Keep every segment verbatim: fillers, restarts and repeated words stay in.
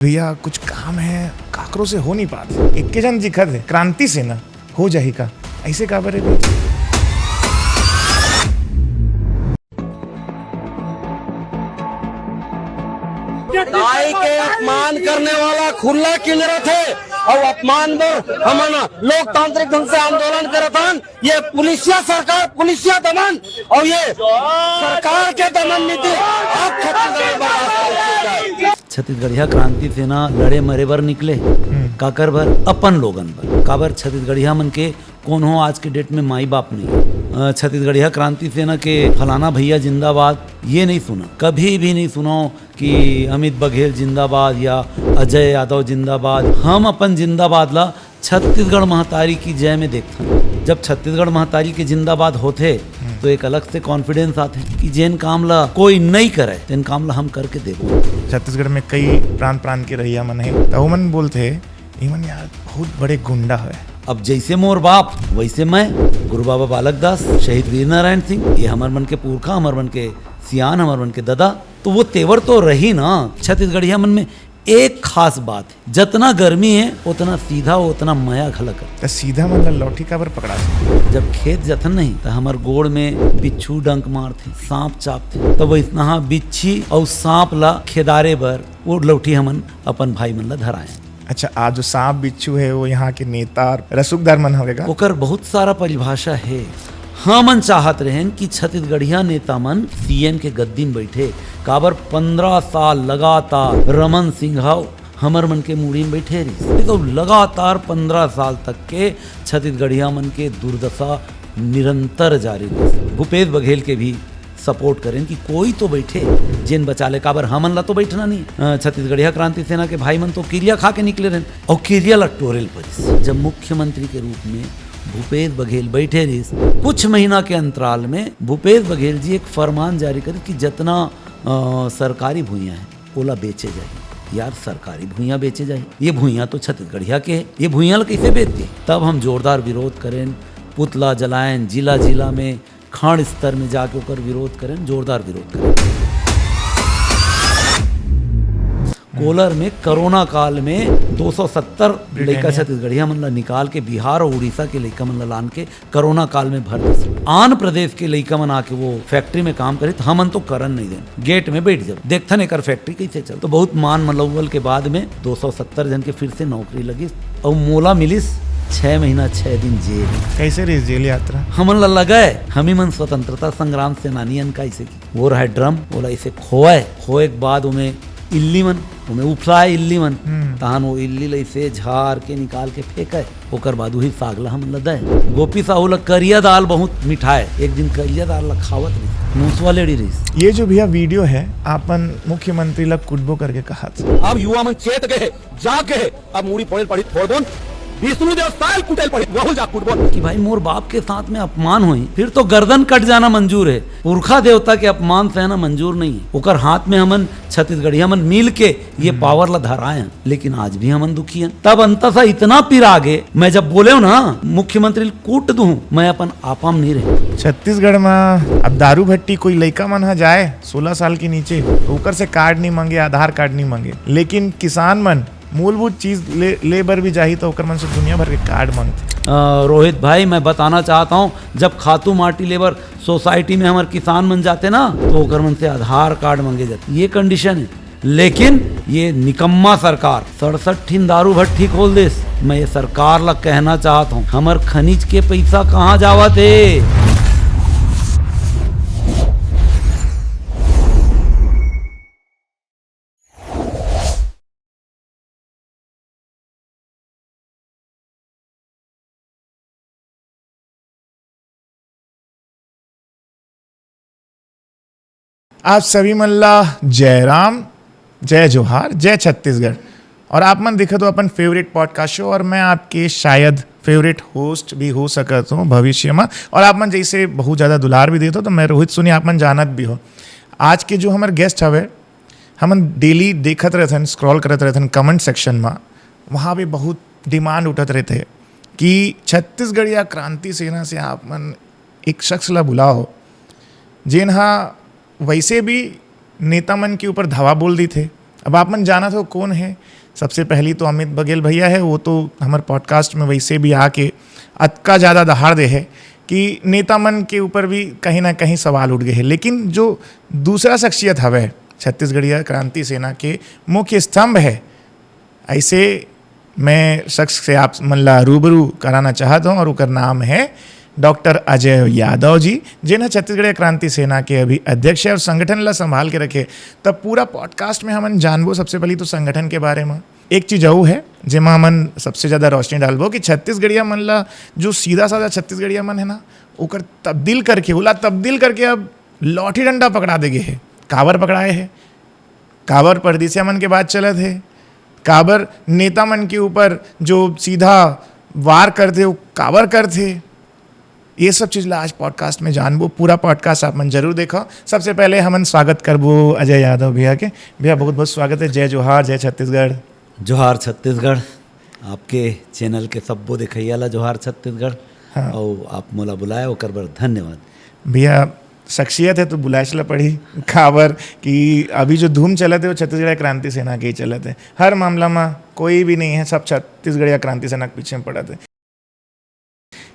भैया, कुछ काम है, काकरो से हो नहीं पात। एक के जन दिखत है, क्रांति सेना, हो जाही का? ऐसे काबर है? दाई के अपमान करने वाला खुल्ला किंजरत हे, अउ अपमान बर हमन लोकतांत्रिक ढंग से आंदोलन करत हन। ये पुलिसिया सरकार, पुलिसिया दमन अउ ये सरकार के दमन नीति अब छत्तीसगढ़ में बर्दाश्त नहीं किया जाए। छत्तीसगढ़िया क्रांति सेना लड़े मरे बर निकले। काकर बर? अपन लोगन बर। काबर? छत्तीसगढ़िया मन के कोनो आज के डेट में माई बाप नहीं। अ, छत्तीसगढ़िया क्रांति सेना के फलाना भैया जिंदाबाद ये नहीं सुना, कभी भी नहीं सुनाओ कि अमित बघेल जिंदाबाद या अजय यादव जिंदाबाद। हम अपन जिंदाबाद ला छत्तीसगढ़ महतारी की जय में देखथन। जब छत्तीसगढ़ महतारी के जिंदाबाद होथे तो एक अलग से कॉन्फिडेंस आथे कि जेन काम ला कोई नहीं करे, तेन काम ला हम करके देबो। छत्तीसगढ़ में कई प्रांत प्रांत के रहइया मन हे, त ओमन बोलथे, "इमन यार बहुत बड़े गुंडा हवे।" अब जैसे मोर बाप वैसे मैं, गुरु बाबा बालक दास, शहीद वीर नारायण सिंह, ये हमर मन के पुरखा, हमर मन के सियान, हमर मन के ददा, तो वो तेवर तो रही ना। छत्तीसगढ़िया मन में एक खास बात हे, जतना गर्मी हे ओतना सीधा, ओतना मया घलक हे। त सीधा मन ला लौठी काबर पकड़ाथे? जब खेत जथन नहीं त हमर गोड़ में बिच्छू डंक मारथे, सांप चापथे, त वैसनहा बिच्छी अउ सांप ला खेदारे बर वो लौठी हमन अपन भाई मन ला धराएं। अच्छा, आज जो सांप बिच्छू हे वो यहाँ के नेता रसूखदार मन हवे का? ओकर बहुत सारा परिभाषा हे। हमन चाहत रहेन कि छत्तीसगढ़िया नेता मन सीएम के गद्दी में बैठे। काबर? पंद्रह साल लगातार रमन सिंह हमर मन के मुड़ी में बैठे रहिस। देखो, लगातार पंद्रह साल तक के छत्तीसगढ़िया मन के दुर्दशा निरंतर जारी रहिस। भूपेश बघेल के भी सपोर्ट करेन कि कोई तो बैठे जेन बचा ले। काबर? हमन ला तो बैठना नहीं। अ, छत्तीसगढ़िया क्रांति सेना के भाई मन तो किरिया खा के निकले रहेन अउ किरिया ला टोरे ल परिस। जब मुख्यमंत्री के रूप में भूपेश बघेल बैठे रहिस, कुछ महीना के अंतराल में भूपेश बघेल जी एक फरमान जारी करिस कि जतना, अ, सरकारी भुइयां हे ओला बेचे जाही। यार, सरकारी भुइयां बेचे जाही? ये भुइयां तो छत्तीसगढ़िया के हे, ये भुइयां ला कैसे बेच दे? तब हम जोरदार विरोध करेन, पुतला जलाएन, जिला जिला में खंड स्तर में जाके ओकर विरोध करेन, जोरदार विरोध करेन। कोलर में कोरोना काल में दो सौ सत्तर लइका छत्तीसगढ़िया मन ला निकाल के बिहार और उड़ीसा के लइका मन ला लान के कोरोना काल में भर दिस। आन प्रदेश के लइका मन आके वो फैक्ट्री में काम करे, त हमन तो करन नहीं देन, गेट में बैठ जाब, देखथन एकर फैक्ट्री कैसे चल। तो बहुत मान मनौवल के बाद में दो सौ सत्तर जन के फिर से नौकरी लगिस अउ मोला मिलिस छह महीना छह दिन जेल। कैसे रहिस जेल यात्रा? हमन ला लगा हे, हम ही मन स्वतंत्रता संग्राम सेनानी अन का ऐसे की। वो रहा ड्रम, ओला ऐसे खोए, खोए के बाद ओमे इल्ली मन, ओमे उफलाए इल्ली मन, तहन वो इल्ली ला ऐसे झार के निकाल के फेंके, ओकर बाद उही साग ला हमन ला दे। गोपी साहू ला करिया दाल बहुत मिठाए, एक दिन करिया दाल ला खावत रहिस, मूसवा लेड़ी रहिस। ये जो भैया वीडियो हे, आपन मुख्यमंत्री ला कुटबो करके कहा था। अब युवा मन चेत गए, जाग गए, अब मुड़ी पड़ेल पड़ी थोड़ बोन, विष्णु देव स्टाइल कुटेल पड़ी, वहू जा कुटबोन। कि भाई, मोर बाप के साथ में अपमान होही, फिर तो गर्दन कट जाना मंजूर हे, पुरखा देवता के अपमान सहना मंजूर नहीं हे। ओकर हाथ में हमन छत्तीसगढ़िया मन मिल के ये पावर ला धराए हन, लेकिन आज भी हमन दुखी हन। तब अंतसा इतना पिरा गे, मैं जब बोले हूँ ना, मुख्यमंत्री ल कूट दूँ, मैं अपन आपा म नहीं रहे। छत्तीसगढ़ में अब दारू भट्टी कोई लइका मन ह जाए सोलह साल के नीचे, तो ओकर से कार्ड नहीं मांगे, आधार कार्ड नहीं मांगे, लेकिन किसान मन मूलभूत चीज ले, ले बर भी जाही तो ओकर मन से दुनिया भर के कार्ड मांगथे। अ, रोहित भाई, मैं बताना चाहता हूँ, जब खातू माटी लेबर सोसाइटी में हमर किसान मन जाते ना, तो ओकर मन से आधार कार्ड मांगे जाते। ये कंडीशन है। लेकिन ये निकम्मा सरकार सड़सठ ठिन दारू भट्टी खोल देस। मैं ये सरकार ला कहना चाहत हूँ, हमर खनिज के पैसा कहाँ जावत हे? आप सभी मन ला जय राम, जय जोहार, जय छत्तीसगढ़। और आप मन देखत हो अपन फेवरेट पॉडकास्ट शो, और मैं आपके शायद फेवरेट होस्ट भी हो सकत हूँ भविष्य में। और आप मन जैसे बहुत ज़्यादा दुलार भी देत हो, तो मैं रोहित सोनी, आप मन जानत भी हो। आज के जो हमर गेस्ट हवे, हमन डेली देखत रहथन, स्क्रॉल करत रहथन कमेंट सेक्शन में, वहाँ भी बहुत डिमांड उठत रहथे कि छत्तीसगढ़िया क्रांति सेना से आप मन एक शख्स ला बुलाओ, जेन हा वैसे भी नेता मन के ऊपर धावा बोल देथे, अब आप मन जानत हो कोन हे? सबसे पहली तो अमित बघेल भैया हे। वो तो हमर podcast में वैसे भी आके अतका ज्यादा दहाड़ दे हे कि नेता मन के ऊपर भी कहीं ना कहीं सवाल उठ गए हे। लेकिन जो दूसरा शख्सियत हवे छत्तीसगढ़िया क्रांति सेना के मुख्य स्तंभ हे, ऐसे मैं शख्स से आप मन ला रूबरू कराना चाहत हूँ और ओकर नाम है डॉक्टर अजय यादव जी, जेन ह छत्तीसगढ़िया क्रांति सेना के अभी अध्यक्ष है और संगठन ला संभाल के रखे। तब पूरा podcast में हमन जानबो सबसे पहली तो संगठन के बारे में। एक चीज अउ है जेमा हमन सबसे ज्यादा रोशनी डालबो कि छत्तीसगढ़िया मन ला, जो सीधा साधा छत्तीसगढ़िया मन है ना, ओकर तब्दील करके, ओला तब्दील करके अब लॉठी डंडा पकड़ा दे गे हे। काबर पकड़ाए हे? काबर परदेसिया मन के बात चलत हे? काबर नेता मन के ऊपर जो सीधा वार करथे, वो काबर करथे? ये सब चीज ला आज podcast में जानबो। पूरा podcast आप मन जरूर देखो। सबसे पहले हमन स्वागत करबो अजय यादव भैया के। भैया, बहुत बहुत स्वागत है। जय जोहार, जय छत्तीसगढ़। जोहार छत्तीसगढ़। आपके channel के सब्बो देखइया ला जोहार छत्तीसगढ़। हाँ। अउ आप मोला बुलाए, ओकर बर धन्यवाद। भैया, शख्सियत है तो बुलाएच ला पड़ी। काबर कि अभी जो धूम चलत है, वो छत्तीसगढ़ क्रांति सेना के ही चलत है। हर मामला में कोई भी नहीं है, सब छत्तीसगढ़िया क्रांति सेना के पीछे में पड़त है।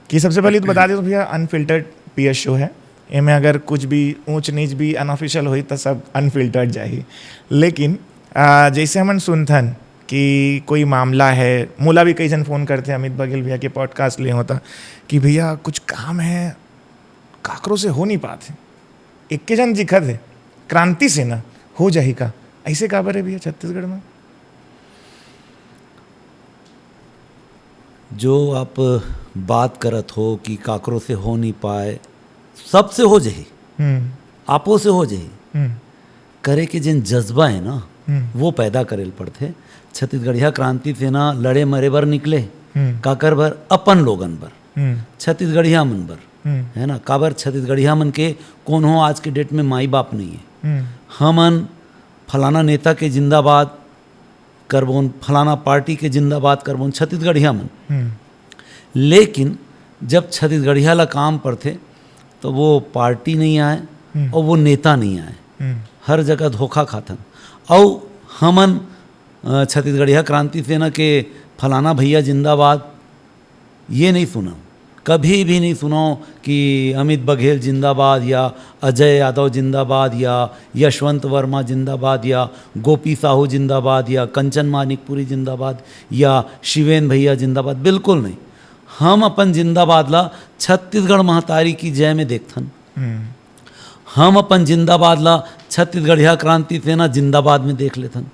कि सबसे पहले तो बता दे तो भैया, unfiltered PS show है। एमे अगर कुछ भी ऊंच नीच भी unofficial होई, तो सब unfiltered जाही। लेकिन आ, जैसे हमन सुनथन कि कोई मामला है, मोला भी कई जन फोन करथे, "अमित बघेल भैया के podcast ले होता कि भैया, कुछ काम है, काकरो से हो नहीं पात है, एके जन दिखत है, क्रांति सेना, हो जाही का?" ऐसे काबर है भैया छत्तीसगढ़ में? जो आप बात करत हो कि काकरो से हो नहीं पाए, सबसे हो जाही, हम्म। आपो से हो जाही। हम्म। करे के जेन जज्बा है ना, हम्म। वो पैदा करे ल पड़थे। छत्तीसगढ़िया क्रांति सेना लड़े मरे बर निकले, हम्म। काकर बर? अपन लोगन बर, हम्म। छत्तीसगढ़िया मन बर, हम्म। है ना? काबर छत्तीसगढ़िया मन के कोनो आज के date में माई बाप नहीं है। हम्म। हमन फलाना नेता के जिंदाबाद करबोन, फलाना पार्टी के जिंदाबाद करबोन, छत्तीसगढ़िया मन। हम्म। लेकिन जब छत्तीसगढ़िया ला काम पड़थे, तो वो पार्टी नहीं आए हम्म। और वो नेता नहीं आए। हम्म। हर जगह धोखा खाथन। अउ हमन, अ, छत्तीसगढ़िया क्रांति सेना के फलाना भैया जिंदाबाद, ये नहीं सुना, कभी भी नहीं सुना कि अमित बघेल जिंदाबाद या अजय यादव जिंदाबाद या यशवंत वर्मा जिंदाबाद या गोपी साहू जिंदाबाद या कंचन मानिकपुरी जिंदाबाद या शिवेन भैया जिंदाबाद, बिल्कुल नहीं। हम अपन जिंदाबाद ला छत्तीसगढ़ महतारी की जय में देखथन। हम्म। हम अपन जिंदाबाद ला छत्तीसगढ़िया क्रांति सेना जिंदाबाद में देख लेथन।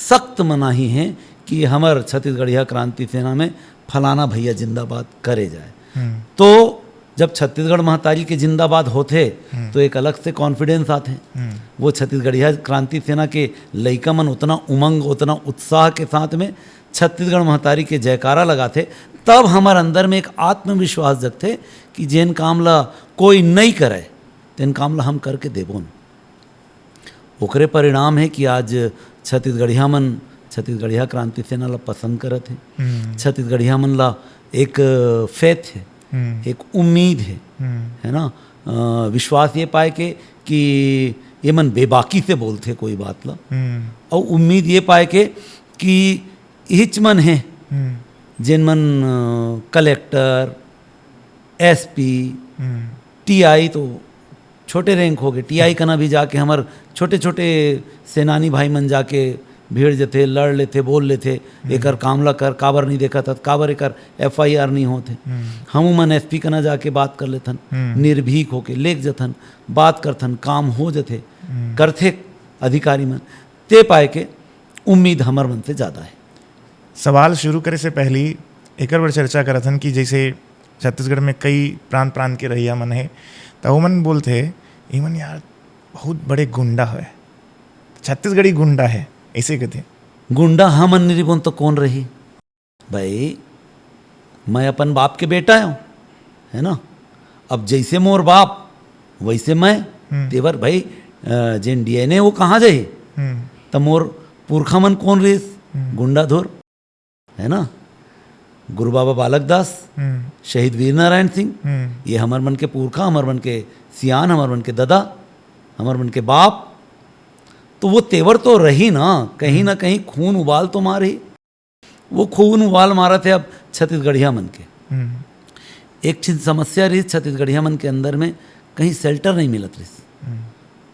सख्त मनाही है कि हमर छत्तीसगढ़िया क्रांति सेना में फलाना भैया जिंदाबाद करे जाए। हम्म। तो जब छत्तीसगढ़ महतारी के जिंदाबाद होथे, हम्म। तो एक अलग से confidence आथे। हम्म। वो छत्तीसगढ़िया क्रांति सेना के लइका मन उतना उमंग, उतना उत्साह के साथ में छत्तीसगढ़ महतारी के जयकारा लगाथे, तब हमर अंदर में एक आत्मविश्वास जगथे कि जेन काम ला कोई नई करे, तेन काम ला हम करके देबोन। ओकरे परिणाम है कि आज छत्तीसगढ़िया मन छत्तीसगढ़िया क्रांति सेना ला पसंद करत हे। हम्म। छत्तीसगढ़िया मन ला एक faith है, हम्म। एक उम्मीद है, हम्म। है ना? अ, विश्वास ये पाए के कि ये मन बेबाकी से बोलथे कोई बात ला, हम्म। अउ उम्मीद ये पाए के कि इहिच मन है, हम्म। जेन मन, अ, कलेक्टर, एसपी, हम्म। टीआई तो छोटे rank हो गए, टीआई कना भी जाके हमर छोटे-छोटे सेनानी भाई मन जाके भिड़ जथे, लड़ लेथे, बोल लेथे, हम्म। "एकर काम ला कर, काबर नहीं देखत हस, काबर एकर एफआईआर नहीं होत हे?" हम्म। हमू मन एसपी कना जाके बात कर लेथन, हम्म। निर्भीक होके लेग जथन, बात करथन, काम हो जथे, हम्म। करथे अधिकारी मन। ते पाए के उम्मीद हमर मन से ज्यादा है। सवाल शुरू करे से पहली एकर बर चर्चा करत हन कि जैसे छत्तीसगढ़ में कई प्रांत प्रांत के रहइया मन हे, त ओमन बोलथे, "इमन यार बहुत बड़े गुंडा हवे, छत्तीसगढ़ी गुंडा है," ऐसे कथे। गुंडा हमन नहीं रिबोन तो कौन रही? भाई, मैं अपन बाप के बेटा हूँ, है ना? अब जैसे मोर बाप, वैसे मैं। हम्म। तेवर भाई, अ, जेन डीएनए वो कहाँ जाही? हम्म। त मोर पुरखा मन कौन रहिस? हम्म। गुंडाधुर, है ना? गुरु बाबा बालक दास, हम्म। शहीद वीर नारायण सिंह, हम्म। ये हमर मन के पुरखा, हमर मन के सियान, हमर मन के ददा, हमर मन के बाप। तो वो तेवर तो रही ना, कहीं ना कहीं खून उबाल तो मार ही। वो खून उबाल मारत हे अब छत्तीसगढ़िया मन के। हम्म, एक ठिन समस्या रही छत्तीसगढ़िया मन के अंदर में, कहीं शेल्टर नहीं मिलत रही, हम्म,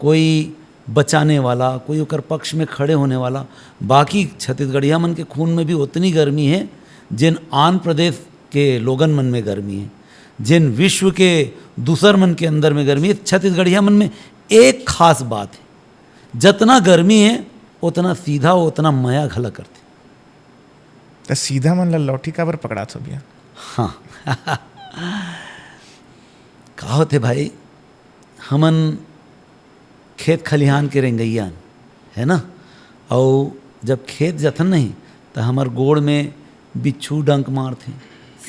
कोई बचाने वाला, कोई ओकर पक्ष में खड़े होने वाला। बाकी छत्तीसगढ़िया मन के खून में भी उतनी गर्मी है, जिन आन प्रदेश के लोगन मन में गर्मी है, जिन विश्व के दूसर मन के अंदर में गर्मी है। छत्तीसगढ़िया मन में एक खास बात है, जतना गर्मी है, उतना सीधा, उतना मया घला करथे। त सीधा मन ला लौठी काबर पकड़ात हो भैया? हाँ। का होथे भाई, हमन खेत खलिहान के रेंगइया हन, है ना? अउ जब खेत जथन नहीं, त हमर गोड़ में बिच्छू डंक मारथे,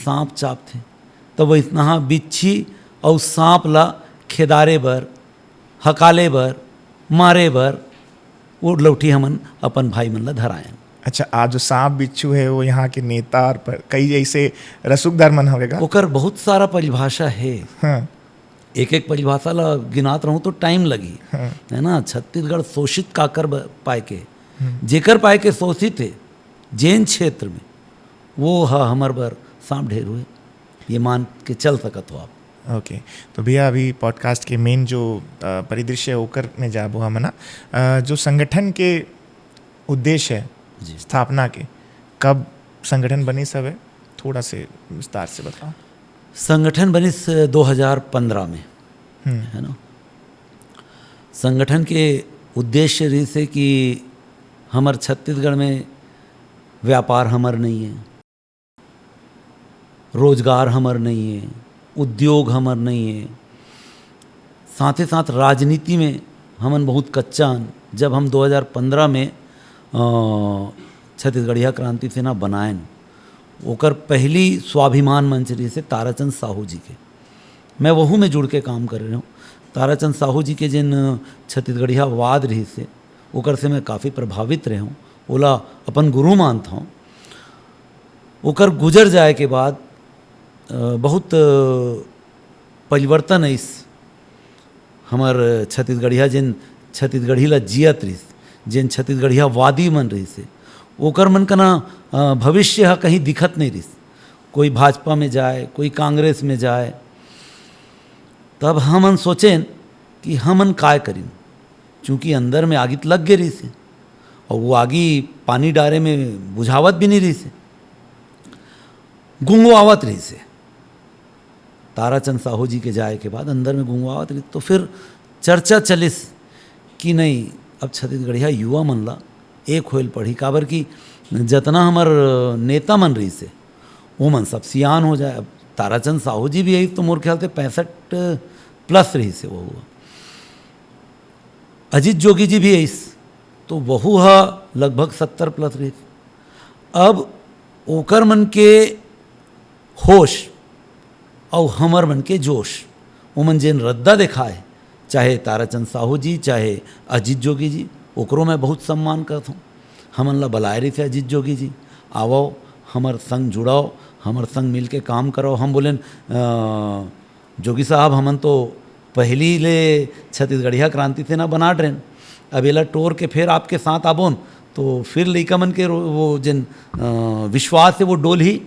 सांप चापथे। त वइसनहा बिच्छी अउ सांप ला खेदारे बर, हकाले बर, मारे बर वो लौठी हमन अपन भाई मन ला धरायन। अच्छा, आज जो सांप बिच्छू है, वो यहाँ के नेता और प-, कई जैसे रसूखदार मन हवे गा? ओकर बहुत सारा परिभाषा है। हाँ, एक एक परिभाषा ला गिनात रहूं तो टाइम लगही, हाँ। है ना? छत्तीसगढ़ शोषित काकर ब-, पाए के, जेकर पाए के शोषित है जेन क्षेत्र में, वो ह हमर बर सांप ढेर हुए, ये मान के चल सकत हो आप। ओके, तो भैया, अभी पॉडकास्ट के मेन जो अ, परिदृश्य है, ओकर में जाबो हमन। अ, जो संगठन के उद्देश्य है जी। स्थापना के, कब संगठन बनिस हवे, थोड़ा से विस्तार से बताओ। संगठन बनिस दो हज़ार पन्द्रह में, हम्म, है ना? संगठन के उद्देश्य रहिस हे कि हमर छत्तीसगढ़ में व्यापार हमर नहीं है, रोजगार हमर नहीं है, उद्योग हमर नहीं है, साथे साथ राजनीति में हमन बहुत कच्चा हन। जब हम दो हज़ार पन्द्रह में अ, छत्तीसगढ़िया क्रांति सेना बनायन, ओकर पहली स्वाभिमान मंच रहिस हे ताराचंद साहू जी के। मैं वहू में जुड़ के काम करे रहूँ। ताराचंद साहू जी के जेन छत्तीसगढ़िया वाद रहिस हे, ओकर से मैं काफ़ी प्रभावित रहूँ, ओला अपन गुरु मानत हूँ। ओकर गुजर जाए के बाद अ, बहुत परिवर्तन आइस। हमर छत्तीसगढ़िया जेन छत्तीसगढ़ी ला जियत रहिस, जेन छत्तीसगढ़िया वादी मन रहिस हे, ओकर मन कना अ, भविष्य ह कहीं दिखत नहीं रहिस। कोई भाजपा में जाए, कोई कांग्रेस में जाए। तब हमन सोचेन कि हमन काय करिन, चूँकि अंदर में आगी त लग गे रहिस हे, अउ वो आगी पानी डारे में बुझावत भी नहीं रहिस हे, गुंगवावत रहिस हे। ताराचंद साहू जी के जाए के बाद अंदर में गुंगवावत रहिस, तो फिर चर्चा चलिस कि नहीं, अब छत्तीसगढ़िया युवा मन ला एक होए ल पड़ही, काबर कि जतना हमर नेता मन रहिस हे, वो मन सब सियान हो जाए। अब ताराचंद साहू जी भी यही तो मोर ख्याल से पैंसठ प्लस रहिस हे वो। अजीत जोगी जी भी आइस, तो वहू ह लगभग सत्तर प्लस रहिस। अब ओकर मन के होश अउ हमर मन के जोश, ओमन जेन रद्दा देखाए, चाहे ताराचंद साहू जी, चाहे अजीत जोगी जी, ओकरो मैं बहुत सम्मान करत हूँ। हमन ला बलाए रहिस हे अजीत जोगी जी, "आवव, हमर संग जुड़व, हमर संग मिल के काम करव।" हम बोलेन, "अ, जोगी साहब, हमन तो पहली ले छत्तीसगढ़िया क्रांति सेना बनात रहेन, अब एला टोर के फिर आपके साथ आबोन, तो फिर लइका मन के रो-, वो जेन, अ, विश्वास हे, वो डोलही।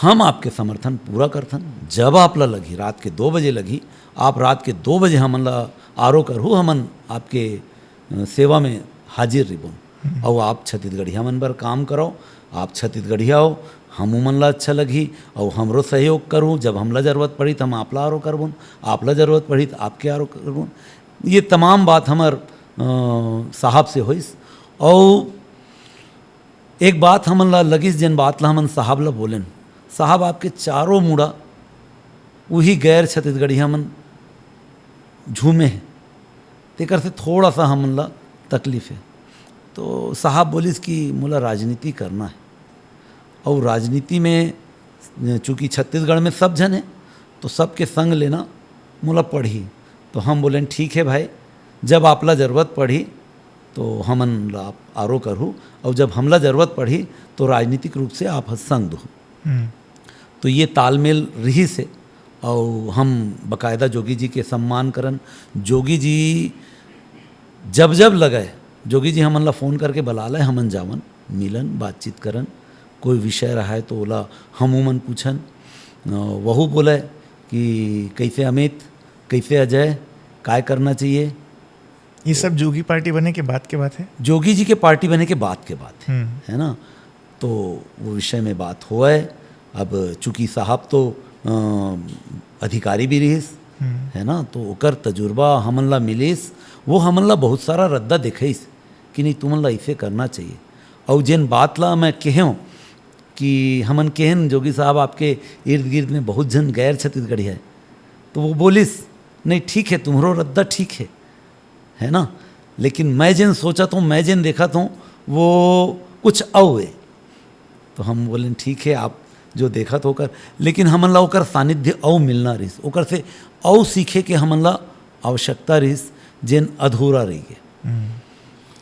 हम आपके समर्थन पूरा करथन। जब आप ला लगही, रात के दो बजे लगही, आप रात के दो बजे हमन ला आरो करहू, हमन आपके, अ, सेवा में हाजिर रिबोन। अउ आप छत्तीसगढ़िया मन बर काम करव, आप छत्तीसगढ़िया हो, हम उमन ला अच्छा लगही, अउ हमरो सहयोग करहू। जब हमला जरूरत पड़ही, त हम आपला आरो करबोन, आपला जरूरत पड़ही, त आपके आरो करबोन।" ये तमाम बात हमर, अ, साहब से होइस। अउ एक बात हमन ला लगिस, जेन बात ला हमन साहब ला बोलेन, "साहब, आपके चारों मुड़ा उही गैर छत्तीसगढ़िया मन झूमे हे, तेकर से थोड़ा सा हमन ला तकलीफ हे।" तो साहब बोलिस कि "मोला राजनीति करना हे, अउ राजनीति में चूँकि छत्तीसगढ़ में सब झन हे, तो सबके संग लेना मोला पड़ही।" तो हम बोलेन, "ठीक हे भाई, जब आपला जरूरत पड़ही, तो हमन ला आप आरो करहू, अउ जब हमला जरूरत पड़ही, तो राजनीतिक रूप से आप ह संग दो।" हम्म, तो ये तालमेल रहिस हे, अउ हम बकायदा जोगी जी के सम्मान करन। जोगी जी जब जब लगय, जोगी जी हमन ला फोन करके बला लय, हमन जावन, मिलन, बातचीत करन, कोई विषय रहय तो ओला हमू मन पूछन। अ, वहू बोलय कि कैसे अमित, कैसे अजय, काय करना चाहिए। ये सब जोगी पार्टी बने के बाद के बात है? जोगी जी के पार्टी बने के बाद के बात है, हम्म। है ना? तो वो विषय में बात होवय। अब चूंकि साहब तो, अ, अधिकारी भी रहिस, हम्म। है ना, तो ओकर तजुर्बा हमन ला मिलिस, वो हमन ला बहुत सारा रद्दा देखइस कि नहीं, तुमन ला ऐसे करना चाहिए। अउ जेन बात ला मैं कहेंव कि हमन कहेन, "जोगी साहब, आपके इर्द गिर्द में बहुत झन गैर छत्तीसगढ़ी है," तो वो बोलिस, "नहीं, ठीक है, तुम्हरो रद्दा ठीक है, है ना, लेकिन मैं जेन सोचत हूँ, मैं जेन देखत हूँ, वो कुछ अउ है।" तो हम बोलेन, "ठीक है, आप जो देखत हो ओकर," लेकिन हमन ला ओकर सानिध्य अउ मिलना रहिस, ओकर से अउ सीखे के हमन ला आवश्यकता रहिस, जेन अधूरा रहि गे। हम्म।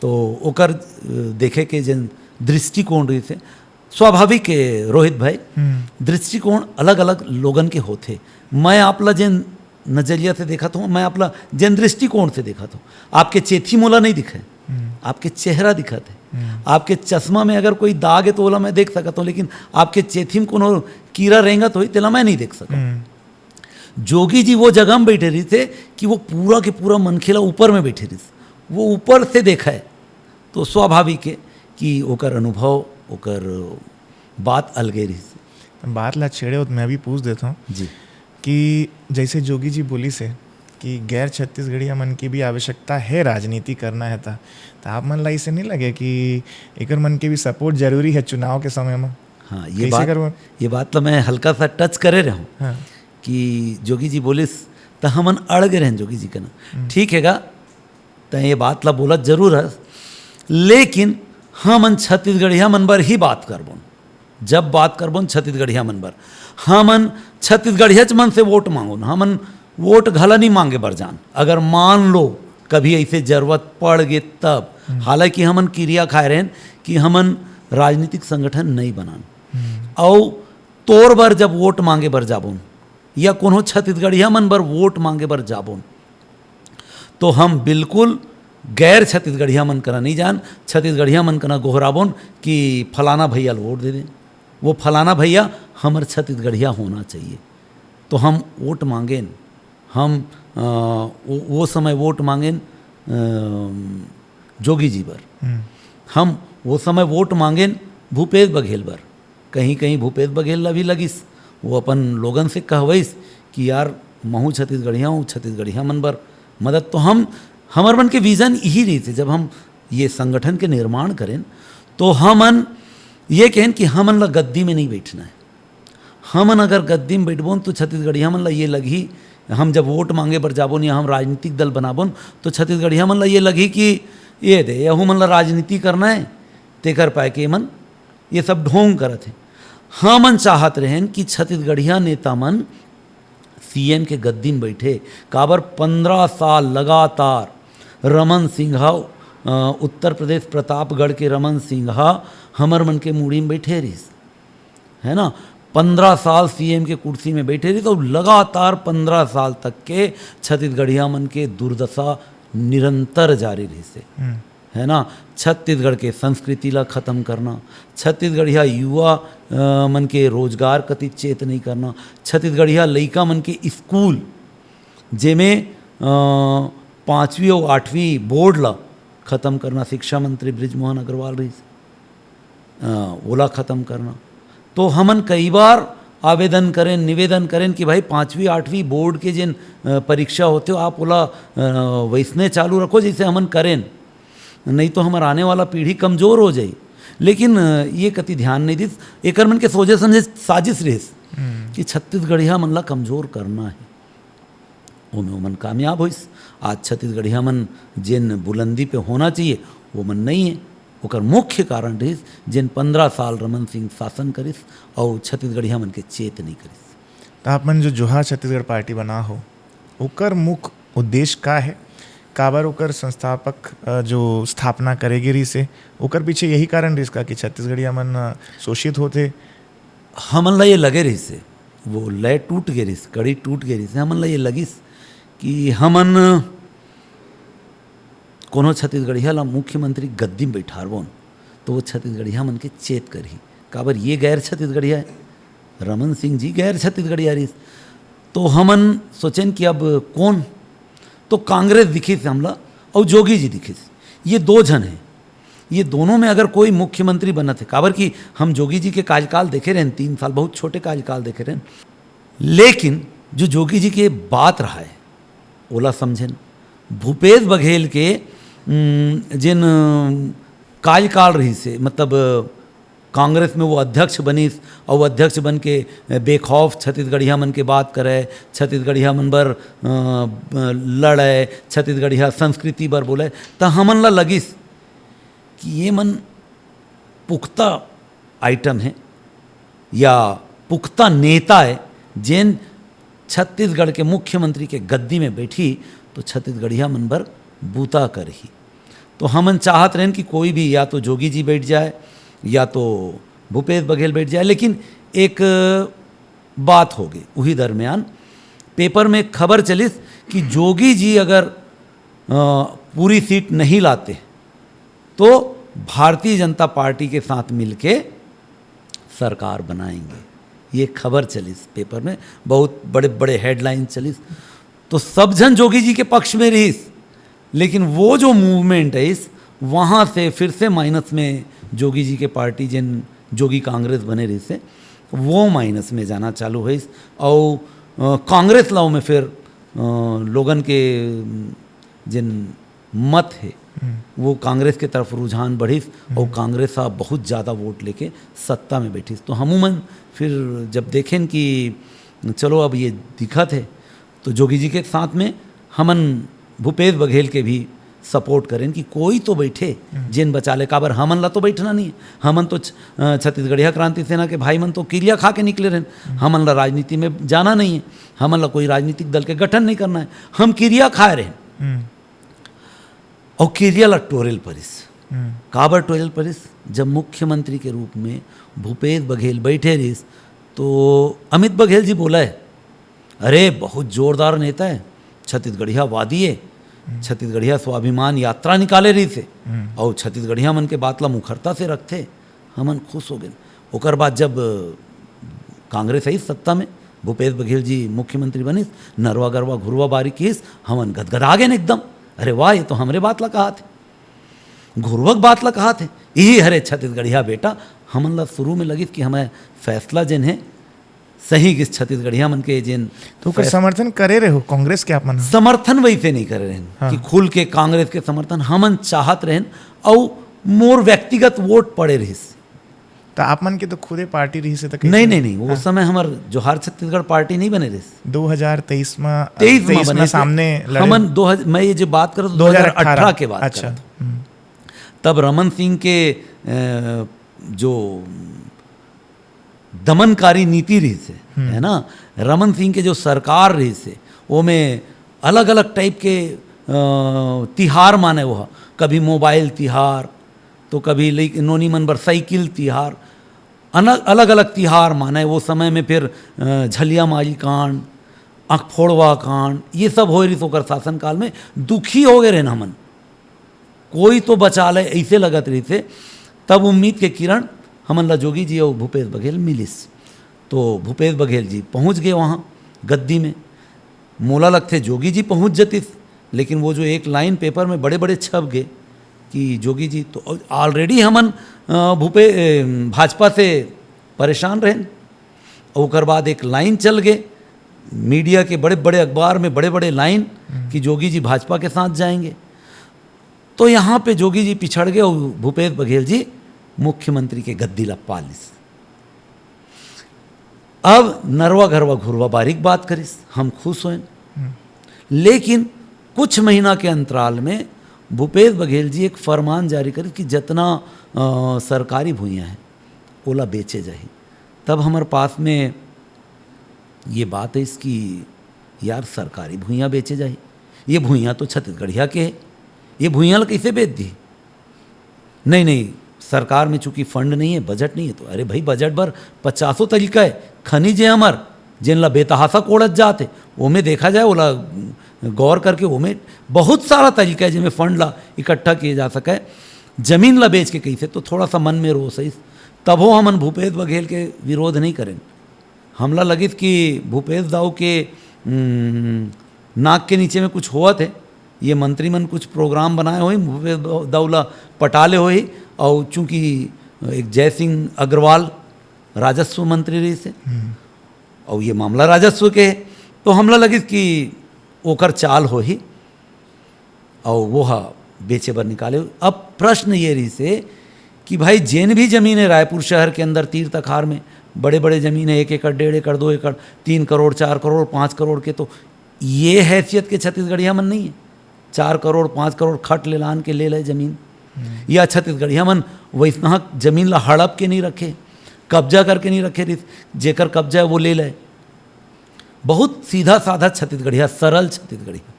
तो ओकर, अ, देखे के जेन दृष्टिकोण रहिस हे, स्वाभाविक हे रोहित भाई, हम्म। दृष्टिकोण अलग-अलग लोगन के होथे। मैं आप ला जेन नजरिया से देखत हूँ, मैं आप ला जेन दृष्टिकोण से देखत हूँ, आपके चेथी मोला नहीं दिखे, हम्म। आपके चेहरा दिखत है। हम्म। आपके चश्मा में अगर कोई दाग है तो ओला मैं देख सकत हूँ, लेकिन आपके चेथी में कोनो कीरा रेंगत होई, तेला मैं नहीं देख सकत। हम्म। जोगी जी वो जगह में बैठे रहिस हे कि वो पूरा के पूरा मनखे ला ऊपर में बैठे रहिस, वो ऊपर से देखय, तो स्वाभाविक है कि ओकर अनुभव, ओकर बात अलगे रहिस। बात ला छेड़े हो तो मैं भी पूछ देता हूँ जी। कि जैसे जोगी जी बोलिस हे कि गैर छत्तीसगढ़िया मन की भी आवश्यकता है राजनीति करना है, ता, ता आप मन ला ऐसे नहीं लगे कि एकर मन के भी सपोर्ट जरूरी है चुनाव के समय में? हाँ, ये कैसे बात, करबो? ये बात ला मैं हल्का सा टच करे रहूँ हाँ। कि जोगी जी बोलिस, त हमन अड़ गे रहन जोगी जी के ना। हम्म। ठीक है गा, त ये बात ला बोलत जरूर हस, लेकिन हमन छत्तीसगढ़िया मन बर ही बात करबोन। जब बात करबोन छत्तीसगढ़िया मन बर, हमन छत्तीसगढ़ियाच मन से वोट मांगोन, हमन वोट घला नहीं मांगे बर जान। अगर मान लो कभी ऐसे जरूरत पड़ गे तब, हम्म। हालांकि हमन किरिया खाए रहन कि हमन राजनीतिक संगठन नहीं बनान। हम्म। अउ तोर बर जब वोट मांगे बर जाबोन या कोनो छत्तीसगढ़िया मन बर वोट मांगे बर जाबोन, तो हम बिल्कुल गैर छत्तीसगढ़िया मन करा नहीं जान, छत्तीसगढ़िया मन करा गोहराबोन कि फलाना भैया ल वोट दे दें, वो फलाना भैया हमर छत्तीसगढ़िया होना चाहिए। तो हम वोट मांगेन, हम, अ, वो, वो समय वोट मांगेन, अ, जोगी जी बर। हम्म। हम वो समय वोट मांगेन भूपेश बघेल बर। कहीं-कहीं भूपेश बघेल ला भी लगिस, वो अपन लोगन से कहवइस कि यार, महू छत्तीसगढ़िया हूँ, छत्तीसगढ़िया मन बर मदद। तो हम, हमर मन के विजन यही रहिस हे, जब हम ये संगठन के निर्माण करेन, तो हमन ये कहेन कि हमन ला गद्दी में नहीं बैठना है। हमन अगर गद्दी में बैठबोन, तो छत्तीसगढ़िया मन ला ये लगही, हम जब वोट मांगे बर जाबोन या हम राजनीतिक दल बनाबोन, तो छत्तीसगढ़िया मन ला ये लगही कि ये दे, यहू मन ला राजनीति करना है, तेकर पाए के मन ये सब ढोंग करत हे। हमन चाहत रहेन कि छत्तीसगढ़िया नेता मन सीएम के गद्दी में बैठे, काबर पंद्रह साल लगातार रमन सिंह ह, अ, उत्तर प्रदेश प्रतापगढ़ के रमन सिंह ह हमर मन के मुड़ी में बैठे रहिस, है ना, पंद्रह साल सीएम के कुर्सी में बैठे रहिस, तो लगातार पंद्रह साल तक के छत्तीसगढ़िया मन के दुर्दशा निरंतर जारी रहिस हे। हम्म। है ना, छत्तीसगढ़ के संस्कृति ला खत्म करना, छत्तीसगढ़िया युवा, अ, मन के रोजगार कति चेत नहीं करना, छत्तीसगढ़िया लइका मन के स्कूल, जेमे, अ, पाँचवीं अउ आठवीं बोर्ड ला खत्म करना, शिक्षा मंत्री बृजमोहन अग्रवाल रहिस, अ, ओला खत्म करना। तो हमन कई बार आवेदन करेन, निवेदन करेन कि भाई, पाँचवीं आठवीं बोर्ड के जेन, अ, परीक्षा होथे, आप ओला, अ, वैसने चालू रखो, जैसे हमन करेन, नहीं तो हमर आने वाला पीढ़ी कमजोर हो जाई। लेकिन, अ, ये कति ध्यान नहीं दिस, एकर मन के सोचे समझे साजिश रहिस हम्म। कि छत्तीसगढ़िया मन ला कमजोर करना है। ओमे ओमन कामयाब होइस। आज छत्तीसगढ़िया मन जेन बुलंदी पे होना चाहिए, वो मन नहीं है। ओकर मुख्य कारण रहिस, जेन पंद्रह साल रमन सिंह शासन करिस अउ छत्तीसगढ़िया मन के चेत नहीं करिस। त आप मन जो जोहार छत्तीसगढ़ पार्टी बना हो, ओकर मुख्य उद्देश्य का है? काबर ओकर संस्थापक, अ, जो स्थापना करे गे रहिस हे, ओकर पीछे यही कारण रहिस का कि छत्तीसगढ़िया मन, अ, शोषित होथे? हमन ला ये लगे रहिस हे, वो लय टूट गे रहिस, कड़ी टूट गे रहिस हे। हमन ला ये लगिस कि हमन कोनो छत्तीसगढ़िया ला मुख्यमंत्री गद्दी में बैठारबोन, तो वो छत्तीसगढ़िया मन के चेत करही। काबर ये गैर छत्तीसगढ़िया है, रमन सिंह जी गैर छत्तीसगढ़िया रहिस। तो हमन सोचेन कि अब कौन, तो कांग्रेस दिखिस हमला, और जोगी जी दिखिस। ये दो झन हैं, ये दोनों में अगर कोई मुख्यमंत्री बनत है, काबर कि हम जोगी जी के कार्यकाल देखे रहेन, तीन साल, बहुत छोटे कार्यकाल देखे रहेन, लेकिन जो जोगी जी के बात रहा है, ओला समझेन। भूपेश बघेल के, उम, जेन, अ, कार्यकाल रहिस हे, मतलब, अ, कांग्रेस में वो अध्यक्ष बनिस, और वो अध्यक्ष बन के, अ, बेखौफ छत्तीसगढ़िया मन के बात करे, छत्तीसगढ़िया मन बर, अ, अ, लड़े, छत्तीसगढ़िया संस्कृति बर बोले, त हमन ला लगिस कि ये मन पुख्ता आइटम है या पुख्ता नेता है, जेन छत्तीसगढ़ के मुख्यमंत्री के गद्दी में बैठी, तो छत्तीसगढ़िया मन बर बूता करही। तो हमन चाहत रहेन कि कोई भी, या तो जोगी जी बैठ जाए, या तो भूपेश बघेल बैठ जाए, लेकिन एक बात हो गई, उही दरमियान पेपर में एक खबर चलिस कि जोगी जी अगर, अ, पूरी सीट नहीं लाते, तो भारतीय जनता पार्टी के साथ मिलके सरकार बनाएंगे। ये खबर चलिस पेपर में, बहुत बड़े बड़े हेडलाइन चलिस, तो सब झन जोगी जी के पक्ष में रहिस, लेकिन वो जो मूवमेंट है इस, वहाँ से फिर से माइनस में जोगी जी के पार्टी, जिन जोगी कांग्रेस बने रहिस हे, वो माइनस में जाना चालू होइस। और, अ, कांग्रेस ला में फिर, अ, लोगन के, अम, जिन मत हे, हम्म। वो कांग्रेस के तरफ रुझान बढ़िस और हम्म। कांग्रेस ह बहुत ज़्यादा वोट लेके सत्ता में बैठिस। तो हमू मन फिर जब देखेन कि चलो, अब ये दिखत हे, तो जोगी जी के साथ में हमन भूपेश बघेल के भी सपोर्ट करेन कि कोई तो बैठे, हम्म। जेन बचा ले। काबर हमन ला तो बैठना नहीं है, हमन तो छ-, अ, छत्तीसगढ़िया क्रांति सेना के भाई मन तो किरिया खा के निकले रहेन, हम्म। हमन ला राजनीति में जाना नहीं है, हमन ला कोई राजनीतिक दल के गठन नहीं करना है, हम किरिया खाए रहेन। हम्म। और किरिया ला टोरेल परिस। हम्म। काबर टोरेल परिस? जब मुख्यमंत्री के रूप में भूपेश बघेल बैठे रहिस, तो अमित बघेल जी बोला है, "अरे, बहुत जोरदार नेता है, छत्तीसगढ़िया वादी है, हम्म। छत्तीसगढ़िया स्वाभिमान यात्रा निकाले रहिस हे, हम्म। और छत्तीसगढ़िया मन के बात ला मुखरता से रखथे।" हमन खुश हो गए। ओकर बाद जब, अ, कांग्रेस आई सत्ता में, भूपेश बघेल जी मुख्यमंत्री बनिस, नरवा गरवा घुरवा बारी किस, हमन गदगदा गए एकदम। "अरे वाह, ये तो हमरे बात ला कहाथे, घुरवा के बात ला कहाथे, यही हरे छत्तीसगढ़िया बेटा।" हमन ला शुरू में लगिस कि हमें फैसला जेन है सही गिस, छत्तीसगढ़िया मन के जेन तो ओकर फैस- समर्थन करे रहे हो कांग्रेस के आप मन? समर्थन वैसे नहीं करे रहेन हाँ। कि खुल के कांग्रेस के समर्थन हमन चाहत रहेन, अउ मोर व्यक्तिगत वोट पड़े रहिस। तो आप मन के तो खुदे पार्टी रहिस हे, तो कैसे? नहीं, नहीं, नहीं, हाँ। उस समय हमर जोहार छत्तीसगढ़ पार्टी नहीं बने रहिस। दो हज़ार तेईस में, तेईस में तेईस में बने थे। सामने लड़े। हमन दो हज़ार, मैं ये जो बात करत हूँ, दो हज़ार अठारह। दो हज़ार अठारह के बात अच्छा। करत हूँ। हम्म। तब रमन सिंह के, अ, जो दमनकारी नीति रहिस हे, हम्म। है ना, रमन सिंह के जो सरकार रहिस हे, ओमे अलग-अलग टाइप के, अ, तिहार माने वो ह, कभी मोबाइल तिहार, तो कभी लइक-, नोनी मन बर साइकिल तिहार, अन-, अलग-अलग तिहार माने। वो समय में फिर, अ, झलिया मारी कांड, अखफोड़वा कांड, ये सब होए रहिस ओकर शासनकाल में। दुखी हो गए रहेन हमन, कोई तो बचा ले, ऐसे लगत रहिस हे। तब उम्मीद के किरण हमन ला जोगी जी और भूपेश बघेल मिलिस। तो भूपेश बघेल जी पहुँच गए वहाँ गद्दी में। मोला लगथे जोगी जी पहुँच जतिस, लेकिन वो जो एक लाइन पेपर में बड़े-बड़े छप गए कि जोगी जी तो already हमन, अ, भूपे-, ए, भाजपा से परेशान रहेन। और ओकर बाद एक लाइन चल गए, मीडिया के बड़े-बड़े अखबार में बड़े-बड़े लाइन हम्म। कि जोगी जी भाजपा के साथ जाएंगे। तो यहाँ पे जोगी जी पिछड़ गए और भूपेश बघेल जी मुख्यमंत्री के गद्दी ला पा लिस। अब नरवा घरवा घुरवा बारी के बात करिस, हम खुश होएन। हम्म। लेकिन कुछ महीना के अंतराल में भूपेश बघेल जी एक फरमान जारी करिस कि जितना, अ, सरकारी भुइयां है, ओला बेचे जाही। तब हमर पास में ये बात है इसकी, यार, सरकारी भुइयां बेचे जाही, ये भुइयां तो छत्तीसगढ़िया के है, ये भुइयां ला कैसे बेच दी? नहीं, नहीं, सरकार में चूंकि फंड नहीं है, बजट नहीं है, तो अरे भाई, बजट बर पचासों तरीका है, खनिज है हमर, जेन ला बेतहासा कोड़त जात है, ओमे देखा जाए, ओला गौर करके ओमे बहुत सारा तरीका हे, जेमे फंड ला इकट्ठा किए जा सके। जमीन ला बेच के कइसे, तो थोड़ा सा मन में रोष आइस, तभो हमन भूपेश बघेल के विरोध नहीं करेन। हमला लगिस कि भूपेश दाऊ के, उम, नाक के नीचे में कुछ होवत हे, ये मंत्री मन कुछ प्रोग्राम बनाए होही, भूपेश दाऊ ला पटा ले होही, अउ चूंकि एक जय सिंह अग्रवाल राजस्व मंत्री रहिस हे, अउ ये मामला राजस्व के हे, तो हमला लगिस कि ओकर चाल होही, अउ वो ह बेचे बर निकाले। अब प्रश्न ये रहिस हे कि भाई, जेन भी जमीन हे रायपुर शहर के अंदर, तीर तखार में बड़े-बड़े जमीन हे, एक एकड़, डेढ़ एकड़, दो एकड़, तीन करोड़, चार करोड़, पाँच करोड़ के, तो ये हैसियत के छत्तीसगढ़िया मन नहीं हे। चार करोड़, पाँच करोड़ खट ले लान के ले ले जमीन, या छत्तीसगढ़िया मन वैसनहा जमीन ला हड़प के नहीं रखे, कब्जा करके नहीं रखे रहिस, जेकर कब्जा हे वो ले ले। बहुत सीधा साधा छत्तीसगढ़िया, सरल छत्तीसगढ़िया,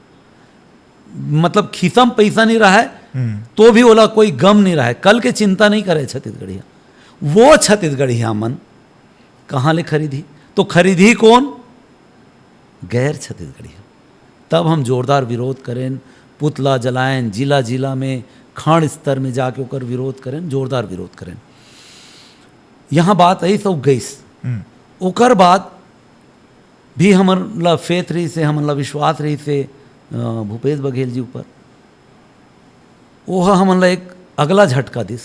मतलब खीसा म पैसा नहीं रहय, तो भी ओला कोई गम नहीं रहय, कल के चिंता नहीं करे छत्तीसगढ़िया। वो छत्तीसगढ़िया मन कहाँ ले खरीदही? तो खरीदही कौन? गैर छत्तीसगढ़िया। तब हम जोरदार विरोध करेन, पुतला जलाएन, जिला जिला में, खंड स्तर में जाके ओकर विरोध करेन, जोरदार विरोध करेन। यहाँ बात आइस अउ गइस। ओकर बाद भी हमन ला faith रहिस हे, हमन ला विश्वास रहिस हे, अ, भूपेश बघेल जी ऊपर। ओह हमन ला एक अगला झटका दिस,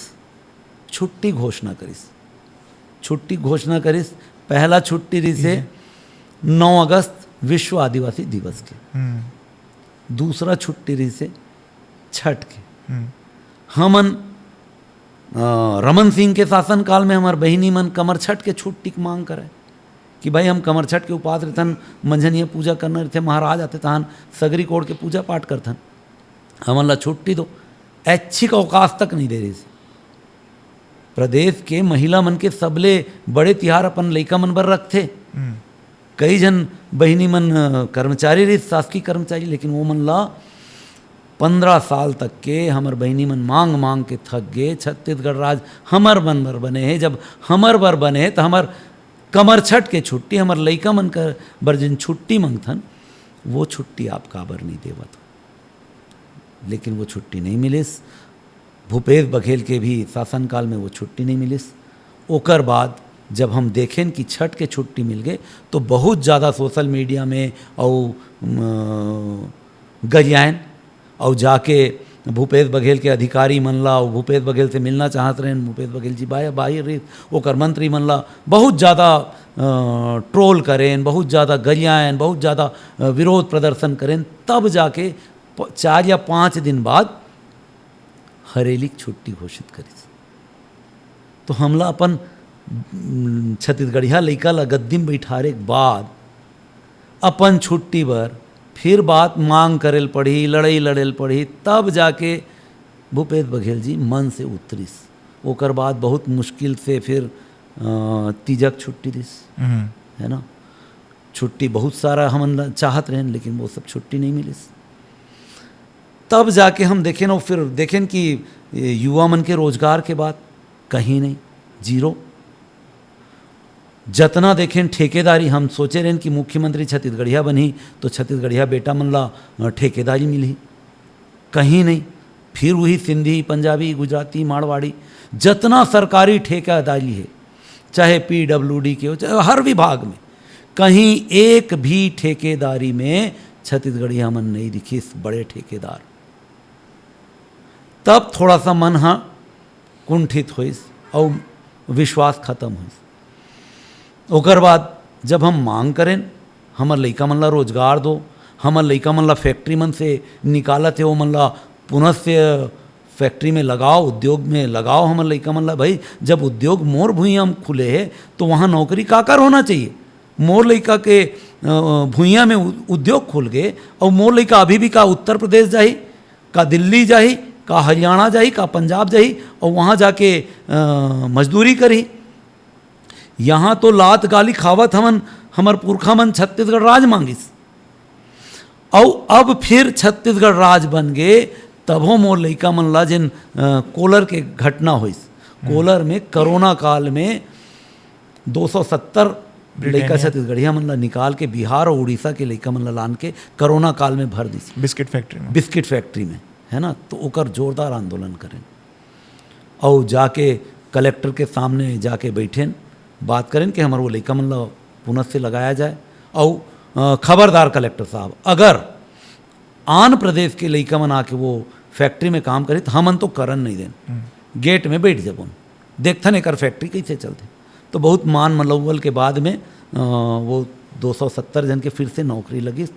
छुट्टी घोषणा करिस। छुट्टी घोषणा करिस, पहला छुट्टी रहिस हे नौ अगस्त विश्व आदिवासी दिवस के, दूसरा छुट्टी रहिस हे छठ के। हमन, अ, रमन सिंह के शासनकाल में हमर बहिनी मन कमरछठ के छुट्टी के मांग करे कि भाई, हम कमरछठ के उपास रहिथन, मंझनिया पूजा करना रहिथे, महाराज आथे तहान सगरी कोड़ के पूजा पाठ करथन, हमन ला छुट्टी दो। ऐच्छिक अवकाश तक नहीं दे रहिस। प्रदेश के महिला मन के सबले बड़े तिहार अपन लइका मन बर रखथे। कई झन बहिनी मन, अ, कर्मचारी रहिस, शासकीय कर्मचारी, लेकिन वो मन ला पन्द्रह साल तक के हमर बहिनी मन मांग मांग के थक गे। छत्तीसगढ़ राज हमर मन बर बने हे, जब हमर बर बने हे, त हमर कमरछठ के छुट्टी, हमर लइका मन कर बर जेन छुट्टी मांगथन, वो छुट्टी आप काबर नहीं देवत हो? लेकिन वो छुट्टी नहीं मिलिस। भूपेश बघेल के भी शासनकाल में वो छुट्टी नहीं मिलिस। ओकर बाद जब हम देखेन कि छठ के छुट्टी मिल गए, तो बहुत ज़्यादा social media में अउ, म, गरियाएन, अउ जाके भूपेश बघेल के अधिकारी मन ला, अउ भूपेश बघेल से मिलना चाहत रहेन, भूपेश बघेल जी बाय-, बाहिर रहिस, ओकर मंत्री मन ला बहुत ज़्यादा, अ, troll करेन, बहुत ज़्यादा गरियाएन, बहुत ज़्यादा, अ, विरोध प्रदर्शन करेन। तब जाके प-, चार या पाँच दिन बाद हरेली के छुट्टी घोषित करिस। तो हमला अपन, उम, छत्तीसगढ़िया लइका ला गद्दी में बैठारे के बाद अपन छुट्टी बर फिर बात मांग करे ल पड़ही, लड़ाई लड़े ल पड़ही, तब जाके भूपेश बघेल जी मन से उतरिस। ओकर बाद बहुत मुश्किल से फिर, अ, तीजक छुट्टी दिस, है ना? छुट्टी बहुत सारा हमन ला चाहत रहेन, लेकिन वो सब छुट्टी नहीं मिलिस। तब जाके हम देखेन, अउ फिर देखेन कि ये युवा मन के रोजगार के बात कहीं नहीं, zero। जतना देखेन ठेकेदारी, हम सोचे रहेन कि मुख्यमंत्री छत्तीसगढ़िया बनही, तो छत्तीसगढ़िया बेटा मन ला, अ, ठेकेदारी मिलही, कहीं नहीं। फिर वही सिंधी, पंजाबी, गुजराती, मारवाड़ी, जतना सरकारी ठेकेदारी हे, चाहे पीडब्ल्यूडी के हो, चाहे हर विभाग में, कहीं एक भी ठेकेदारी में छत्तीसगढ़िया मन नहीं दिखिस, बड़े ठेकेदार। तब थोड़ा सा मन हा कुंठित होइस अउ विश्वास खत्म होइस। ओकर बाद जब हम मांग करेन, "हमर लइका मन ला रोजगार दो, हमर लइका मन ला फैक्ट्री मन से निकालत हे, ओमन ला पुनः से फैक्ट्री में लगाओ, उद्योग में लगाओ हमर लइका मन ला।" भाई, जब उद्योग मोर भुइयां में खुले हे, तो वहाँ नौकरी काकर होना चाहिए? मोर लइका के, अ, भुइयां में उ-, उद्योग खुल गे, अउ मोर लइका अभी भी का उत्तर प्रदेश जाही, का दिल्ली जाही, का हरियाणा जाही, का पंजाब जाही, अउ वहाँ जाके, अ, मजदूरी करही? यहाँ तो लात गाली खावत हमन, हमर पुरखा मन छत्तीसगढ़ राज मांगिस, अउ अब फिर छत्तीसगढ़ राज बन गे, तभो मोर लइका मन ला जेन, अ, कोलर के घटना होइस, कोलर में कोरोना काल में दो सौ सत्तर लइका छत्तीसगढ़िया मन ला निकाल के बिहार और उड़ीसा के लइका मन ला लान के कोरोना काल में भर दिस। बिस्किट फैक्ट्री में। बिस्किट फैक्ट्री में, है ना? तो ओकर जोरदार आंदोलन करेन। अउ जाके कलेक्टर के सामने जाके बैठेन, बात करेन कि हमर वो लइका मन ला पुनः से लगाया जाए। अउ, अ, खबरदार कलेक्टर साहब, अगर आन प्रदेश के लइका मन आके वो फैक्ट्री में काम करिस, त हमन तो करन नहीं देन, हम्म। गेट में बैठ जबोन, देखथन एकर फैक्ट्री कैसे चलथे। तो बहुत मान मनौवल के बाद में, अ, वो दो सौ सत्तर झन के फिर से नौकरी लगिस,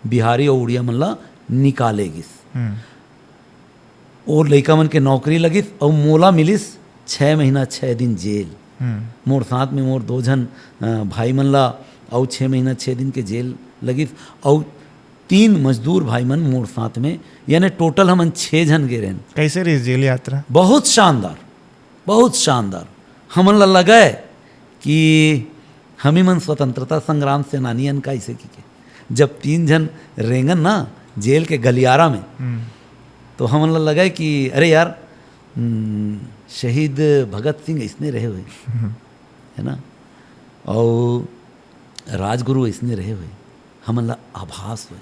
बिहारी और उड़िया मन ला निकाले गिस। हम्म। वो लइका मन के नौकरी लगिस अउ मोला मिलिस छः महीना छः दिन जेल। हम्म। मोर साथ में मोर दो झन, अ, भाई मन ला अउ छः महीना छः दिन के जेल लगिस अउ तीन मजदूर भाई मन मोर साथ में, यानी टोटल हमन छः झन गे रहेन। कैसे रहिस जेल यात्रा? बहुत शानदार, बहुत शानदार। हमन ला लगय कि हमी मन स्वतंत्रता संग्राम सेनानी अन का, ऐसे कि के। जब तीन झन रेंगन ना जेल के गलियारा में, हम्म। तो हमन ला लगय कि अरे यार, हम्म, शहीद भगत सिंह इसने रहे हुए, हम्म। है ना, और राजगुरु इसने रहे हुए, हमन ला आभास हुए।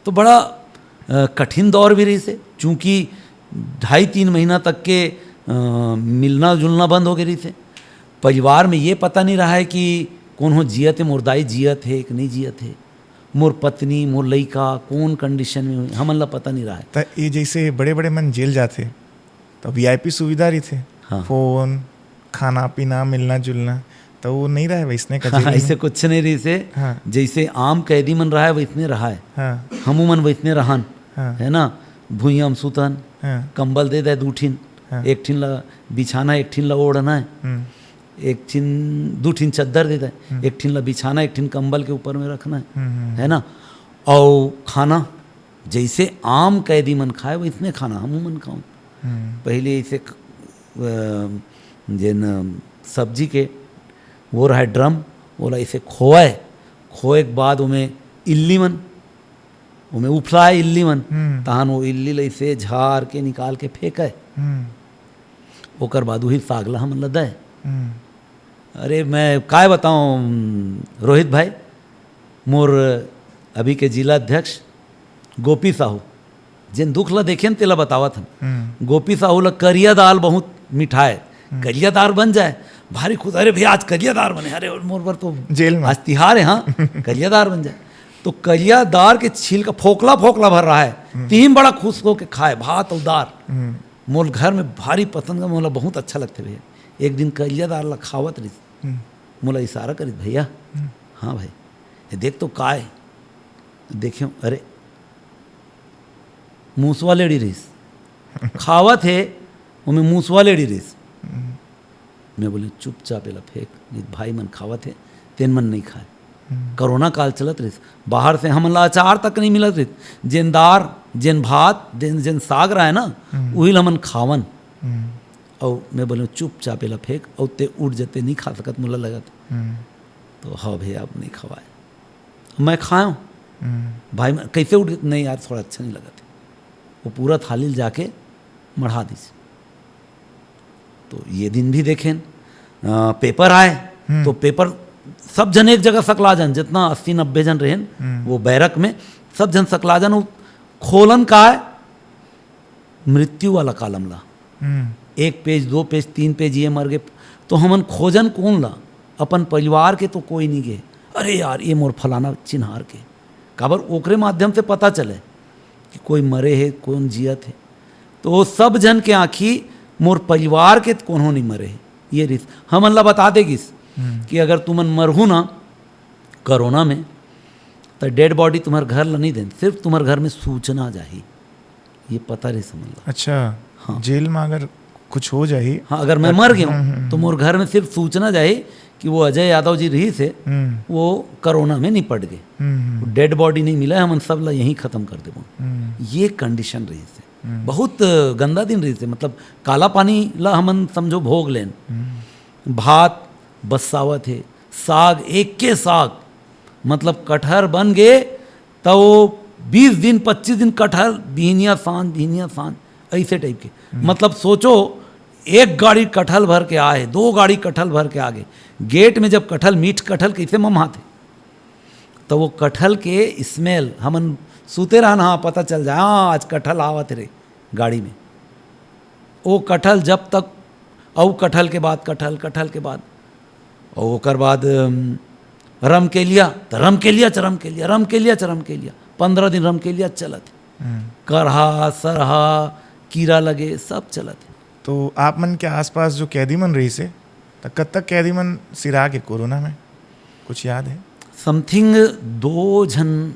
तो बड़ा, अ, कठिन दौर भी रहिस हे, चूँकि ढाई तीन महीना तक के, अ, मिलना जुलना बंद हो गए रहिस हे। परिवार में ये पता नहीं रहा है कि कौन हो जियत है, मोर दाई जियत है कि नहीं जियत है, मोर पत्नी, मोर लइका कौन कंडीशन में हुई, हमन ला पता नहीं रहा है। त ये जैसे बड़े-बड़े मन जेल जाथे, त वीआईपी सुविधा रहिथे, हाँ। फोन, खाना पीना, मिलना जुलना, त वो नहीं रहे वैसने का जेल में। ऐसे कुछ नहीं रहिस हे। हाँ। जैसे आम कैदी मन रहा है, वैसने रहा है। हाँ। हमू मन वैसने रहन, हाँ। है ना? भुइयां में सुतन, हाँ। कंबल दे दे दू ठिन, हाँ। एक ठिन ला बिछाना, एक ठिन ला ओढ़ना है, हम्म। एक ठिन, दू ठिन चद्दर दे दे, हम्म। एक ठिन ला बिछाना, एक ठिन कंबल के ऊपर में रखना है, हम्म, हम्म। है ना? और खाना जैसे आम कैदी मन खाए, वैसने खाना हमू मन खाऊं। हम्म। पहले ऐसे क-, अ, जेन सब्जी के वो रहे ड्रम, ओला ऐसे खोए, खोए के बाद ओमे इल्ली मन, ओमे उफलाए इल्ली मन, हम्म। तहन वो इल्ली ला ऐसे झार के निकाल के फेंके। हम्म। ओकर बाद उही साग ला हमन ला दे। हम्म। अरे, मैं काय बताऊं, रोहित भाई, मोर अभी के जिला अध्यक्ष गोपी साहू, जेन दुख ला देखेन, तेला बतावत हन। हम्म। गोपी साहू ला करिया दाल बहुत मिठाए, हम्म। करिया दाल बन जाए, भारी खुश, "अरे भैया, आज करिया दाल बने, अरे मोर बर तो जेल में। आज तिहार है, हाँ, करिया दाल बन जाए।" तो करिया दाल के छिलका फोकला फोकला भर रहा है, हम्म। तिही म बड़ा खुश होके खाए, भात और दाल। हम्म। मोर घर में भारी पसंद का, मोला बहुत अच्छा लगथे भैया। एक दिन करिया दाल ला खावत रहिस, हम्म। मोला इशारा करिस, "भैया, हम्म। हाँ भाई, ये देख तो काय?" देखेंव, अरे, मूसवा लेड़ी रहिस, खावत हे, ओमे मूसवा लेड़ी रहिस। हम्म। मैं बोलेंव, "चुपचाप एला फेंक, नहीं त भाई मन खावत हे, तेन मन नहीं खाए।" हम्म। कोरोना काल चलत रहिस, बाहर से हमन ला अचार तक नहीं मिलत रहिस। जेन दार, जेन भात, जेन, जेन साग रहे ना, हम्म। उही ल हमन खावन। हम्म। अउ मैं बोलेंव, "चुपचाप एला फेंक, अउ ते उठ जते, नहीं खा सकत, मोला लगत।" हम्म। तो, "हाँ भैया, अब नहीं खवाए।" मैं खाएंव। हम्म। भाई मन, "कैसे उठ गए?" "नहीं यार, थोड़ा अच्छा नहीं लगत।" वो पूरा थाली ल जाके मढ़ा दिस। तो ये दिन भी देखेन, अ, पेपर आए, हम्म। तो पेपर सब झन एक जगह सकला जान, जितना अस्सी नब्बे झन रहेन, हम्म। वो बैरक में सब झन सकला जान, वो खोलन काय, मृत्यु वाला कॉलम ला। हम्म। एक पेज, दो पेज, तीन पेज, ये मर गए। तो हमन खोजन कौन ला? अपन परिवार के तो कोई नहीं गे। "अरे यार, ये मोर फलाना चिन्हार के।" काबर ओकरे माध्यम से पता चले कि कोई मरे हे, कौन जियत हे। तो वो सब झन के आँखी मोर परिवार के कोनो नहीं मरे हे। ये रिस-, हमन ला बता दे गिस हम्म। कि अगर तुमन मरहू ना कोरोना में, तो डेड बॉडी तुम्हर घर ला नहीं देन, सिर्फ तुम्हर घर में सूचना जाही। ये पता रहिस हमन ला। अच्छा, हाँ। जेल में अगर कुछ हो जाही, हाँ, अगर मैं तब मर गया हूँ, हम्म, हम्म, तो हम्म। मोर घर में सिर्फ सूचना जाही कि वो अजय यादव जी रहिस हे, हम्म। वो कोरोना में निपट गए। हम्म, हम्म। डेड बॉडी नहीं मिला है, हमन सब ला यहीं खत्म कर देबो। हम्म। ये कंडीशन रहिस हे। हम्म। बहुत गंदा दिन रहिस हे, मतलब काला पानी ला हमन समझो भोग लेन। हम्म। भात बस्सावत हे, साग, एक के साग, मतलब कटहर बन गे, त वो बीस दिन, पच्चीस दिन कटहर, बिहनिया सांझ, बिहनिया सांझ, ऐसे टाइप के। हम्म। मतलब सोचो, एक गाड़ी कटहल भर के आए, दो गाड़ी कटहल भर के आगे। गेट में जब कटहल, मीठ कटहल कइसे ममाथे, तो वो कटहल के स्मेल, हमन सूते रहन, हाँ, पता चल जाए, हाँ, आज कटहल आवत रे गाड़ी में। वो कटहल जब तक, अउ कटहल के बाद कटहल, कटहल के बाद, और ओकर बाद अम, रमकेलिया, त रमकेलिया च रमकेलिया, रमकेलिया च रमकेलिया, पंद्रह दिन रमकेलिया चलत हे। करहा सरहा, कीरा लगे, सब चलत हे। तो आप मन के आसपास जो कैदी मन रहिस हे, त कतक कैदी मन सिरा गे कोरोना में, कुछ याद है? समथिंग दो झन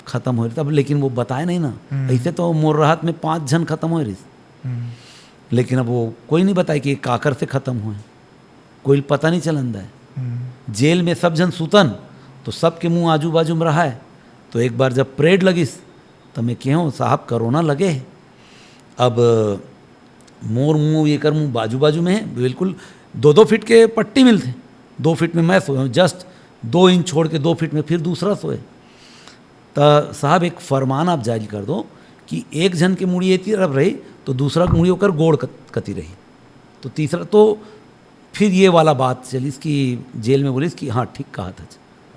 खत्म होए, तब लेकिन वो बताए नहीं ना। हम्म। ऐसे तो मोर राहत में पाँच झन खत्म होए रहिस। हम्म। लेकिन अब वो कोई नहीं बताए कि काकर से खत्म होए, कोई पता नहीं चलन दाए। हम्म। जेल में सब झन सुतन, तो सबके मुंह आजू बाजू में रहाए। तो एक बार जब परेड लगिस, तो मैं कहेंव, "साहब, कोरोना लगे हे।" अब मोर मुंह, एकर मुंह बाजू बाजू में है, बिल्कुल दो दो फीट के पट्टी मिलथे। दो फीट में मैं सोए हूँ, जस्ट दो इंच छोड़ के दो फीट में फिर दूसरा सोए। त साहब, एक फरमान आप जारी कर दो कि एक झन के मुड़ी एती तरफ रही, तो दूसरा के मुड़ी ओकर गोड़ कत-, कती रही। तो तीसरा तो फिर ये वाला बात चलिस कि जेल में बोलिस कि हाँ, ठीक कहा था।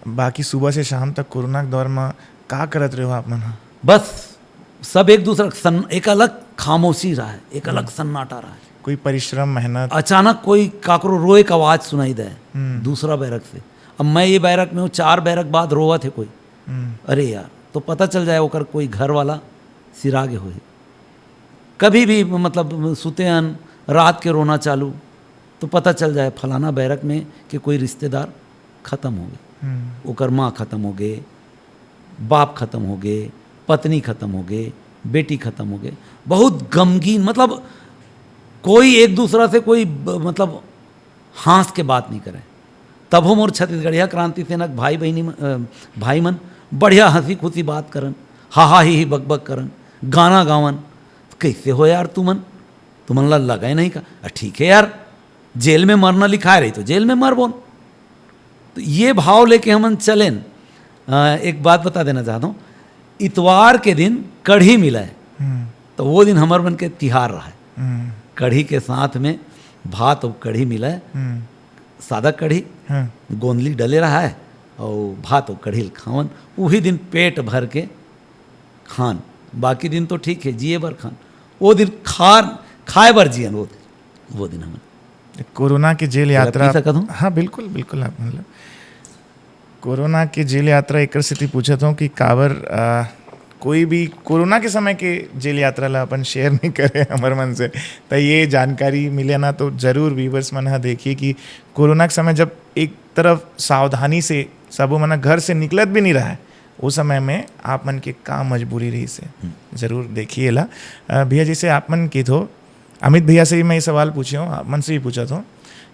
बाकी सुबह से शाम तक कोरोना के दौर में का करत रहे हो आप मन ह? बस सब एक दूसरा के सन्न-, एक अलग खामोशी रहा है, एक अलग हम्म। सन्नाटा रहा है। कोई परिश्रम, मेहनत? अचानक कोई काकरो रोए का आवाज सुनाई दे हम्म। दूसरा बैरक से। अब मैं ये बैरक में हूँ, चार बैरक बाद रोवत है कोई। हम्म। अरे यार, तो पता चल जाए ओकर कोई घर वाला सिरा गे होही। कभी भी मतलब सुते हन, रात के रोना चालू, तो पता चल जाए फलाना बैरक में कि कोई रिश्तेदार खत्म हो गए, हम्म। ओकर माँ खत्म हो गए, बाप खत्म हो गए, पत्नी खत्म हो गए, बेटी खत्म हो गए। बहुत गमगीन, मतलब कोई एक दूसरा से कोई ब-, मतलब हाँस के बात नहीं करे। तभो मोर छत्तीसगढ़िया क्रांति सेना के भाई बहिनी मन, अ, भाई मन बढ़िया हंसी खुशी बात करन, हा हा ही ही बक बक करन, गाना गावन। कैसे हो यार तुमन, तुमन ला लगे नहीं का? अ, ठीक है यार, जेल में मरना लिखाए रही तो जेल में मर बोन। तो ये भाव लेके हमन चलेन। अ, एक बात बता देना चाहता हूँ, इतवार के दिन कढ़ी मिले, हम्म। तो वो दिन हमर मन के तिहार रहा है। हम्म। कढ़ी के साथ में भात और कढ़ी मिले, हम्म। सादा कढ़ी, हाँ। गोंदली डले रहा है और भात और कढ़ी ल खावन, वही दिन पेट भर के खान। बाकी दिन तो ठीक है, जिए बर खान, वो दिन खान, खाए बर जियन, वो दिन, वो दिन हमन। कोरोना के जेल तेला यात्रा पी सकत हूँ? हाँ, बिल्कुल, बिल्कुल, आप मतलब कोरोना के जेल यात्रा एकर सेती पूछत हूँ कि काबर, आ, कोई भी कोरोना के समय के जेल यात्रा ला अपन शेयर नहीं करे हमर मन से, त ये जानकारी मिले ना, तो जरूर व्यूअर्स मन ह देखिए कि कोरोना के समय जब एक तरफ सावधानी से सबो मन ह घर से निकलत भी नहीं रहा है, उस समय में आप मन के का मजबूरी रही से हम्म। जरूर देखिए ला। अ, भैया, जैसे आप मन की थो, अमित भैया से भी मैं ये सवाल पूछे हूँ, आप मन से भी पूछा था,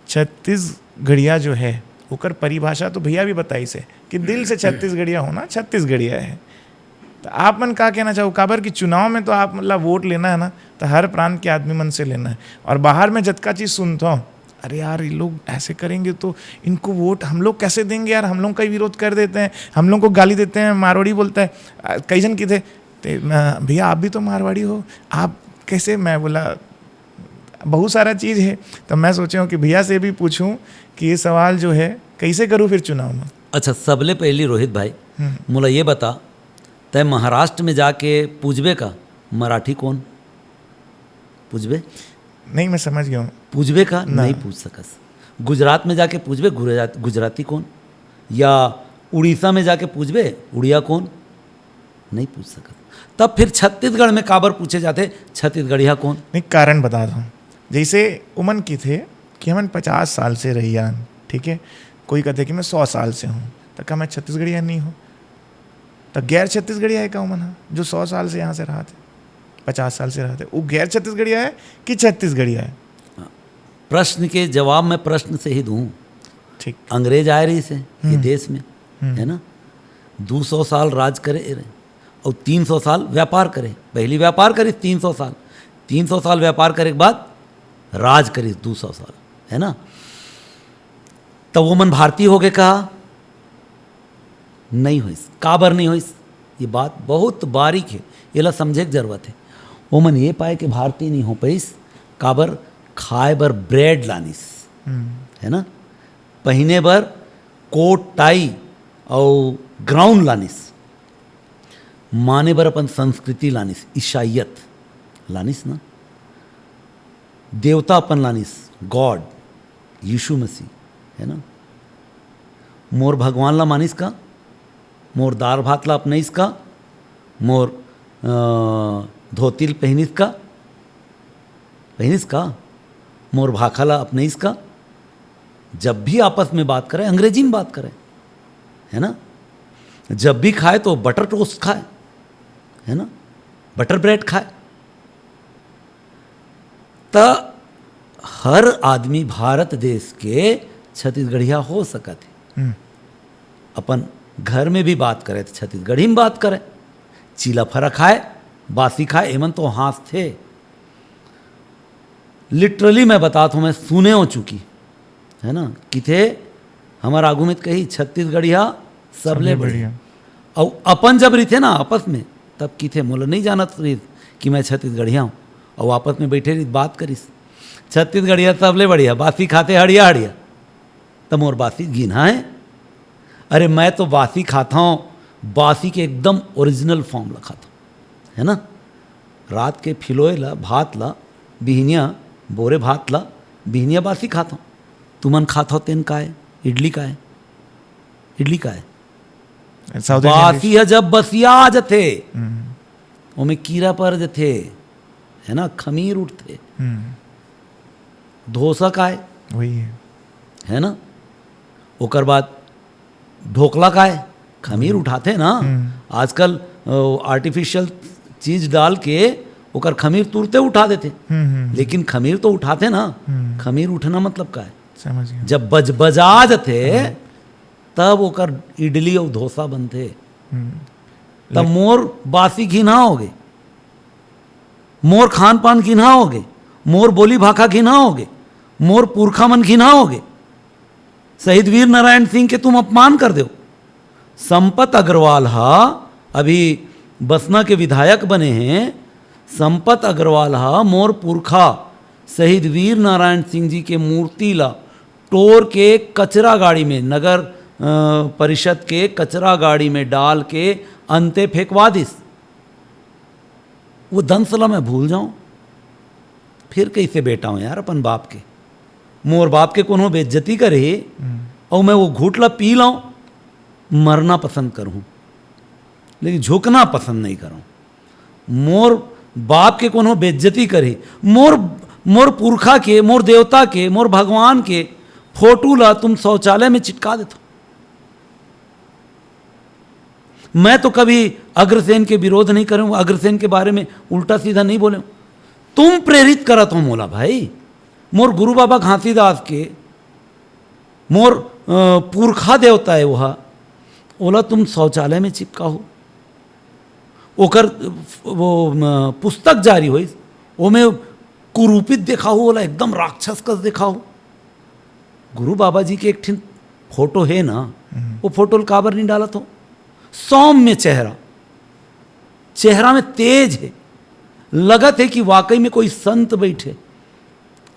छत्तीसगढ़िया जो है, ओकर परिभाषा तो भैया भी बताई से कि दिल से छत्तीसगढ़िया होना छत्तीसगढ़िया है। तो आप मन का कहना चाहो? काबर कि चुनाव में तो आप मतलब वोट लेना है ना, तो हर प्रांत के आदमी मन से लेना है। और बाहर में जतका चीज सुनता हूँ, "अरे यार, ये लोग ऐसे करेंगे तो इनको वोट हम लोग कैसे देंगे यार, हम लोग का ही विरोध कर देते हैं, हम लोग को गाली देते हैं, मारवाड़ी बोलता है।" आ, कई जन की थे, "ते, आ, भैया, आप भी तो मारवाड़ी हो, आप कैसे?" मैं बोला, "बहुत सारा चीज है।" तो मैं सोचे हूँ कि भैया से भी पूछूं कि ये सवाल जो है, कैसे करूँ फिर चुनाव में? अच्छा, सबले पहली रोहित भाई, हम्म। मोला ये बता, तय महाराष्ट्र में जाके पूछबे का, मराठी कौन? पूछबे? नहीं, मैं समझ गया हूँ। पूछबे का? ना। नहीं पूछ सकस। गुजरात में जाके पूछबे, गुजरात, गुजराती कौन? या उड़ीसा में जाके पूछबे, उड़िया कौन? नहीं पूछ सकत। तब फिर छत्तीसगढ़ में काबर पूछे जाथे, छत्तीसगढ़िया कौन? नहीं, कारण बता दो। जैसे उमन की थे कि हमन पचास साल से रहियान, ठीक है, कोई कहते कि मैं सौ साल से हूँ, तो का मैं छत्तीसगढ़िया नहीं हूँ? तो गैर छत्तीसगढ़िया है का उमन हा, जो सौ साल से यहाँ से रहा थे, पचास साल से रहा थे, वो गैर छत्तीसगढ़िया है कि छत्तीसगढ़िया है? प्रश्न के जवाब मैं प्रश्न से ही दूं। ठीक। अंग्रेज आए रहिस हे ये हम्म। देश में, हम्म। है ना, दो सौ साल राज करे रहे और तीन सौ साल व्यापार करे। पहली व्यापार करिस तीन सौ साल, तीन सौ साल व्यापार करे के बाद राज करिस दो सौ साल, है ना। तो वो मन भारतीय हो गए कहा? नहीं होइस। काबर नहीं होइस? ये बात बहुत बारीक है, येला समझे के जरूरत है। ओमन ये पाए के भारतीय नहीं हो पाइस, काबर खाए बर ब्रेड लानिस, है ना, पहिने बर कोट टाई अउ ग्राउन लानिस, माने बर अपन संस्कृति लानिस, ईसाइयत लानिस ना, देवता अपन लानिस, गॉड, यीशु मसीह, है ना। मोर भगवान ला मानिस का? मोर दार भात ला अपनाइस का? मोर, अ, धोती ल पहिनिस का? पहिनिस का? मोर भाखा ला अपनाइस का? जब भी आपस में बात करे, अंग्रेजी में बात करे, है ना। जब भी खाए तो बटर टोस्ट खाए, है ना, बटर ब्रेड खाए। त हर आदमी भारत देश के छत्तीसगढ़िया हो सकत हे। हम्म। अपन घर में भी बात करे त छत्तीसगढ़ी में बात करे। चीला फरा खाए, बासी खाए, एमन तो हाँसथे। लिटरली मैं बतात हूँ, मैं सुने हो चुकी, है ना, किथे हमर आगू में कही, "छत्तीसगढ़िया सबले सबले बढ़िया।" बढ़िया। अउ अपन जब रहिथे ना आपस में, तब किथे, "मोला नहीं जानत रहिस कि मैं छत्तीसगढ़िया हूँ।" अउ आपस में बैठे रहिस, बात करिस, "छत्तीसगढ़िया सबले बढ़िया, बासी खाथे हड़िया हड़िया।" त मोर बासी घिन्हा है। अरे, मैं तो बासी खाता हूँ, बासी के एकदम ओरिजिनल फॉर्म ला खाता हूँ, है ना। रात के फिलोय ला, भात ला, बिहनिया बोरे भात ला, बिहनिया बासी खाता हूँ। तुमन खात हो तेन काय? इडली काय? इडली काय? साउथ इंडियन बासी डिश। ह जब बसिया जथे, हम्म। ओमे कीरा पर जथे, है ना, खमीर उठथे। हम्म। धोसा काय? वही है। है ना? ओकर बाद ढोकला काय? खमीर हम्म। उठाथे ना। हम्म। आजकल, अ, आर्टिफिशियल चीज डाल के ओकर खमीर तुरते उठा देथे। हम्म, हम्म, हम्म। लेकिन खमीर तो उठाथे ना। हम्म। खमीर उठना मतलब काय? समझ गया। जब बजबजा जथे, हम्म। तब ओकर इडली अउ धोसा बनथे। हम्म। तब ले- मोर बासी घिन्हा होगे, मोर खान पान घिन्हा होगे, मोर बोली भाखा घिन्हा होगे, मोर पुरखा मन घिन्हा होगे। शहीद वीर नारायण सिंह के तुम अपमान कर देव। संपत अग्रवाल हा अभी बसना के विधायक बने हैं। संपत अग्रवाल हा मोर पुरखा शहीद वीर नारायण सिंह जी के मूर्ति ला टोर के कचरा गाड़ी में, नगर, अ, परिषद के कचरा गाड़ी में डाल के अंते फेंकवा दिस। वो दंस ला मैं भूल जाऊं, फिर कैसे बेटा हूं यार अपन बाप के? मोर बाप के कोनो बेइज्जती करे हम्म। और मैं वो घूट ला पी लाऊं, मरना पसंद करूं, लेकिन झुकना पसंद नहीं करूं। मोर बाप के कोनो बेइज्जती करे, मोर, मोर पुरखा के, मोर देवता के, मोर भगवान के फोटो ला तुम शौचालय में चिटका देथो। मैं तो कभी अग्रसेन के विरोध नहीं करे हूं, अग्रसेन के बारे में उल्टा सीधा नहीं बोले हूं। तुम प्रेरित करत हो मोला भाई, मोर गुरु बाबा घासीदास के, मोर, अ, पुरखा देवता है वह, ओला तुम शौचालय में चिपका हो। ओकर वो, म, पुस्तक जारी होइस, ओमे कुरूपित देखा हो, ओला एकदम राक्षस कस देखा हो। गुरु बाबा जी के एक ठिन फोटो हे ना, हम्म। वो फोटो ल काबर नहीं डालत हो? सौम्य चेहरा, चेहरा में तेज है, लगत है कि वाकई में कोई संत बैठे।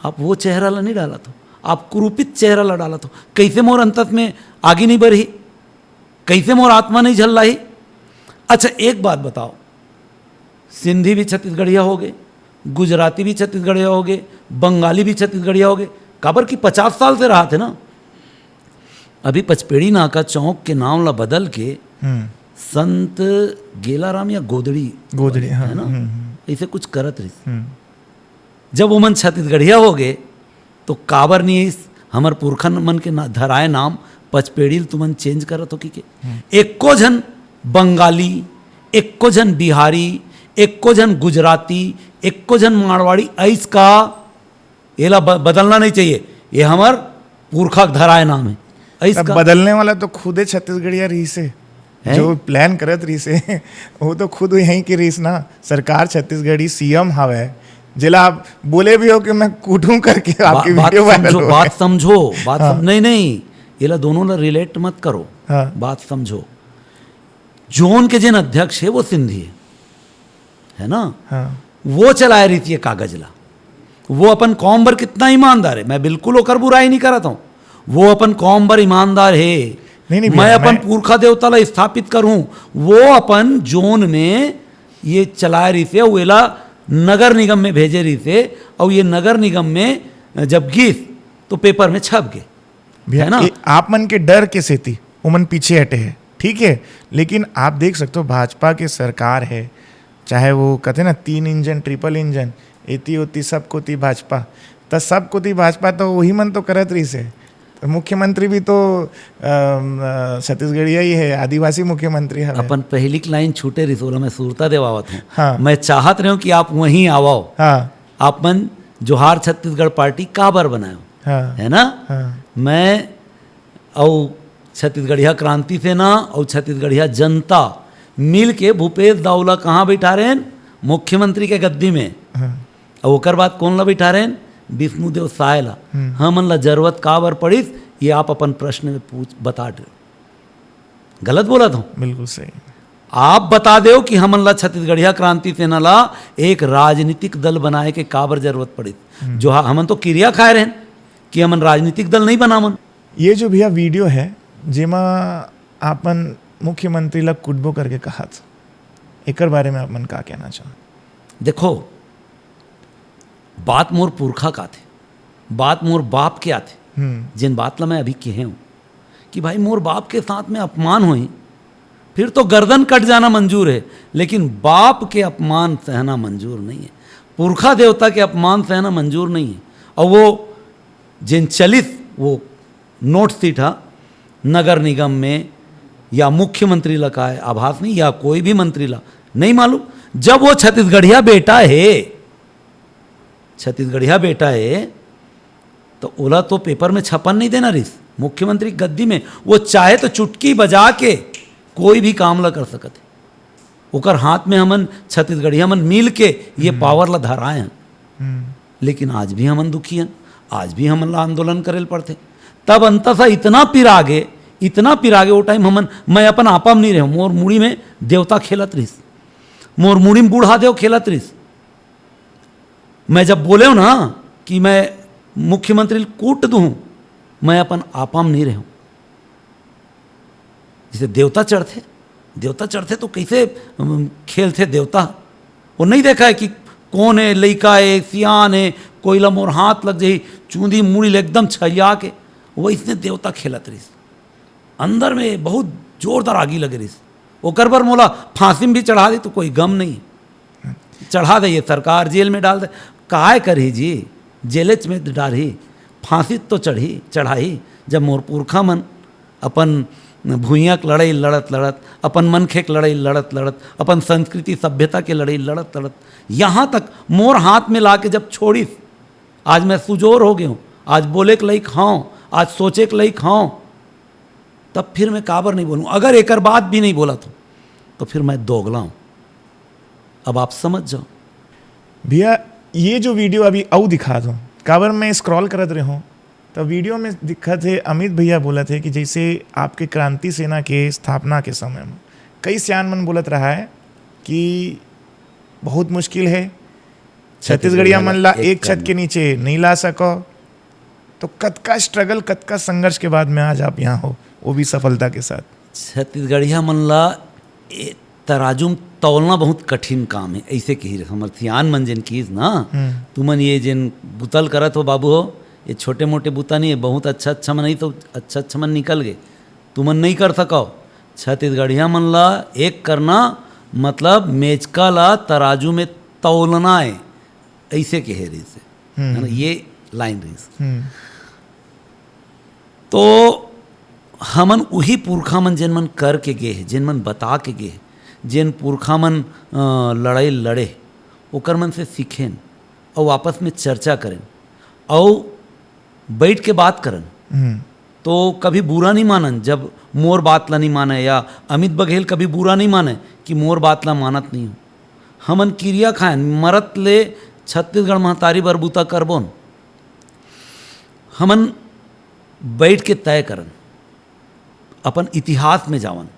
आप वो चेहरा ला नहीं डालत हो, आप कुरूपित चेहरा ला डालत हो। कैसे मोर अंतस में आगी नहीं बरही? कैसे मोर आत्मा नहीं झल्लाही? अच्छा, एक बात बताओ, सिंधी भी छत्तीसगढ़िया हो गए, गुजराती भी छत्तीसगढ़िया हो गए, बंगाली भी छत्तीसगढ़िया हो गए, काबर कि पचास साल से रहा थे ना। अभी पचपेड़ी नाका चौक के नाम ला बदल के हम्म। संत गेलाराम या गोदड़ी, गोदड़ी, हाँ, है ना, हम्म, हम्म। ऐसे कुछ करत रहिस। हम्म। जब ओमन छत्तीसगढ़िया हो गए, तो काबर नहीं आइस हमर पुरखन मन के ना-, धराए नाम पचपेड़ी ल तुमन चेंज करत हो कि के? हम्म। एको झन बंगाली, एको झन बिहारी, एको झन गुजराती, एको झन मारवाड़ी आइस का? एला ब-, बदलना नहीं चाहिए, ये हमर पुरखा के धराए नाम है। आइस अब का? बदलने वाला तो खुदे छत्तीसगढ़िया रहिस हे। हैं? जो प्लान करत रहिस हे, वो तो खुद यहीं के रहिस ना। सरकार छत्तीसगढ़ी सीएम हवे, जेला आप बोले भी हो कि मैं कूटूं करके बा-, आपकी बात वीडियो वायरल समझो, हो बात गए। समझो, बात हाँ। सम-, नहीं, नहीं, एला दोनों ला रिलेट मत करो, हाँ। बात समझो। जोन के जेन अध्यक्ष है वो सिंधी है, है ना? हाँ। वो चलाए रहिस ये कागज ला। वो अपन कौम बर कितना ईमानदार है, मैं बिल्कुल ओकर बुराई नहीं करत हूँ। वो अपन कौम बर ईमानदार है। नहीं, नहीं मैं भैया, अपन मैं पुरखा देवता ला स्थापित करूँ, वो अपन जोन में ये चलाए रहिसे, अउ एला नगर निगम में भेजे रहिसे, अउ ये नगर निगम में जब गिस तो पेपर में छप गे। भैया, है ना? ए, आप मन के डर के सेती उमन पीछे हटे हैं, ठीक है, लेकिन आप देख सकते हो भाजपा के सरकार है, चाहे वो कहते ना तीन इंजन, ट्रिपल इंजन, एती ओती सब कोती भाजपा, त सब कोती भाजपा तो वही मन तो करत रहिसे। तो मुख्यमंत्री भी तो अम, अ, छत्तीसगढ़िया ही है, आदिवासी मुख्यमंत्री हवे। अपन पहली लाइन छूटे रहिस, ओला मैं सुरता देवावत हूँ। हाँ। मैं चाहत रहे हूँ कि आप वहीं आवव। हाँ। आप मन जोहार छत्तीसगढ़ पार्टी काबर बनायो, हाँ। है ना? हाँ। मैं अउ छत्तीसगढ़िया क्रांति सेना अउ छत्तीसगढ़िया जनता मिल के भूपेश दाऊ ला कहाँ बैठा रहे हैं? मुख्यमंत्री के गद्दी में। हाँ। अउ ओकर बाद कौन ला बैठा रहे हैं? विष्णुदेव साय ला। हम्म। हमन ला जरूरत काबर पड़िस, ये आप अपन प्रश्न में पूछ, बता दो। गलत बोलत हूँ? बिल्कुल सही। आप बता देव कि हमन ला छत्तीसगढ़िया क्रांति सेना ला एक राजनीतिक दल बनाए के काबर जरूरत पड़िस। जो हा-, हमन तो किरिया खाए रहेन कि हमन राजनीतिक दल नहीं बनावन। ये जो भैया वीडियो है, जेमा आपन मुख्यमंत्री ला कुटबो करके कहत, एकर बारे में आप मन का कहना चाहत? देखो, बात मोर पुरखा का थे, बात मोर बाप के आथे। हम्म। जिन बात ला मैं अभी कहे हूँ कि भाई, मोर बाप के साथ में अपमान होई, फिर तो गर्दन कट जाना मंजूर है, लेकिन बाप के अपमान सहना मंजूर नहीं है, पुरखा देवता के अपमान सहना मंजूर नहीं है। और वो जिन चलिस, वो नोट सीट हा नगर निगम में या मुख्यमंत्री ला काय, आभास नहीं, या कोई भी मंत्री ला नहीं मालूम। जब वो छत्तीसगढ़िया बेटा है, छत्तीसगढ़िया बेटा है, तो ओला तो पेपर में छपन नहीं देना रिस। मुख्यमंत्री गद्दी में वो चाहे तो चुटकी बजा के कोई भी काम ला कर सकत है। ओकर हाथ में हमन छत्तीसगढ़िया मन मिल के ये पावर ला धराए हैं। हम्म। लेकिन आज भी हमन दुखी हन, आज भी हमन ला आंदोलन करे ल पड़थे। तब अंततः इतना पिरागे, इतना पिरागे, वो टाइम हमन, मैं अपन आपा म नहीं रहे, मोर मुड़ी में देवता खेलत रहिस, मोर मुड़ी में बूढ़ा देव खेलत रहिस। मैं जब बोले हूँ ना कि मैं मुख्यमंत्री ल कूट दूँ, मैं अपन आपा म नहीं रहे हूँ। जैसे देवता चढ़थे, देवता चढ़थे तो कैसे, अम, खेलथे देवता? वो नहीं देखा है कि कौन है, लइका है, सियान है, कोई ला मोर हाथ लग जाही, चूंदी मुड़ी ले एकदम छलिया के, वैसने देवता खेलत रहिस। अंदर में बहुत जोरदार आगी लगे रहिस। ओकर बर मोला फांसी में भी चढ़ा दे तो कोई गम नहीं। चढ़ा दे ये सरकार, जेल में डाल दे, काय करही जी? जेलेच में डारही, फांसी तो चढ़ी, चढ़ाही। जब मोर पुरखा मन अपन भुइयां के लड़ाई लड़त लड़त, अपन मनखे के लड़ाई लड़त लड़त, अपन संस्कृति सभ्यता के लड़ाई लड़त लड़त, यहाँ तक मोर हाथ में लाके जब छोड़िस, आज मैं सुजोर हो गए हूँ, आज बोले के लायक हूँ, आज सोचे के लायक हूँ, तब फिर मैं काबर नहीं बोलूँ? अगर एकर बात भी नहीं बोला तो, तो फिर मैं दोगला हूँ। अब आप समझ जाओ। भैया, ये जो वीडियो अभी अउ दिखा दो, काबर मैं स्क्रॉल करत रहे हूँ, तो वीडियो में दिखत है, अमित भैया बोलत है कि जैसे आपके क्रांति सेना के स्थापना के समय में कई सियान मन बोलत रहा है कि बहुत मुश्किल है, छत्तीसगढ़िया मन ला एक छत के नीचे नहीं ला सको। तो कतका स्ट्रगल, कतका संघर्ष के बाद में आज आप यहाँ हो, वो भी सफलता के साथ। छत्तीसगढ़िया मन ला ए, तराजू में तौलना बहुत कठिन काम है, ऐसे कही रहे हमर सियान मन जेन किहिस ना। हम्म। तुमन ये जेन बुतल करत हो बाबू हो, ये छोटे मोटे बुता नहीं है, बहुत अच्छा अच्छा मन, नहीं तो अच्छा अच्छा मन निकल गए, तुमन नहीं कर सको। छत्तीसगढ़िया मन ला एक करना मतलब मेचका ला तराजू में तौलना है, ऐसे कहे रहिस है, हम्म। है ना? ये लाइन रहिस। हम्म। तो हमन उही पुरखा मन, जेन मन करके गे हे, जेन मन बता के गे हे, जेन पुरखा मन, अ, लड़ाई लड़े, ओकर मन से सीखेन अउ आपस में चर्चा करेन अउ बैठ के बात करन। हम्म। तो कभी बुरा नहीं मानन जब मोर बात ला नहीं माने, या अमित बघेल कभी बुरा नहीं माने कि मोर बात ला मानत नहीं हो। हमन किरिया खाएन, मरत ले छत्तीसगढ़ महतारी बर बुता करबोन। हमन बैठ के तय करन, अपन इतिहास में जावन।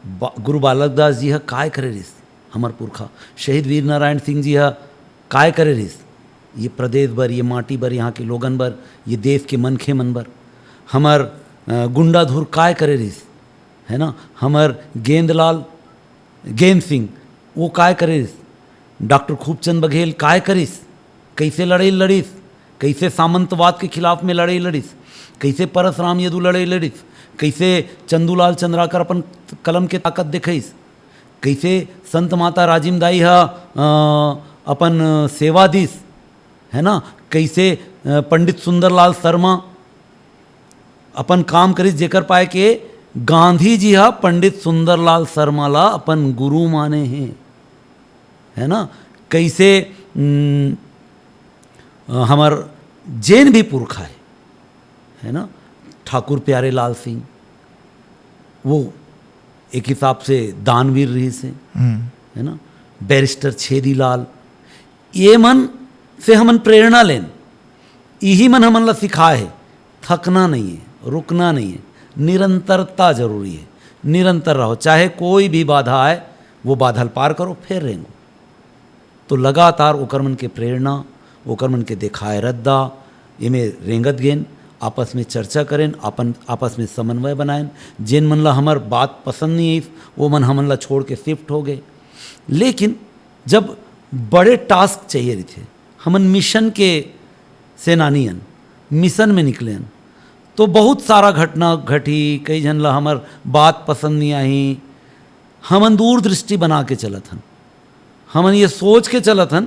बा-, गुरु बालक दास जी ह काय करे रिहिस, हमर पुरखा शहीद वीर नारायण सिंह जी ह काय करे रिहिस, ये प्रदेश बर, ये माटी बर, यहाँ के लोगन बर, ये देश के मनखे मन बर हमर, अ, गुंडाधुर काय करे रिहिस, है ना? हमर गेंदलाल, गेंद सिंह, वो काय करे रिहिस? डॉक्टर खूबचंद बघेल काय करिस? कइसे लड़ई लड़िस? कइसे सामंतवाद के खिलाफ में लड़ई लड़िस? कइसे परसराम यदु लड़ई लड़िस? कइसे चंदूलाल चंद्राकर अपन कलम के ताकत देखइस? कइसे संत माता राजिम दाई ह, अ, अपन सेवा दिस, है ना? कइसे, अ, पंडित सुंदरलाल शर्मा अपन काम करिस, जेकर पाए के गांधी जी ह पंडित सुंदरलाल शर्मा ला अपन गुरु माने हे, है ना? कइसे, उम, अ, हमर जेन भी पुरखा हे, है ना, ठाकुर प्यारे लाल सिंह, वो एक हिसाब से दानवीर रिहिस हे, हम्म। है ना, बैरिस्टर छेदी लाल, ये मन से हमन प्रेरणा लेन, इही मन हमन ला सिखाए हे, थकना नहीं है, रुकना नहीं है, निरंतरता जरूरी है। निरंतर रहो, चाहे कोई भी बाधा आए, वो बाधा ल पार करो, फिर रेंगो। तो लगातार ओकर मन के प्रेरणा, ओकर मन के देखाए रद्दा, एमे रेंगत गेन, आपस में चर्चा करेन, अपन, आपस में समन्वय बनाएन। जेन मन ला हमर बात पसंद नहीं आइस, वो मन हमन ला छोड़ के शिफ्ट हो गए। लेकिन जब बड़े टास्क चाहिए रहिथे, हमन मिशन के सेनानी हन, मिशन में निकले हन, तो बहुत सारा घटना घटी, कई झन ला हमर बात पसंद नहीं आही। हमन दूरदृष्टि बना के चलत हन, हमन ये सोच के चलत हन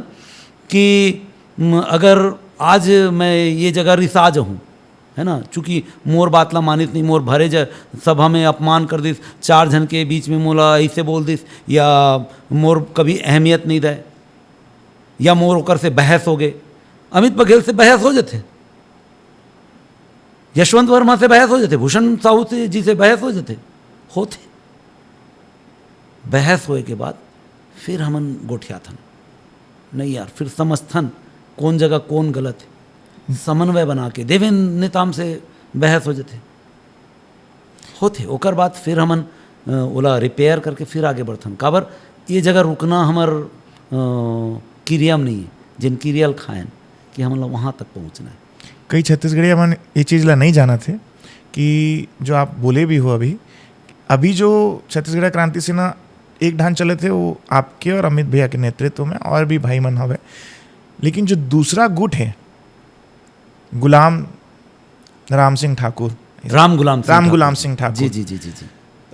कि, म, अगर आज मैं ये जगह रिसा जाहूँ, है ना, चूँकि मोर बात ला मानिस नहीं, मोर भरे ज-, सभा में अपमान कर दिस, चार झन के बीच में मोला ऐसे बोल दिस, या मोर कभी अहमियत नहीं दे, या मोर ओकर से बहस हो गए। अमित बघेल से बहस हो जाथे, यशवंत वर्मा से बहस हो जाथे, भूषण साहू से, जी से बहस हो जाथे, होथे। बहस होए के बाद फिर हमन गोठियाथन, नहीं यार, फिर समझथन कौन जगह कौन गलत है, समन्वय बना के। देवेंद्र नेताम से बहस हो जाथे, होथे, ओकर बाद फिर हमन, अ, ओला रिपेयर करके फिर आगे बढ़थन। काबर ये जगह रुकना हमर, अ, किरिया म नहीं है, जेन किरिया ल खायन कि हमन ला वहाँ तक पहुँचना है। कई छत्तीसगढ़िया मन ये चीज़ ला नहीं जानत हे कि जो आप बोले भी हो अभी, अभी जो छत्तीसगढ़ क्रांति सेना एक ढान चलत हे, वो आपके और अमित भैया के नेतृत्व में और भी भाई मन हवे, लेकिन जो दूसरा गुट है, गुलाम राम सिंह ठाकुर, राम गुलाम सिंह राम ठाकुर। गुलाम सिंह ठाकुर। जी, जी, जी, जी, जी।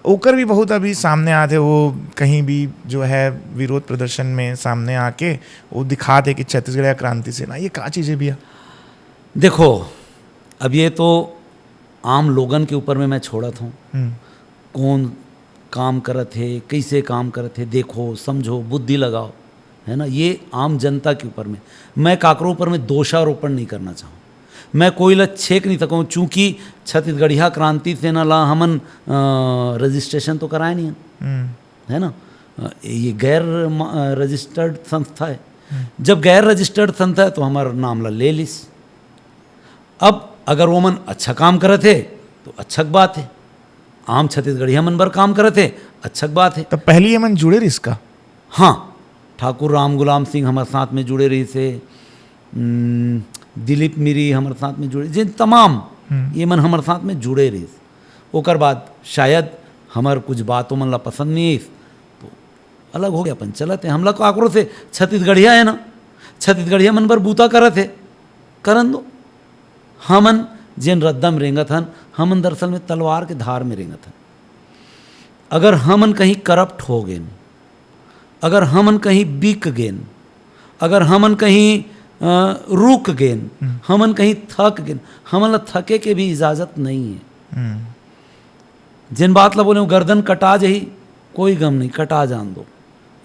ओकर भी बहुत अभी सामने आत हे, वो कहीं भी जो है विरोध प्रदर्शन में सामने आके वो दिखात हे कि छत्तीसगढ़ क्रांति सेना, ये का चीज़ है भैया? देखो, अब ये तो आम लोगन के ऊपर में मैं छोड़त हूँ, हम्म। कौन काम करत हे, कैसे काम करत हे, देखो, समझो, बुद्धि लगाओ, है ना, ये आम जनता के ऊपर में। मैं काकरो ऊपर में दोषारोपण नहीं करना चाहूँ, मैं कोई ला छेक नहीं सकूँ, चूँकि छत्तीसगढ़िया क्रांति सेना ला हमन, अ, रजिस्ट्रेशन तो कराए नहीं है, हम्म। है ना, अ, ये गैर म-, अ, रजिस्टर्ड संस्था है। हम्म। जब गैर रजिस्टर्ड संस्था है तो हमारा नाम ला ले लिस। अब अगर वो मन अच्छा काम करत हे तो अच्छा के बात है, आम छत्तीसगढ़िया मन बर काम करत हे, अच्छा के बात है। तब पहली ये मन जुड़े रिहिस का? हाँ, ठाकुर राम गुलाम सिंह हमर साथ में जुड़े रहिस हे, उम, दिलीप मिरी हमर साथ में जुड़े, जे तमाम हम्म। ये मन हमर साथ में जुड़े रहिस। ओकर बाद शायद हमर कुछ बात ओमन ला पसंद नहीं आइस, तो अलग हो गया, अपन चलत हे। हमला काकरो से, छत्तीसगढ़िया है ना, छत्तीसगढ़िया मन बर बूता करत हे, करन दो। हमन जेन रद्दा म रेंगत हन, हमन दरअसल में तलवार के धार में रेंगत हन। अगर हमन कहीं करप्ट हो गेन, अगर हमन कहीं बिक गेन, अगर हमन कहीं, अ, रुक गेन, हम्म। हमन कहीं थक गेन, हमन ला थके के भी इजाजत नहीं है। हम्म। जेन बात ला बोले, वो गर्दन कटा जाही, कोई गम नहीं, कटा जान दो।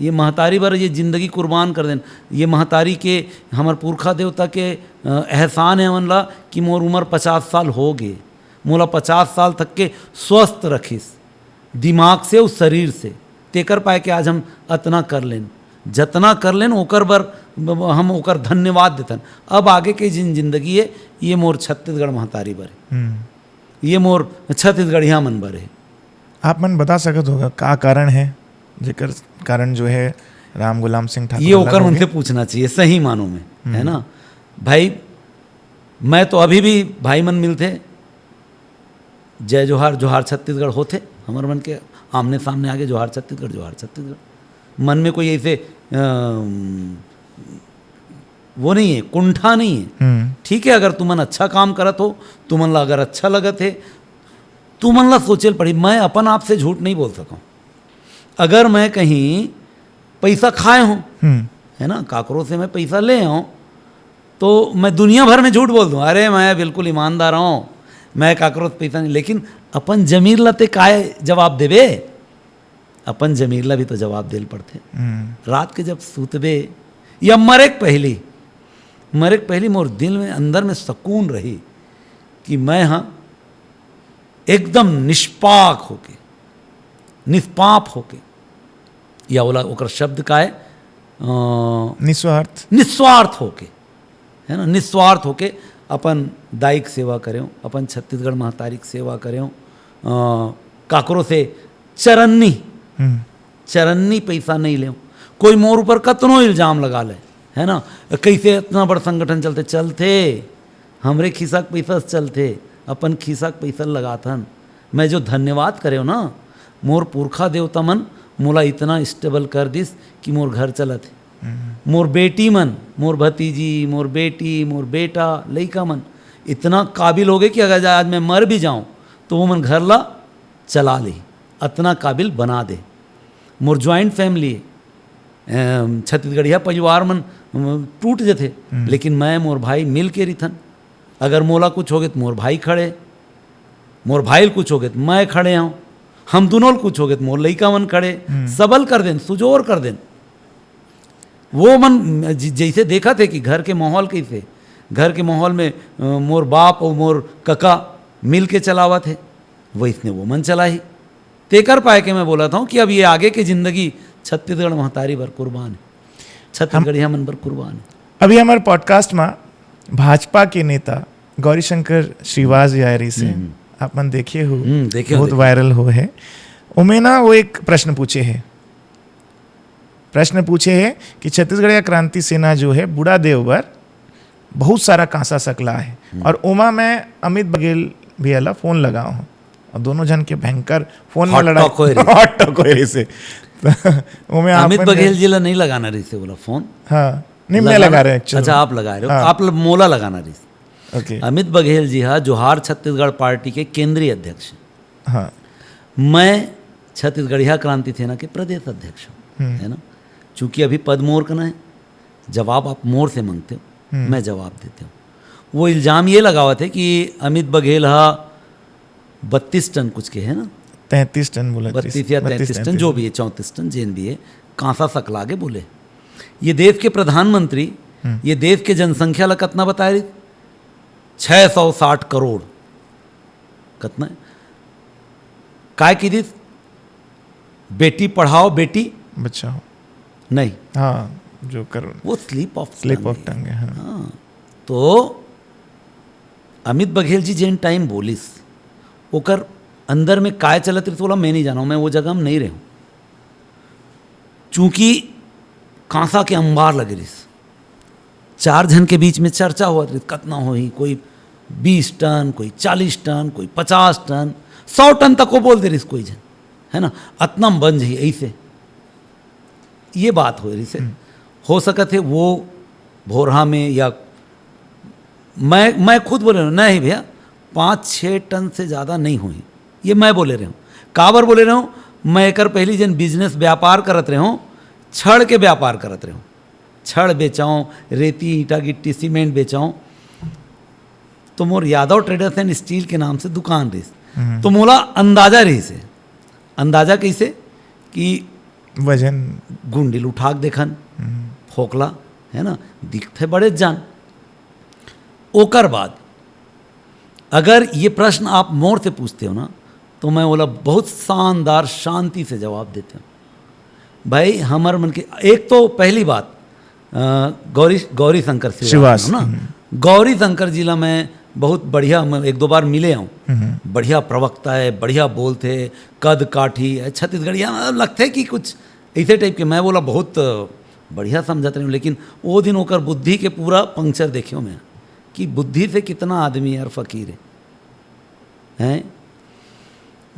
ये महतारी बर ये जिंदगी कुर्बान कर देन। ये महतारी के, हमर पुरखा देवता के, अ, एहसान है हमन ला कि मोर उम्र पचास साल हो गे, मोला पचास साल तक के स्वस्थ रखिस, दिमाग से अउ शरीर से। तेकर पाए के आज हम अतना कर लेन, जतना कर लेन, ओकर बर ब-, ब-, हम ओकर धन्यवाद देथन। अब आगे के जिन जिंदगी है, ये मोर छत्तीसगढ़ महतारी बर है। हम्म। ये मोर छत्तीसगढ़िया मन बर है। आप मन बता सकत होगा का कारण है, जेकर कारण जो है राम गुलाम सिंह ठाकुर ये अलग ओकर हो मन गए? से पूछना चाहिए सही मानो में, हम्म। है ना? भाई, मैं तो अभी भी भाई मन मिलथे, जय जोहार, जोहार छत्तीसगढ़ होथे, हमर मन के आमने सामने आगे जोहार छत्तीसगढ़, जोहार छत्तीसगढ़। मन में कोई ऐसे अम, वो नहीं है, कुंठा नहीं है। हम्म। ठीक है, अगर तुमन अच्छा काम करत हो, तुमन ला अगर अच्छा लगत है, तुमन ला सोचे ल पड़ी। मैं अपन आप से झूठ नहीं बोल सकूं। अगर मैं कहीं पैसा खाए हूं, हम्म। है ना, काकरो से मैं पैसा ले आऊं, तो मैं दुनिया भर में झूठ बोल दूं, "अरे, मैं बिल्कुल ईमानदार हूं, मैं काकरो से पैसा नहीं।" लेकिन अपन जमीर ला ते काय जवाब देबे? अपन जमीर ला भी तो जवाब देल पड़थे। हम्म। रात के जब सूतबे या मरे के पहली, मरे के पहली मोर दिल में, अंदर में सुकून रही कि मैं, हाँ, एकदम निष्पाक होके, निष्पाप होके, या ओला, ओकर शब्द का है, अ, निस्वार्थ। निस्वार्थ होके, है ना, निस्वार्थ होके अपन दाई के सेवा करेंव, अपन छत्तीसगढ़ महतारी के सेवा करेंव, अ, काकरो से चरन्नी, हम्म। चरन्नी पैसा नहीं लेंव। कोई मोर ऊपर कतनो इल्जाम लगा ले, है ना, कैसे इतना बड़ संगठन चलथे, चलथे, हमरे खिसा के पैसा से चलथे, अपन खिसा के पैसा लगाथन। मैं जो धन्यवाद करेंव ना, मोर पुरखा देवता मन मोला इतना stable कर दिस कि मोर घर चलत हे। मोर बेटी मन, मोर भतीजी, मोर बेटी, मोर बेटा, लइका मन इतना काबिल हो गए कि अगर आज मैं मर भी जाऊं, तो वो मन घर ला चला ले, अतना काबिल बना दे। मोर joint family, अम, छत्तीसगढ़िया परिवार मन, अम, टूट जथे, लेकिन मैं, मोर भाई मिल के रिथन। अगर मोला कुछ होगे, तो मोर भाई खड़े, मोर भाई ल कुछ होगे, तो मैं खड़े हूँ, हम दोनों ल कुछ होगे, तो मोर लइका मन खड़े, सबल कर देन, सुजोर कर देन। वो मन ज-, जैसे देखत हे कि घर के माहौल कैसे, घर के माहौल में, अ, मोर बाप और मोर कका मिल के चलावत हे, वैसने वो मन चलाही। तेकर पाए के मैं बोलत हूँ कि अब ये आगे के जिंदगी छत्तीसगढ़ महतारी बर कुर्बान हे, छत्तीसगढ़िया मन बर कुर्बान हे। अभी हमारे podcast में भाजपा के नेता गौरीशंकर श्रीवास जी आए रहिसे, आप मन देखे हो, हम्म, देखे हो, बहुत देखे। viral हो है। ओमे ना वो एक प्रश्न पूछे है, प्रश्न पूछे है कि छत्तीसगढ़िया क्रांति सेना जो है बुढ़ा देव बर बहुत सारा कांसा सकला है, और ओमा मैं अमित बघेल भैया ला फोन लगाओ हूँ, और दोनों झन के भयंकर फोन में Hot लड़ाई, talk होए रहिस। Hot talk होए रहिसे। तो ओमे आप अमित मन बघेल जी ला नहीं लगाना रहिसे बोला फोन। हाँ, नहीं, मैं लगाना? लगा रहे actually। अच्छा, आप लगा रहे हो, हाँ। आप ल-, मोला लगाना रहिस। OK। अमित बघेल जी हा जोहार छत्तीसगढ़ पार्टी के केंद्रीय अध्यक्ष। हाँ। मैं छत्तीसगढ़िया क्रांति सेना के प्रदेश अध्यक्ष हूँ, है ना। चूंकि अभी पद मोर कना है, जवाब आप मोर से मांगते हो, मैं जवाब देते हूँ। वो इल्जाम ये लगावत है कि अमित बघेल हा बत्तीस टन कुछ के, है ना, तैंतीस टन बोला, बत्तीस या तैंतीस टन, जो भी है, चौंतीस टन, जेन भी है, कांसा सकला के बोले। ये देश के प्रधानमंत्री, ये देश के जनसंख्या ला कतना बताए रहिस? छः सौ साठ करोड़। कतना है? काय की दिस? बेटी पढ़ाओ, बेटी बचाओ। नहीं, हाँ, जो कर वो slip of slip tongue of है। tongue है, हाँ। हाँ, तो अमित बघेल जी जेन टाइम बोलिस, ओकर अंदर में काय चलत रहिस, ओला मैं नहीं जानव, मैं वो जगह में नहीं रहूं। चूंकि कांसा के अंबार लगे रहिस, चार झन के बीच में चर्चा होवत रहिस, कतना होही, कोई बीस टन, कोई चालीस टन, कोई पचास टन, सौ टन तक वो बोल दे रहिस कोई झन, है ना, अतना में बन जाही ऐसे। ये बात हो रहिसे। हो सकत हे वो भोरहा में या मैं, मैं खुद बोले रहूं, नहीं भैया, पाँच छः टन से ज़्यादा नहीं होही, ये मैं बोले रहूं। काबर बोले रहूं? मैं एकर पहली जेन business, व्यापार करत रहूं, छड़ के व्यापार करत रहूं, छड़ बेचऊं, रेती, ईंटा, गिट्टी, सीमेंट बेचऊं, तो मोर यादव Traders and Steel के नाम से दुकान रहिस। तो मोला अंदाजा रहिसे। अंदाजा कैसे? कि वजन। गुंडी ल उठा के देखन, फोकला, है ना, दिखथे बड़े जान। ओकर बाद अगर ये प्रश्न आप मोर से पूछते हो ना, तो मैं ओला बहुत शानदार, शांति से जवाब देते हूँ। भाई, हमर मन के, एक तो पहली बात, अ, गौरी, गौरी शंकर श्रीवास, श्रीवास, है ना? गौरी शंकर जी ला मैं बहुत बढ़िया, मैं एक दो बार मिले हूँ। बढ़िया प्रवक्ता है, बढ़िया बोलथे, कद काठी है, छत्तीसगढ़िया, मतलब, लगथे कि कुछ ऐसे टाइप के। मैं बोला, बहुत, अ, बढ़िया समझत रहे हूँ, लेकिन वो दिन ओकर बुद्धि के पूरा पंक्चर देखे मैं कि बुद्धि से कितना आदमी यार फकीर है, हैं?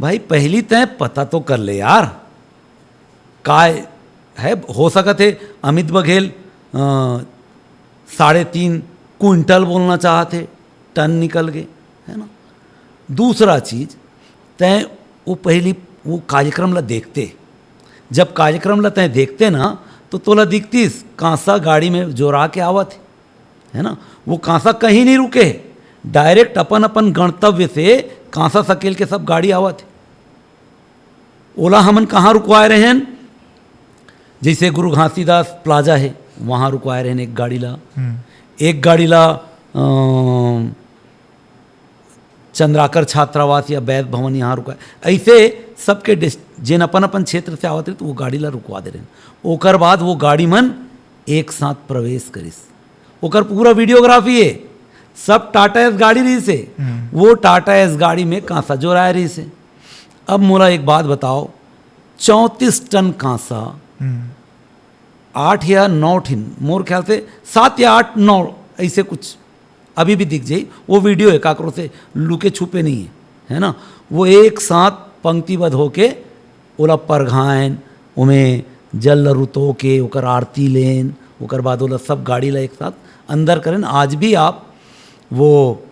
भाई, पहली तय पता तो कर ले यार, काय है? हो सकत है अमित बघेल, अ, साढ़े तीन कुंटल बोलना चाहत है, टन निकल गए, है ना? दूसरा चीज, तय वो पहली वो कार्यक्रम ला देखते, जब कार्यक्रम ला तय देखते ना, तो तोला दिखतीस कांसा गाड़ी में जोरा के आवत है, है ना? वो कांसा कहीं नहीं रुके है, डायरेक्ट अपन अपन गंतव्य से कांसा सकेल के सब गाड़ी आवत है। ओला हमन कहाँ रुकवाए रहेन? जैसे गुरु घासीदास प्लाजा है, वहाँ रुकवाए रहेन एक गाड़ी ला। एक गाड़ी ला अम, चंद्राकर छात्रावास या बैद भवन यहाँ रुकवाए। ऐसे सबके डेस- जेन अपन अपन क्षेत्र से आवत रहे, तो वो गाड़ी ला रुकवा दे रहेन। ओकर बाद वो गाड़ी मन एक साथ प्रवेश करिस। ओकर पूरा वीडियोग्राफी है, सब टाटा एस गाड़ी रहिस है। वो टाटा एस गाड़ी में कांसा जोराए रहिस है। अब मोला एक बात बताओ, चौंतीस टन कांसा, आठ या नौ ठिन, मोर ख्याल से सात या आठ, नौ, ऐसे कुछ अभी भी दिख जाई। वो वीडियो है, काकरो से लुके छुपे नहीं है, है ना? वो एक साथ पंक्तिबद्ध होके ओला परघाएन, ओमे जल ल रुतो के, ओकर आरती लेन, ओकर बाद ओला सब गाड़ी ला एक साथ अंदर करेन। आज भी आप वो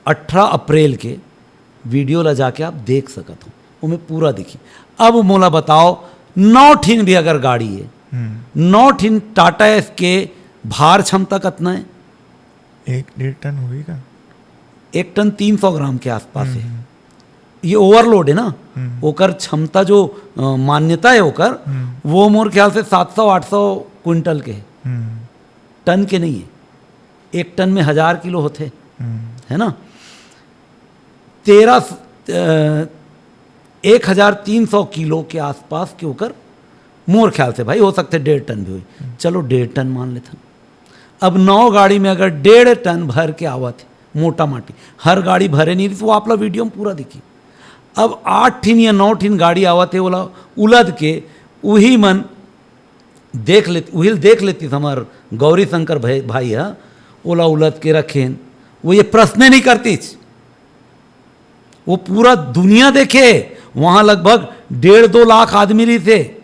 अठारह अप्रैल के वीडियो ला जाके आप देख सकत हो, ओमे पूरा दिखी। अब मोला बताओ, नौ ठिन भी अगर गाड़ी है, नौ ठिन टाटा एस के भार क्षमता कतना है? एक डेढ़ टन होही का? एक टन तीन सौ ग्राम के आसपास है। ये ओवरलोड है ना, ओकर क्षमता जो अ, मान्यता है ओकर, वो मोर ख्याल से सात सौ आठ सौ कुंटल के है, टन के नहीं है। एक टन में हजार किलो होते, है ना? तेरह, एक हजार तीन सौ किलो के आसपास के ओकर, मोर ख्याल से भाई, हो सकते डेढ़ टन भी होई, चलो डेढ़ टन मान लेथन। अब नौ गाड़ी में अगर डेढ़ टन भर के आवत है, मोटा माटी, हर गाड़ी भरे नहीं रही, तो वो आपला वीडियो में पूरा दिखी। अब आठ ठिन या नौ ठिन गाड़ी आवत है, ओला उलद के उही मन देख लेती, उहिल देख लेती हमार गौरी शंकर भाई, भाई है, ओला उलद के रखेन, वो ये प्रश्न नहीं करतीच। वो पूरा दुनिया देखे, वहाँ लगभग डेढ़ दो लाख आदमी रहिस हे,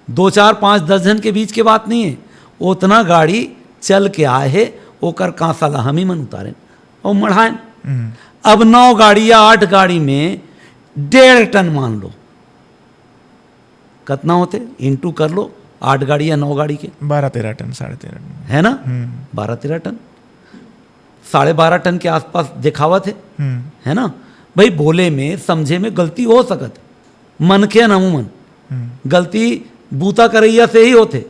दो चार पाँच दस झन के बीच के बात नहीं है। उतना गाड़ी चल के आए हे, ओकर कांसा ला हम ही मन उतारेन और मढ़ाएन। अब नौ गाड़ी या आठ गाड़ी में डेढ़ टन मान लो, कतना होते, into कर लो, आठ गाड़ी या नौ गाड़ी के। बारह तेरह टन, साढ़े तेरह टन। है ना? बारह तेरह टन, साढ़े बारह टन के आसपास देखावत है, है ना? भाई, बोले में, समझे में गलती हो सकत, मनखे न उमन, गलती बूता करैया से ही होते।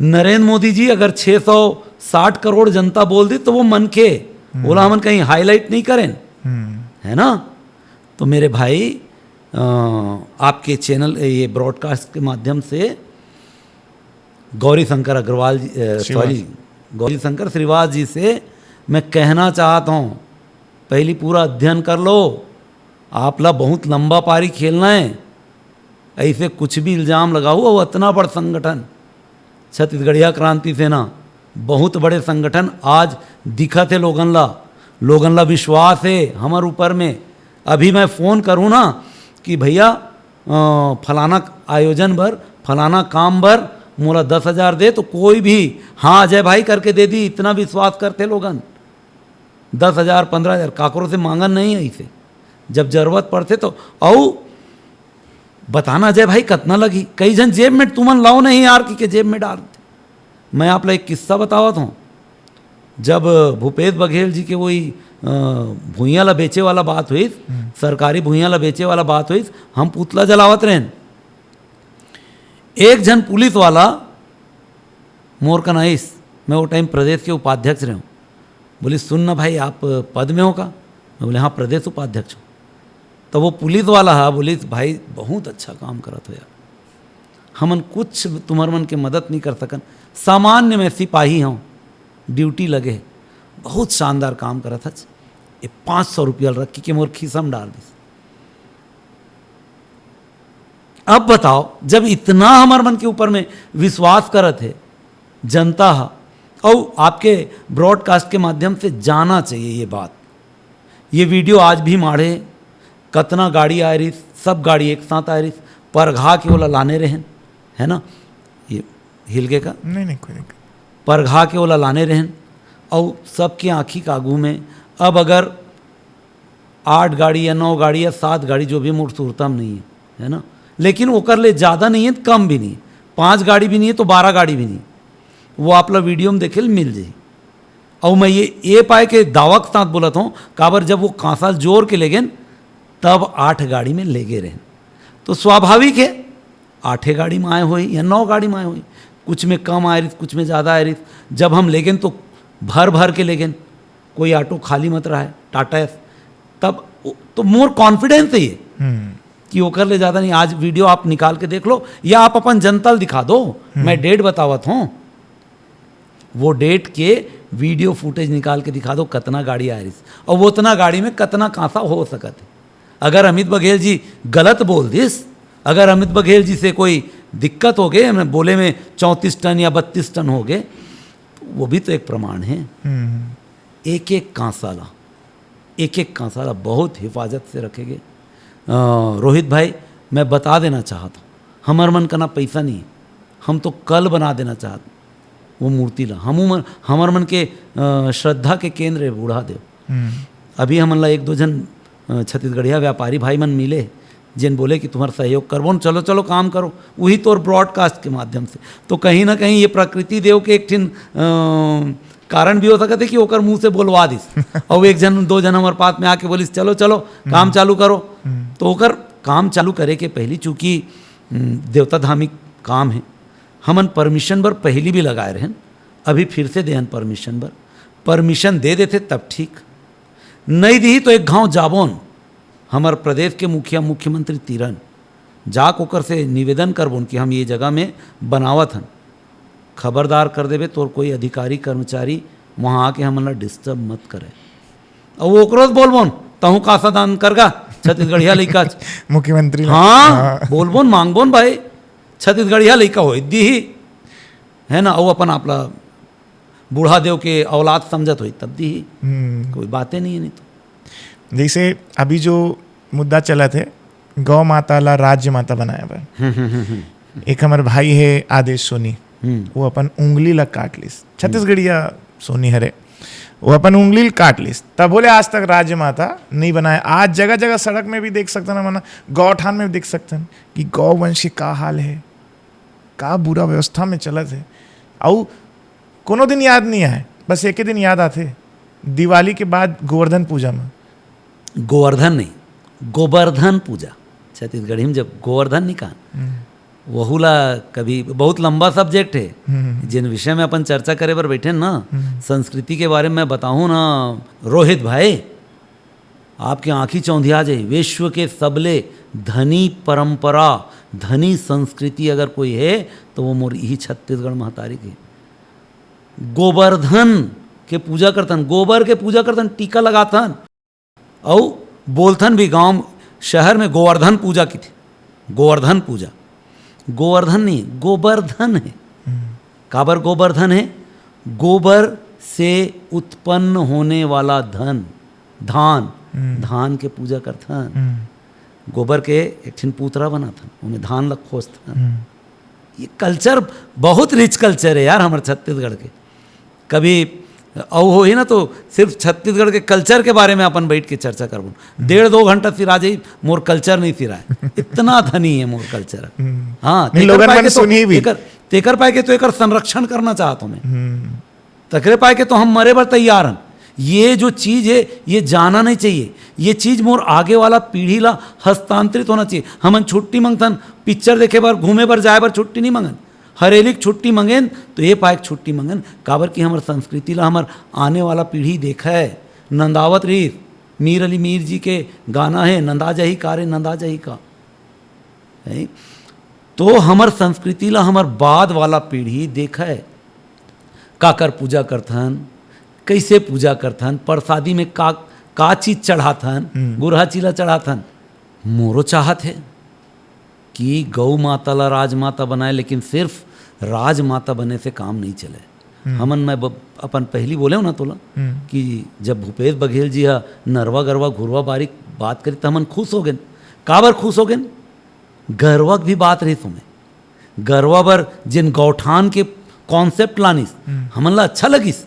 नरेंद्र मोदी जी अगर छह सौ साठ करोड़ जनता बोल दी, तो वो मनखे, ओला हमन कहीं हाईलाइट नहीं करें, है ना? तो मेरे भाई, अ, आपके चैनल, ये ब्रॉडकास्ट के माध्यम से गौरी शंकर अग्रवाल जी, अ, सॉरी, गौरी शंकर श्रीवास जी से मैं कहना चाहता हूँ, पहली पूरा अध्ययन कर लो, आप ला बहुत लंबा पारी खेलना है। ऐसे कुछ भी इल्जाम लगाओ, वो इतना बड़ संगठन, छत्तीसगढ़िया क्रांति सेना, बहुत बड़े संगठन, आज दिखत हे लोगन ला, लोगन ला विश्वास हे हमर ऊपर में। अभी मैं फोन करूँ ना कि भैया, अ, फलाना आयोजन बर, फलाना काम बर मोला दस हजार दे, तो कोई भी हाँ अजय भाई करके दे दी, इतना विश्वास करते लोगन। दस हजार, पन्द्रह हजार, काकरो से मांगन नहीं है इसे, जब जरूरत पड़ते तो। अउ बताना अजय भाई कतना लगही, कई झन जेब में तुमन लाओ नहीं यार, कि के जेब में डाल। मैं आप ला एक किस्सा बतावत हूँ, जब भूपेश बघेल जी के वही, अ, भुइयां ला बेचे वाला बात हुई, सरकारी भुइयां ला बेचे वाला बात हुई, हम पुतला जलावत रहेन। एक झन पुलिस वाला मोर कन आइस, मैं वो टाइम प्रदेश के उपाध्यक्ष रहे हूँ। बोली, "सुन ना भाई, आप पद में हो का?" मैं बोले, "हाँ, प्रदेश उपाध्यक्ष हूँ।" तो वो पुलिस वाला हा बोलिस, "भाई, बहुत अच्छा काम करत हो यार, हमन कुछ तुम्हर मन के मदद नहीं कर सकन, सामान्य मैं सिपाही हूँ, ड्यूटी लगे हे, बहुत शानदार काम करत हच, ये पाँच सौ रुपया रख के मोर खीसा में डाल दिस।" अब बताओ, जब इतना हमर मन के ऊपर में विश्वास करत हे, जनता ह, अउ आपके ब्रॉडकास्ट के माध्यम से जाना चाहिए ये बात। ये वीडियो आज भी माढ़े, कतना गाड़ी आए रहिस, सब गाड़ी एक साथ आए रहिस, परघा के ओला लाने रहेन, है ना? ये हिल गे का? नहीं नहीं, कोई दिक्कत। परघा के ओला लाने रहेन, अउ सबके आँखी के आगू में अब अगर आठ गाड़ी या नौ गाड़ी या सात गाड़ी, जो भी, मोर सुरता में नहीं है, है ना, लेकिन ओकर ले ज़्यादा नहीं है, कम भी नहीं, पाँच गाड़ी भी नहीं है तो बारह गाड़ी भी नहीं, वो आप ला वीडियो में देखे ल मिल जाही। अउ मैं ये ये पाए के दावा के साथ बोलत हूँ, काबर जब वो कांसा जोर के लेगेन, तब आठ गाड़ी में लेगे रहेन, तो स्वाभाविक है आठे गाड़ी में आए होही या नौ गाड़ी में आए होही, कुछ में कम आए रहिस, कुछ में ज़्यादा आए रहिस। जब हम लेगेन तो भर भर के लेगेन, कोई ऑटो खाली मत रहा है, टाटा एस। तब तो मोर कॉन्फिडेंस है ये हम्म कि ओकर ले ज़्यादा नहीं। आज वीडियो आप निकाल के देख लो या आप अपन जनता ल दिखा दो, मैं डेट बतावत हूँ। वो डेट के वीडियो फुटेज निकाल के दिखा दो, कतना गाड़ी आए रहिस और वो उतना गाड़ी में कतना कांसा हो सकत है। अगर अमित बघेल जी गलत बोल दिस, अगर अमित बघेल जी से कोई दिक्कत हो गए, हमने बोले में चौंतीस टन या बत्तीस टन हो गए, तो वो भी तो एक प्रमाण है। हम्म एक एक कांसा ला, एक एक कांसा ला बहुत हिफाजत से रखेंगे। अ, रोहित भाई, मैं बता देना चाहता हूँ, हमर मन कना पैसा नहीं है, हम तो कल बना देना चाहत वो मूर्ति ला। हम उमर, हमर मन के अ, श्रद्धा के केंद्र है बूढ़ा देव। हम्म अभी हमन ला एक दो झन अ, छत्तीसगढ़िया व्यापारी भाई मन मिले, जेन बोले कि तुम्हार सहयोग करबो न, चलो चलो काम करो, वही तोर ब्रॉडकास्ट के माध्यम से। तो कहीं ना कहीं ये प्रकृति देव के एक ठिन अ, कारण भी हो सकत है कि ओकर मुंह से बोलवा दिस। और एक जन दो जन हमारे पास में आके बोलिस, चलो चलो काम चालू करो। तो ओकर काम चालू करे के पहली, चूंकि हम्म, देवता धामी काम है, हमन परमिशन बर पहली भी लगाए रहन, अभी फिर से देहन परमिशन बर। परमिशन दे देथे तब ठीक, नहीं दिही तो एक घाव जाबोन हमर प्रदेश के मुखिया मुख्यमंत्री तीरन, जाक ओकर से निवेदन करबोन कि हम ये जगह में बनावत हन, खबरदार कर देबे, तोर कोई अधिकारी कर्मचारी वहाँ आके हमन ला डिस्टर्ब मत करे। अउ ओकरो से बोलबोन, तहूँ कांसा दान करगा, छत्तीसगढ़िया लइका। मुख्यमंत्री ने- हाँ, बोलबोन, मांगबोन भाई, छत्तीसगढ़िया लइका होय दिही, है ना? अउ अपन आपला बूढ़ा देव के औलाद समझत होई तब दिही, हम्म कोई बातें नहीं है। नहीं तो जैसे अभी जो मुद्दा चलत है, गौ माता ला राज्य माता बनाए बर, एक हमर भाई है आदेश सोनी, हम्म। वो अपन उंगली ला काट लिस, छत्तीसगढ़िया सोनी हरे, वो अपन उंगली ला काट लिस, तब बोले आज तक राज्य माता नहीं बनाए। आज जगह जगह सड़क में भी देख सकते ना, मना गौठान में भी देख सकते हैं कि गौ वंश के का हाल है, का बुरा व्यवस्था में चलत है। अउ कोनो दिन याद नहीं आए, बस एक ही दिन याद आथे, दिवाली के बाद गोवर्धन पूजा में। गोवर्धन नहीं, गोबरधन पूजा। छत्तीसगढ़ी में जब गोवर्धन निकाल, वहू ला कभी, बहुत लंबा सब्जेक्ट है, हम्म। जिन विषय में अपन चर्चा करे बर बैठे ना, संस्कृति के बारे में बताऊँ ना रोहित भाई, आपके आँखी चौंधिया जाए। विश्व के सबले धनी परंपरा, धनी संस्कृति अगर कोई है तो वो मोर इही छत्तीसगढ़ महतारी के। गोबरधन के पूजा करथन, गोबर के पूजा करथन, टीका लगाथन, अउ बोलथन भी गांव शहर में गोवर्धन पूजा की थी। गोवर्धन पूजा, गोवर्धन नहीं, गोबरधन है। काबर गोबरधन है? गोबर से उत्पन्न होने वाला धन, धान, धान के पूजा करथन। गोबर के एक ठिन पूतरा बनाथन, ओमे धान ला खोसथन। ये कल्चर बहुत रिच कल्चर है यार हमर छत्तीसगढ़ के। कभी अउ होही ना तो सिर्फ छत्तीसगढ़ के कल्चर के बारे में अपन बैठ के चर्चा करबो। डेढ़ दो घंटा सिरा जाई, मोर कल्चर नहीं सिराए, इतना धनी है मोर कल्चर। हाँ, नहीं, तेकर लोगन पाए मन के तो, सुनही भी। तेकर, तेकर पाए के तो एकर संरक्षण करना चाहत हूँ मैं। हम्म तकरे पाए के तो हम मरे बर तैयार हन। ये जो चीज है, ये जाना नहीं चाहिए। ये चीज मोर आगे वाला पीढ़ी ला हस्तांतरित होना चाहिए। हमन छुट्टी मंगथन, पिक्चर देखे बर, घूमे बर, जाए बर छुट्टी नहीं मंगन। हरेली के छुट्टी मंगेन तो ये पाए के छुट्टी मंगेन, काबर कि हमर संस्कृति ला हमर आने वाला पीढ़ी देखे। नंदावत रही, मीर अली मीर जी के गाना है, नंदा जाही का रे, नंदा जाही का। है? तो हमर संस्कृति ला हमर बाद वाला पीढ़ी देखे, काकर पूजा करथन, कैसे पूजा करथन, प्रसादी में का, का चीज चढ़ाथन, गुरहा चीला चढ़ाथन। मोरो चाहत है कि गौ माता ला राजमाता बनाए, लेकिन सिर्फ राजमाता बने से काम नहीं चले। हमन, मैं ब-, अपन पहली बोले हो ना तोला कि जब भूपेश बघेल जी हा नरवा गरवा घुरवा बारी बात करी त हमन खुश हो गेन। काबर खुश हो गेन? गरवा के भी बात रहिस ओमे। गरवा बर जेन गौठान के कॉन्सेप्ट लानिस, हमन ला अच्छा लगिस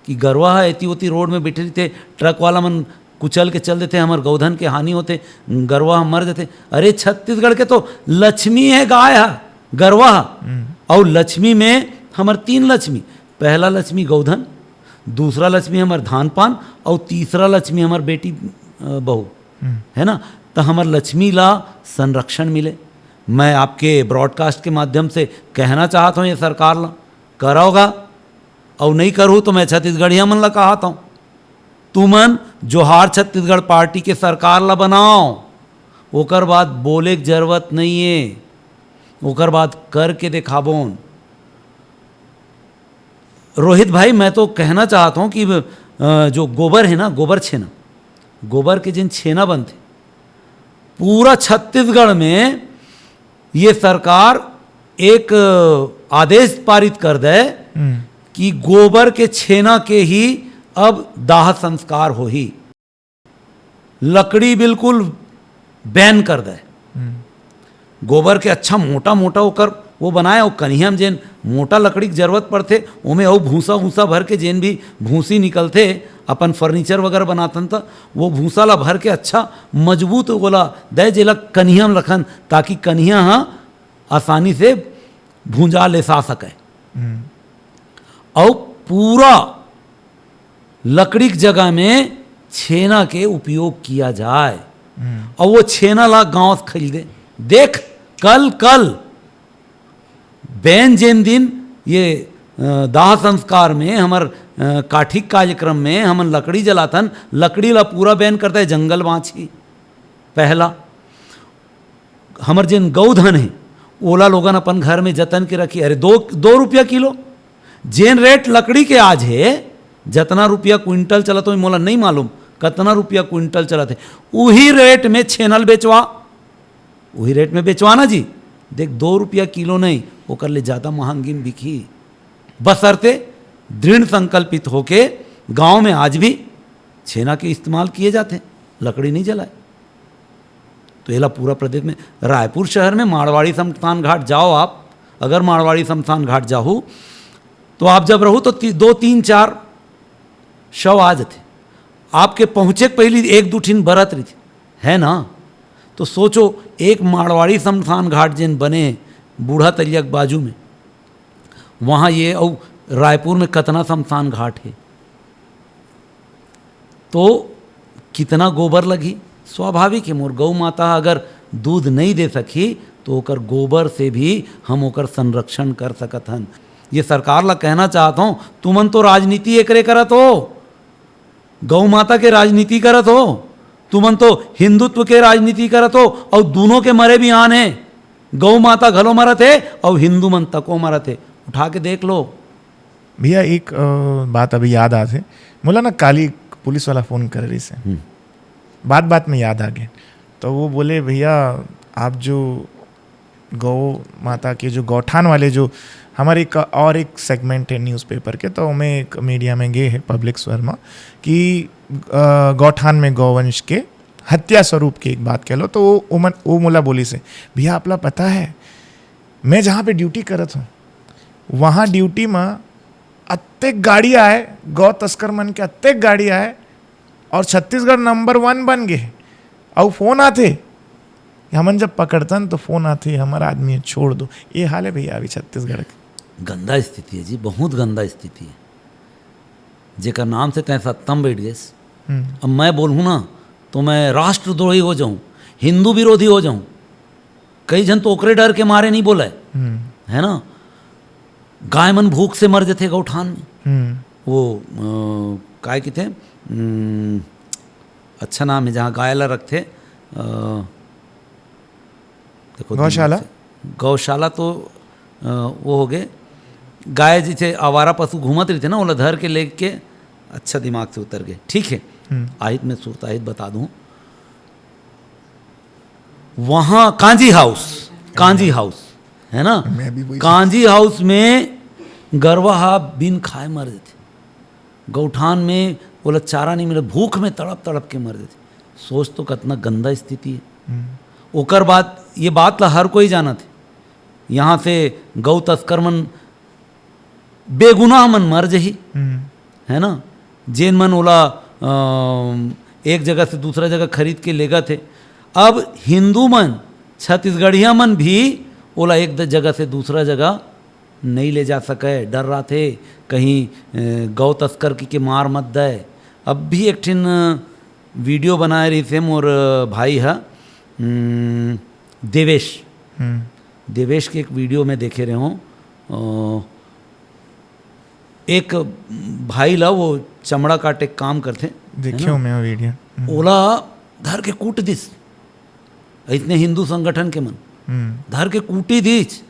कि गरवा ह एती ओती रोड में बैठे रहिथे, ट्रक वाला मन कुचल के चल देथे, हमर गौधन के हानि होथे, गरवा ह मर जथे। अरे, छत्तीसगढ़ के तो लक्ष्मी हे गाय ह, गरवा ह। अउ लक्ष्मी में हमर तीन लक्ष्मी, पहला लक्ष्मी गौधन, दूसरा लक्ष्मी हमर धान पान, अउ तीसरा लक्ष्मी हमर बेटी, अ, बहू, है ना? त हमर लक्ष्मी ला संरक्षण मिले। मैं आपके ब्रॉडकास्ट के माध्यम से कहना चाहत हूँ ये सरकार ला, करव गा, अउ नहीं करहू तो मैं छत्तीसगढ़िया मन ला कहत हूँ, तुमन जोहार छत्तीसगढ़ पार्टी के सरकार ला बनाओ, ओकर बाद बोले के जरूरत नहीं है, ओकर बाद करके देखाबोन। रोहित भाई, मैं तो कहना चाहता हूँ कि, अ, जो गोबर है ना, गोबर छेना, गोबर के जिन छेना बनथे, पूरा छत्तीसगढ़ में ये सरकार एक आदेश पारित कर दे कि गोबर के छेना के ही अब दाह संस्कार होही। लकड़ी बिल्कुल बैन कर दे। गोबर के अच्छा मोटा मोटा ओकर वो बनाए, अउ कनिहा में जेन मोटा लकड़ी के जरूरत पड़थे, ओमे अउ भूसा वूसा भर के, जेन भी भूसी निकलथे, अपन फर्नीचर वगैरह बनाथन, त वो भूसा ला भर के अच्छा मजबूत ओला दे, जेला कनिहा में रखन, ताकि कनिहा ह आसानी से भूंजा लेसा सके। अउ पूरा लकड़ी के जगह में छेना के उपयोग किया जाए। अउ वो छेना ला गांव से खरीदे। देख, कल, कल बैन जेन दिन ये, अ, दाह संस्कार में, हमर, अ, काठी के कार्यक्रम में हमन लकड़ी जलाथन, लकड़ी ला पूरा बैन करता है, जंगल बांची। पहला, हमर जेन गौधन हे, ओला लोगन अपन घर में जतन के रखी। अरे, दो, दो रुपया किलो, जेन रेट लकड़ी के आज हे, जतना रुपया क्विंटल चलत होही, मोला नहीं मालूम कतना रुपया क्विंटल चलत हे, उही रेट में छेना ल बेचवा, उही रेट में बेचवाना जी। देख, दो रुपया किलो नहीं, ओकर ले ज्यादा महंगी में बिकही। बशर्ते दृढ़ संकल्पित होके गांव में आज भी छेना के इस्तेमाल किए जाथे, लकड़ी नहीं जलाए। तो एला पूरा प्रदेश में, रायपुर शहर में मारवाड़ी शमशान घाट जाओ आप, अगर मारवाड़ी शमशान घाट जाहू, तो आप जब रहू तो ती-, दो, तीन, चार शव आ जथे। आपके पहुँचे के पहिली एक दू ठिन बरत रहिथे, है ना? तो सोचो, एक मारवाड़ी शमशान घाट जेन बने बूढ़ा तरिया के बाजू में, वहाँ ये, अउ रायपुर में कतना शमशान घाट हे, तो कितना गोबर लगही? स्वाभाविक है, मोर गौ माता अगर दूध नहीं दे सकही, तो ओकर गोबर से भी हम ओकर संरक्षण कर सकत हन। ये सरकार ला कहना चाहत हूँ, तुमन तो राजनीति एकरे करत हो, गौ माता के राजनीति करत हो, तुमन तो हिंदुत्व के राजनीति करत हो, अउ दूनों के मरे भी आन हे। गौ माता घलो मरत हे, अउ हिंदू मन तको मरत हे। उठा के देख लो। भैया, एक, अ, बात अभी याद आत हे। मोला ना काली पुलिस वाला फोन करे रहिस हे। हम्म। बात बात में याद आ गे। तो वो बोले, "भैया, आप जो गौ माता के जो गौठान वाले जो," हमारे एक और एक सेगमेंट है न्यूज़पेपर के, तो ओमे एक मीडिया में गे हे पब्लिक स्वर में कि, अ, गौठान में गौवंश के हत्या स्वरूप के एक बात कह लो, तो वो, वो मन, वो मोला बोलिस हे, "भैया, आपला पता है, मैं जहाँ पे ड्यूटी करत हूँ, वहाँ ड्यूटी में अतेक गाड़ी आए, गौ तस्कर मन के अतेक गाड़ी आए, और छत्तीसगढ़ नंबर वन बन गे, अउ फोन आथे कि हमन जब पकड़तन तो फोन आथे, 'हमारा आदमी है, छोड़ दो.'" ये हाल है भैया अभी छत्तीसगढ़ के। गंदा स्थिति है जी, बहुत गंदा स्थिति है। जेकर नाम से तय सत्ता में बैठ गए। हम्म। अब मैं बोलूँ ना, तो मैं राष्ट्रद्रोही हो जाऊँ, हिंदू विरोधी हो जाऊँ। कई झन तो ओकरे डर के मारे नहीं बोले, हम्म। है ना? गाय मन भूख से मर जथे गौठान में। हम्म। वो, अ, काय किथे, हम्म, अच्छा नाम है जहाँ गाय ला रखथे, अ, देखो, गौशाला? दिमाग से, गौशाला तो, अ, वो हो गए, गाय जैसे आवारा पशु घूमत रहिथे ना, ओला धर के लेके, अच्छा, दिमाग से उतर गए, ठीक है। हम्म। आहित में सुरताहित बता दूँ, वहाँ कांजी हाउस, कांजी हाउस, है ना? कांजी हाउस में गरवा हा बिन खाए मर जथे, गौठान में ओला चारा नहीं मिले, भूख में तड़प तड़प के मर जथे। सोच तो, कतना गंदा स्थिति है। ओकर बाद ये बात ला हर कोई जानत है, यहाँ से गौ तस्कर मन बेगुनाह मन मर जही, है ना? जेन मन ओला अ, एक जगह से दूसरा जगह खरीद के लेगत हे। अब हिंदू मन, छत्तीसगढ़िया मन भी ओला एक द-, जगह से दूसरा जगह नहीं ले जा सके, डर रहिथे कहीं अ, गौ तस्कर की के मार मत दे। अब भी एक ठिन वीडियो बनाए रहिसे मोर भाई ह, उम, देवेश। देवेश के एक वीडियो में देखे रहे हों, अ, एक भाई ला, वो चमड़ा काटे के काम करथे, देखे हों मैं वो वीडियो। ओला धर के कूट दिस, इतने हिंदू संगठन के मन धर के कूटी दिस।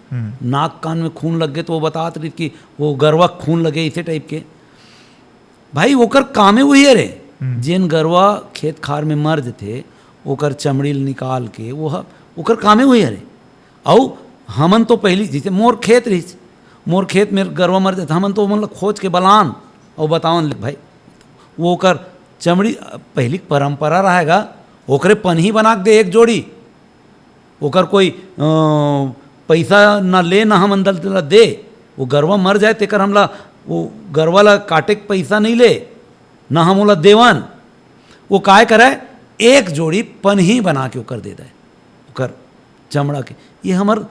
नाक कान में खून लग गे, तो वो बतात रहिस कि वो गरवा खून लगे, इसे टाइप के। भाई, ओकर कामे वही हरे। जेन गरवा खेत खार में मर जथे, ओकर चमड़ी ल निकाल के, वो ह-, ओकर कामे वही हरे। अउ हमन तो पहली, जैसे मोर खेत रहिस, मोर खेत में गरवा मर जाथे, हमन तो ओमन ला खोज के बलान अउ बतावन, ले भाई, वो ओकर चमड़ी, पहली परंपरा रहेगा, ओकरे पनही बना के दे एक जोड़ी। ओकर कोई अ, पैसा ना ले, ना हमन दल ला दे। वो गरवा मर जाए, तेकर हमला, वो गरवा ला काटे के पैसा नहीं ले, ना हम ओला देवन। वो काय करे, एक जोड़ी पनही बना के ओकर दे दे, ओकर चमड़ा के। ये हमर अ,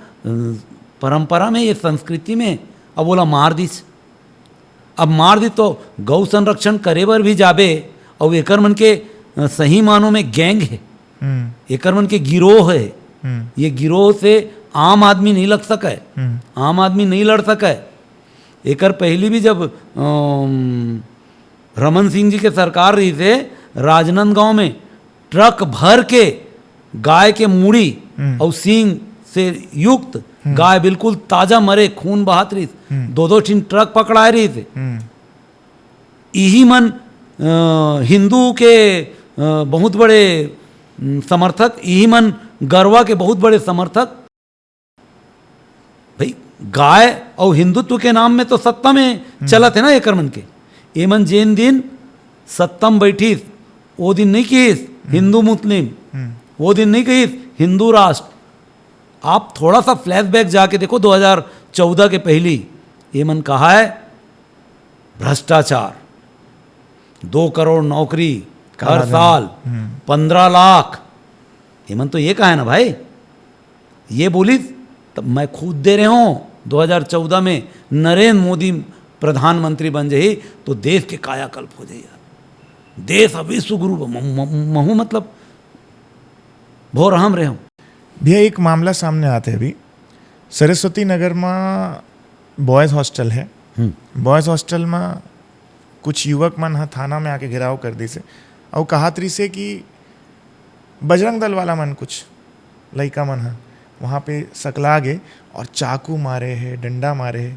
परंपरा में, ये संस्कृति में। अब ओला मार दिस, अब मार दिस तो गौ संरक्षण करे बर भी जाबे, अउ एकर मन के अ, सही मानों में गैंग है, एकर मन के गिरोह है। ये गिरोह से आम आदमी नहीं लग सके, आम आदमी नहीं लड़ सके। एकर पहली भी जब अम, रमन सिंह जी के सरकार रहिसे, राजनांदगांव में ट्रक भर के गाय के मुड़ी अउ सींग से युक्त गाय, बिल्कुल ताजा मरे, खून बहात रहिस, दो दो ठिन ट्रक पकड़ाए रहिसे। इही मन अ, हिंदू के अ, बहुत बड़े अम, समर्थक, इही मन गरवा के बहुत बड़े समर्थक। भाई, गाय अउ हिंदुत्व के नाम में तो सत्ता में चलत है ना एकर मन के। एमन जेन दिन सत्ता में बैठिस, वो दिन नहीं किस हिंदू मुस्लिम, वो दिन नहीं किस हिंदू राष्ट्र। आप थोड़ा सा फ्लैशबैक जाके देखो, दो हज़ार चौदह के पहली, एमन कहा है भ्रष्टाचार, दो करोड़ नौकरी हर साल, पन्द्रह लाख। एमन तो ये कहा है ना भाई, ये बोलिस, तब मैं खुद दे रहे हूँ, दो हज़ार चौदह में नरेंद्र मोदी प्रधानमंत्री बन जाही तो देश के कायाकल्प हो जाही यार। देश अब विश्व गुरु ब-, म-, म-, महू मतलब भोरहम रहे हूँ। भैया, एक मामला सामने आते अभी, सरस्वती नगर में बॉयज़ हॉस्टल है। बॉयज़ हॉस्टल में कुछ युवक मन ह थाना में आके घेराव कर दिस हे, अउ कहत रहिस हे कि बजरंग दल वाला मन, कुछ लइका मन ह वहाँ पे सकला गे और चाकू मारे हे, डंडा मारे हे।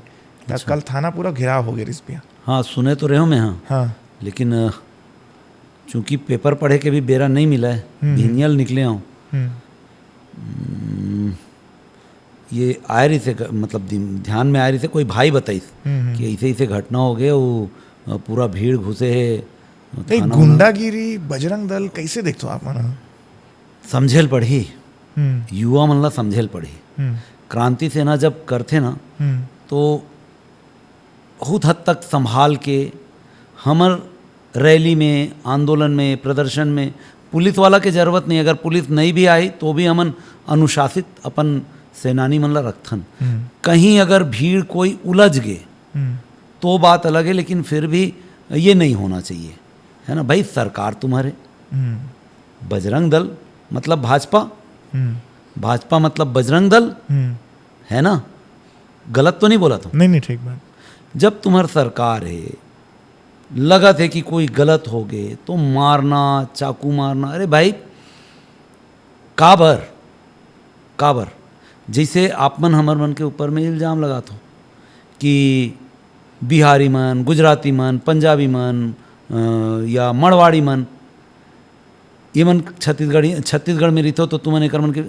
अच्छा। कल थाना पूरा घेराव हो गे रहिस भैया। हाँ, सुने तो रहे हूँ मैं, हाँ। हाँ। लेकिन, अ, चूंकि पेपर पढ़े के भी बेरा नहीं मिला है, हम्म। भिनियल निकले हूँ। हम्म। हम्म, ये आए रहिस हे, मतलब, दिम-, ध्यान में आए रहिस हे, कोई भाई बताइस हम्म, हम्म। कि ऐसे, ऐसे घटना हो गए, वो, अ, पूरा भीड़ घुसे हे, नहीं, थाना वाला। गुंडागिरी, बजरंग दल कैसे देखथो आप मन? समझे ल पड़ही, हम्म। युवा मन ला समझे ल पड़ही। हम्म। क्रांति सेना जब करथे ना, हम्म। तो बहुत हद तक संभाल के हमर रैली में, आंदोलन में, प्रदर्शन में पुलिस वाला के जरूरत नहीं। अगर पुलिस नहीं भी आई तो भी हमन अनुशासित अपन सेनानी मन ला रखथन। हम्म। कहीं अगर भीड़ कोई उलझ गे हम्म। तो बात अलग है, लेकिन फिर भी ये नहीं होना चाहिए, है ना भाई? सरकार तुम्हारे, हम्म। बजरंग दल मतलब भाजपा, हम्म। भाजपा मतलब बजरंग दल, हम्म। है ना? गलत तो नहीं बोला तुम? नहीं, नहीं, ठीक बात। जब तुम्हार सरकार है, लगत है कि कोई गलत हो गए तो मारना, चाकू मारना, अरे भाई, काबर, काबर? जैसे आप मन हमर मन के ऊपर में इल्जाम लगात हो कि बिहारी मन, गुजराती मन, पंजाबी मन, अ, या मड़वाड़ी मन, ये मन छत्तीसगढ़ी, छत्तीसगढ़ में रहिथो तो तुमन एकर मन के,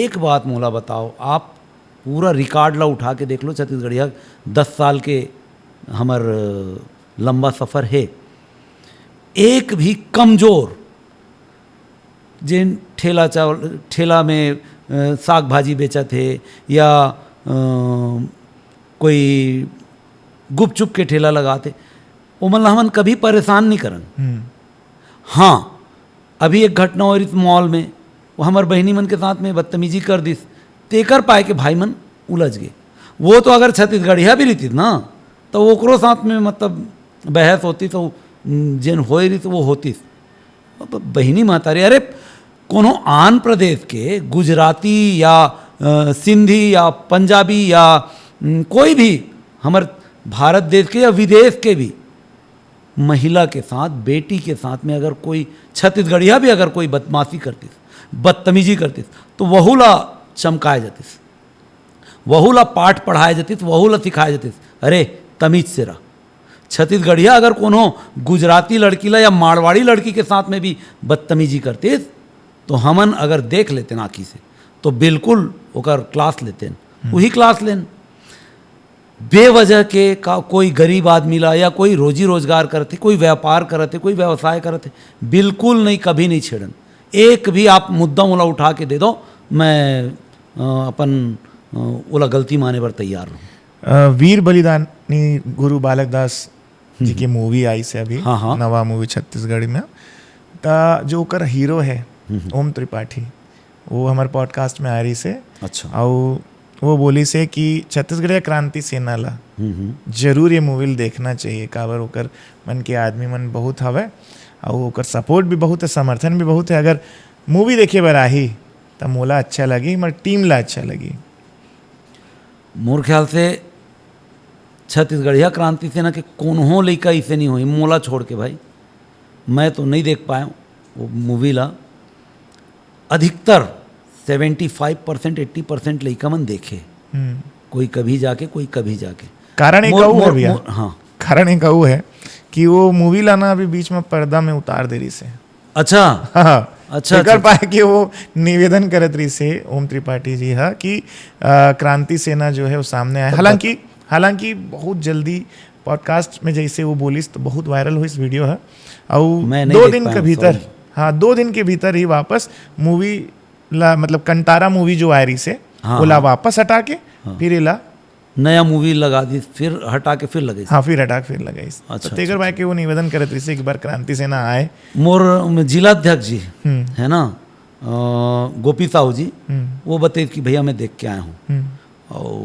एक बात मोला बताओ, आप पूरा रिकॉर्ड ला उठा के देख लो, छत्तीसगढ़िया दस साल के हमर लंबा सफर हे। एक भी कमजोर, जेन ठेला चावल, ठेला में अ, साग भाजी बेचत हे या अ, कोई गुपचुप के ठेला लगात हे, ओमन ला हमन कभी परेशान नहीं करन। हम्म। हाँ, अभी एक घटना हो रही मॉल में, वो हमर बहिनी मन के साथ में बदतमीजी कर दिस, तेकर पाए के भाई मन उलझ गए। वो तो अगर छत्तीसगढ़िया भी रहती ना, तो ओकरो साथ में मतलब बहस होती, तो जेन होए रही तो वो होती। अब बहिनी महतारी, अरे कोनो आन प्रदेश के गुजराती या अ, सिंधी या पंजाबी या उम, कोई भी हमर भारत देश के या विदेश के भी महिला के साथ, बेटी के साथ में अगर कोई छत्तीसगढ़िया भी अगर कोई बदमाशी करतिस, बदतमीजी करतिस, तो वहू ला चमकाए जातिस, वहू ला पाठ पढ़ाए जातिस, वहू ला सिखाए जातिस, अरे तमीज से रह। छत्तीसगढ़िया अगर कोनो गुजराती लड़की ला या मारवाड़ी लड़की के साथ में भी बदतमीजी करतिस, तो हमन अगर देख लेतेन आँखी से, तो बिल्कुल ओकर क्लास लेतेन, हम्म। वही क्लास लेन। बेवजह के का कोई गरीब आदमी ला या कोई रोजी रोजगार करत हे, कोई व्यापार करत हे, कोई व्यवसाय करत हे, बिल्कुल नहीं, कभी नहीं छेड़न। एक भी आप मुद्दा मोला उठा के दे दो, मैं अ, अपन अ, ओला गलती माने बर तैयार रहूँ। अ, वीर बलिदानी गुरु बालक दास जी हम्म। के मूवी आइस हे अभी, हाँ, हाँ। नवा मूवी छत्तीसगढ़ी में, त जो ओकर हीरो हे हम्म। ओम त्रिपाठी, वो हमर पॉडकास्ट में आए रहिस हे। अच्छा। अउ वो बोलिस हे कि छत्तीसगढ़िया क्रांति सेना ला हम्म, हम्म। जरूर ये मूवी ल देखना चाहिए, काबर ओकर मन के आदमी मन बहुत हवय, अउ ओकर सपोर्ट भी बहुत हे, समर्थन भी बहुत हे। अगर मूवी देखे बर आही, त मोला अच्छा लगही, हमर टीम ला अच्छा लगही। मोर ख्याल से छत्तीसगढ़िया क्रांति सेना के कोनो लइका इसे नहीं होही, मोला छोड़ के भाई। मैं तो नहीं देख पाया वो मूवी ला। अधिकतर seventy five percent, eighty percent लइका मन देखे। हम्म। कोई कभी जाके, कोई कभी जाके। कारण एक मोर, अउ मोर, हे भैया। मोर, हाँ। कारण एक अउ हे कि वो मूवी ला ना अभी बीच में पर्दा में उतार दे रहिस हे। अच्छा। हाँ। अच्छा, तेकर अच्छा। पाए कि वो निवेदन करत रहिस हे ओम त्रिपाठी जी हा कि, अ, क्रांति सेना जो हे वो सामने आए। तब हालांकि, बत- हालांकि बहुत जल्दी पॉडकास्ट में जैसे वो बोलिस तो बहुत वायरल होइस वीडियो हा। अउ मैं नहीं दो देख दिन पाया, के भीतर, sorry। हाँ, दो दिन के भीतर ही वापस मूवी ला, मतलब कंटारा मूवी जो आए रहिस हे, हाँ, ओला हाँ। वापस हटा के हाँ। फिर एला नया मूवी लगा दिस, फिर हटा के फिर लगाइस। हाँ, फिर हटा के फिर लगाइस। अच्छा, तो तेकर अच्छा, बाय अच्छा। के वो निवेदन करत रहिस हे एक बार क्रांति सेना आए। मोर जिला अध्यक्ष जी हम्म। हे ना, अ, गोपी साहू जी, हम्म। वो बताइस कि भैया मैं देख के आया हूँ। हम्म। अउ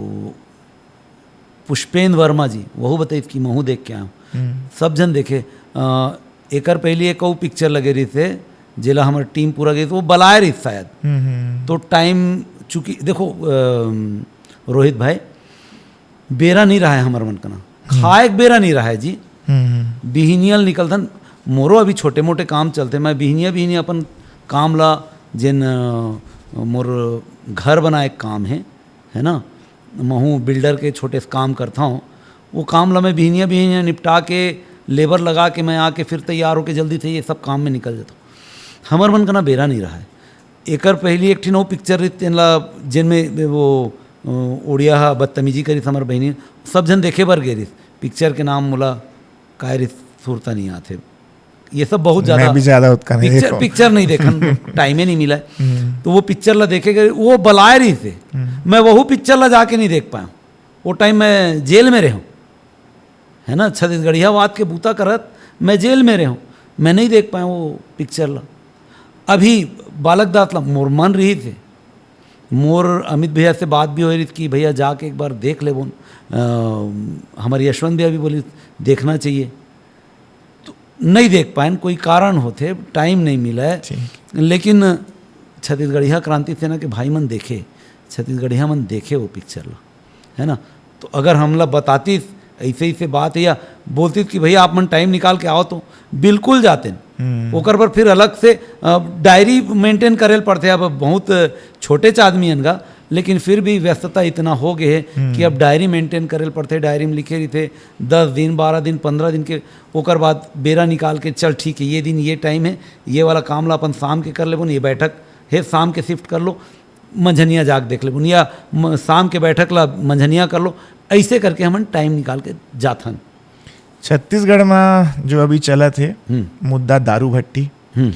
पुष्पेंद्र वर्मा जी, वहू बताइस कि महू देख के आया हूँ। हम्म। सब झन देखे। अ, एकर पहली एक अउ पिक्चर लगे रहिस हे, जेला हमर टीम पूरा गई, तो वो बलाए रहिस शायद। हम्म, हम्म। तो टाइम चूंकि देखो, अम, रोहित भाई, बेरा नहीं रहा है हमर मन कना, हम्म। खाए के बेरा नहीं रहा है जी। हम्म, हम्म। बिहिनिया ल निकलथन, मोरो अभी छोटे मोटे काम चलथे, मैं बिहिनिया बिहिनिया अपन काम ला, जेन, अ, मोर घर बनाए के काम हे, है ना, महू बिल्डर के छोटे से काम करता हूँ, वो काम ला मैं बिहिनिया बिहिनिया निपटा के, लेबर लगा के मैं आके फिर तैयार होके जल्दी से ये सब काम में निकल जाता हूँ। हमर मन कना बेरा नहीं रहा है। एकर पहली एक ठिन वो पिक्चर रहिस, तेन ला, जेन में वो, अ, उड़िया हा बदतमीजी करिस हमर बहिनी, सब झन देखे बर गे रहिस। पिक्चर के नाम मोला काय रहिस, सुरता नहीं आथे। ये सब बहुत ज्यादा मैं भी ज्यादा उतका नहीं पिक्चर, देखा हूँ। पिक्चर नहीं देखन, टाइमे नहीं मिला है। हम्म। तो वो पिक्चर ला देखे गए, वो बलाए रहिस हे। हम्म। मैं वहू पिक्चर ला जाके नहीं देख पाया। वो टाइम मैं जेल में रहे हूँ, है ना, छत्तीसगढ़ियावाद के बूता करत मैं जेल में रहे हूँ, मैं नहीं देख पाया वो पिक्चर ला। अभी बालक दास ला मोर मन रहिस हे, मोर अमित भैया से बात भी हो रही थी कि भैया जाके एक बार देख लेबोन। अ, हमारे यशवंत भैया भी बोली देखना चाहिए, तो नहीं देख पाएन, कोई कारण होथे, टाइम नहीं मिला है। ठीक। लेकिन छत्तीसगढ़िया क्रांति सेना के भाई मन देखे, छत्तीसगढ़िया मन देखे वो पिक्चर ला, है ना। तो अगर हमला बतातीस ऐसे ऐसे बात है या बोलतीस कि भैया आप मन टाइम निकाल के आओ, तो बिल्कुल जातेन। हम्म। ओकर बर फिर अलग से, अ, डायरी मेंटेन करे ल पड़थे। अब बहुत छोटे च आदमी हन गा, लेकिन फिर भी व्यस्तता इतना हो गए है हम्म। कि अब डायरी मेंटेन करे ल पड़थे। डायरी में लिखे रहिथे दस दिन, बारह दिन, पन्द्रह दिन के, ओकर बाद बेरा निकाल के, चल ठीक है, ये दिन ये टाइम है, ये वाला काम ला अपन शाम के कर लेबो न, ये बैठक है शाम के शिफ्ट कर लो। मंझनिया जाके देख लेबो, या म-, शाम के बैठक ला मंझनिया कर लो। ऐसे करके हमन टाइम निकाल के जाथन। छत्तीसगढ़ में जो अभी चलत हे हम्म। मुद्दा दारू भट्टी। हम्म।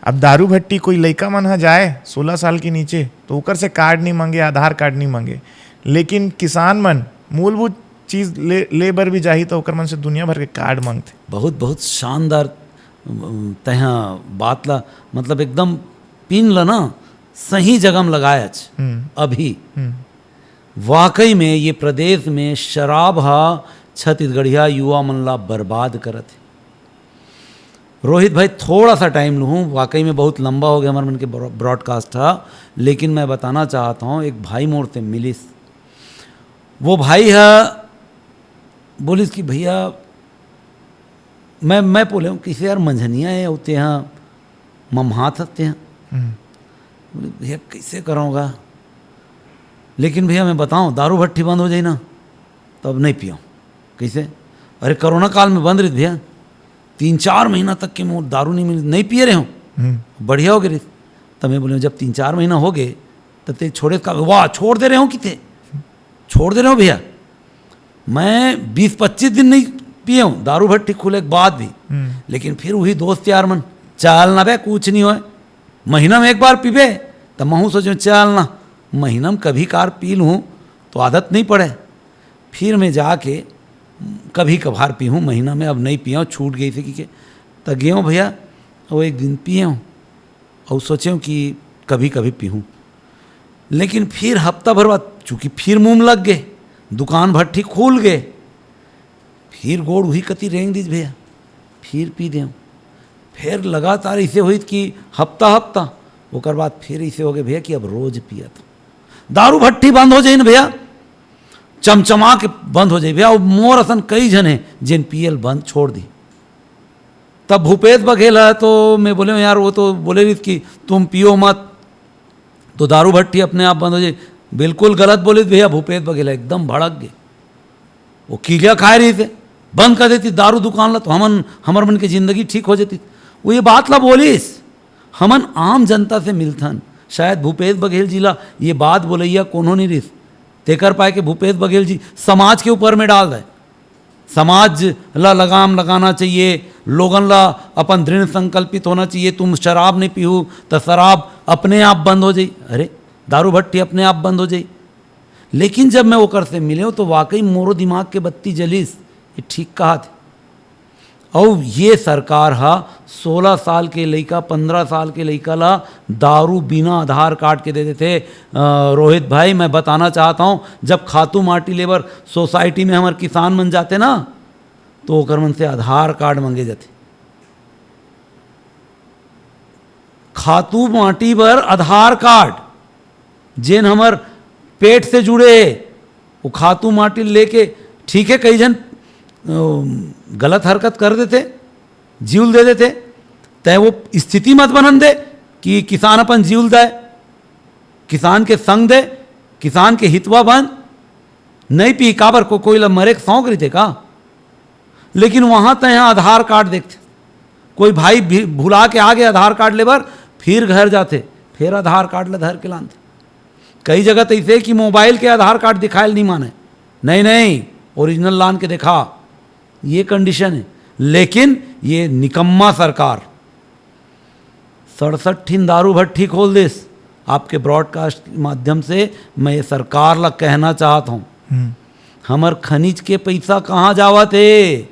अब दारू भट्टी कोई लइका मन ह जाए सोलह साल के नीचे, तो ओकर से कार्ड नहीं मांगे, आधार कार्ड नहीं मांगे, लेकिन किसान मन मूलभूत चीज ले, ले बर भी जाही, तो ओकर मन से दुनिया भर के कार्ड मांगथे। बहुत, बहुत शानदार, अम, तैहा बात ला, मतलब, एकदम पिन ला ना सही जगह में लगायच। हम्म। अभी हम्म। वाकई में ये प्रदेश में शराब हा छत्तीसगढ़िया युवा मन ला बर्बाद करत हे। रोहित भाई, थोड़ा सा टाइम लूँ, वाकई में बहुत लंबा हो गया हमारे मन के ब्रॉ-, ब्रॉडकास्ट हा, लेकिन मैं बताना चाहता हूँ, एक भाई मोर से मिलिस, वो भाई हा बोलिस कि भैया, मैं, मैं बोले हूँ, "किसे यार, मंझनिया है, वो तेहा मम्हात हस तेहा।" हम्म। बोले, "भैया, कैसे करूँगा? लेकिन भैया, मैं बताऊँ, दारू भट्टी बंद हो जाए ना, तो अब नहीं पियो।" "कैसे?" "अरे, कोरोना काल में बंद रही भैया, तीन चार महीना तक के मोर दारू नहीं मिली, नहीं पिए रहे हूँ, हम्म। बढ़िया हो गए रही।" तब मैं बोले, "जब तीन चार महीना हो गए, तो ते छोड़े का, वाह, छोड़ दे रहे हो किते, छोड़ दे रहे हो भैया।" मैं बीस पच्चीस दिन नहीं पिए हूँ दारू भट्टी खुले के बाद भी। हम्म। लेकिन फिर वही दोस्त यार मन, "चल ना बे, कुछ नहीं होए, महीना में एक बार पीबे।" तो महू सोचो, "चल ना, महीना में कभी कार पी लूँ, तो आदत नहीं पड़े।" फिर मैं जाके कभी कभार पीहूँ, महीना में अब नहीं पिया, छूट गई थी कि के। तो गए भैया, वो एक दिन पिए हूँ और सोचे हूँ कि कभी कभी पीहूँ। लेकिन फिर हफ्ता भर बाद, चूँकि फिर मुँह में लग गए, दुकान भट्टी खुल गए, फिर गोड़ वही कति रेंग दीज भैया, फिर पी दें। फिर लगातार इसे हुई कि हफ्ता हफ्ता, ओकर बाद फिर इसे हो गए भैया कि अब रोज पियत। दारू भट्टी बंद हो जाए ना भैया, चमचमा के बंद हो जाए भैया। अब मोर असन कई झन है, जिन पियल बंद छोड़ दी। तब भूपेश बघेल है, तो मैं बोले, "यार, वो तो बोले रही कि तुम पियो मत, तो दारू भट्टी अपने आप बंद हो जाए।" बिल्कुल गलत बोलिस भैया भूपेश बघेल, एकदम भड़क गए। वो किलिया खाए रहिस हे, बंद कर देतिस दारू दुकान ला, तो हमन, हमर मन के जिंदगी ठीक हो जातिस। वो ये बात ला बोलिस। हमन आम जनता से मिलथन, शायद भूपेश बघेल जी ला ये बात बोलइया कोनो नहीं रिहिस, तेकर पाए के भूपेश बघेल जी समाज के ऊपर में डाल दे। समाज ला लगाम लगाना चाहिए, लोगन ला अपन दृढ़ संकल्पित होना चाहिए। तुम शराब नहीं पीहू, तो शराब अपने आप बंद हो जाई। अरे, दारू भट्टी अपने आप बंद हो जाई। लेकिन जब मैं ओकर से मिले, तो वाकई मोरो दिमाग के बत्ती जलिस, ये ठीक कहा थे। अउ ये सरकार हा सोलह साल के लइका, पन्द्रह साल के लइका ला दारू बिना आधार कार्ड के दे देथे। अ, रोहित भाई, मैं बताना चाहता हूँ, जब खातू माटी लेबर सोसाइटी में हमर किसान मन जाते ना, तो ओकर मन से आधार कार्ड मांगे जाथे। खातू माटी बर आधार कार्ड, जेन हमर पेट से जुड़े हे, वो खातू माटी लेके, ठीक है, कई झन, अ, गलत हरकत कर देथे, जीव ल दे देथे, तय वो स्थिति मत बनन दे कि किसान अपन जीव ल दय, किसान के संग दे, किसान के हितवा बन। नहीं पी काबर को, कोई ला मरे के शौक रहिथे का? लेकिन वहाँ तय आधार कार्ड देखथे, कोई भाई भी भुला के आ गए आधार कार्ड लेबर, फिर घर जाथे, फिर आधार कार्ड ला धर के लानथे। कई जगह तो ऐसे कि मोबाइल के आधार कार्ड दिखाए ल नहीं माने, नहीं, नहीं, ओरिजिनल लान के देखा, ये कंडीशन है। लेकिन ये निकम्मा सरकार सड़सठ ठिन दारू भट्टी खोल देस। आपके ब्रॉडकास्ट के माध्यम से मैं ये सरकार ला कहना चाहत हूँ, हम्म। हमर खनिज के पैसा कहाँ जावत हे?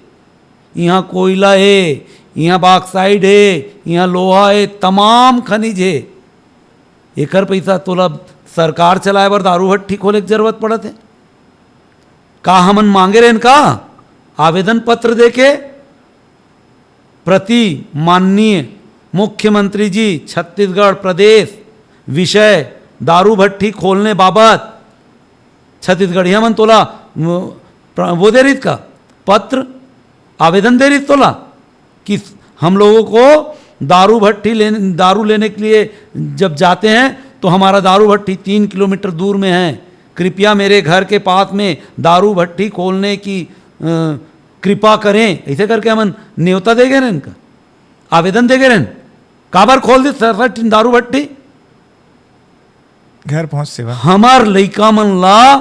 यहाँ कोयला हे, यहाँ बॉक्साइड हे, यहाँ लोहा हे, तमाम खनिज हे। एकर पैसा तोला सरकार चलाए बर दारू भट्टी खोले के जरूरत पड़त हे? का हमन मांगे रहेन का आवेदन पत्र देके? प्रति माननीय मुख्यमंत्री जी, छत्तीसगढ़ प्रदेश विषय दारू भट्टी खोलने बाबत छत्तीसगढ़िया मन तोला, म, प्र-, वो दे रहित का पत्र, आवेदन दे रहित तोला कि हम लोगों को दारू भट्टी लेने, दारू लेने के लिए जब जाते हैं तो हमारा दारू भट्टी तीन किलोमीटर दूर में है, कृपया मेरे घर के पास में दारू भट्टी खोलने की, अ, कृपा करें, ऐसे करके हमन न्योता दे गए रहेन का, आवेदन दे गए रहेन। काबर खोल दी सड़सठ ठिन दारू भट्टी? घर पहुँच सेवा। हमर लइका मन ला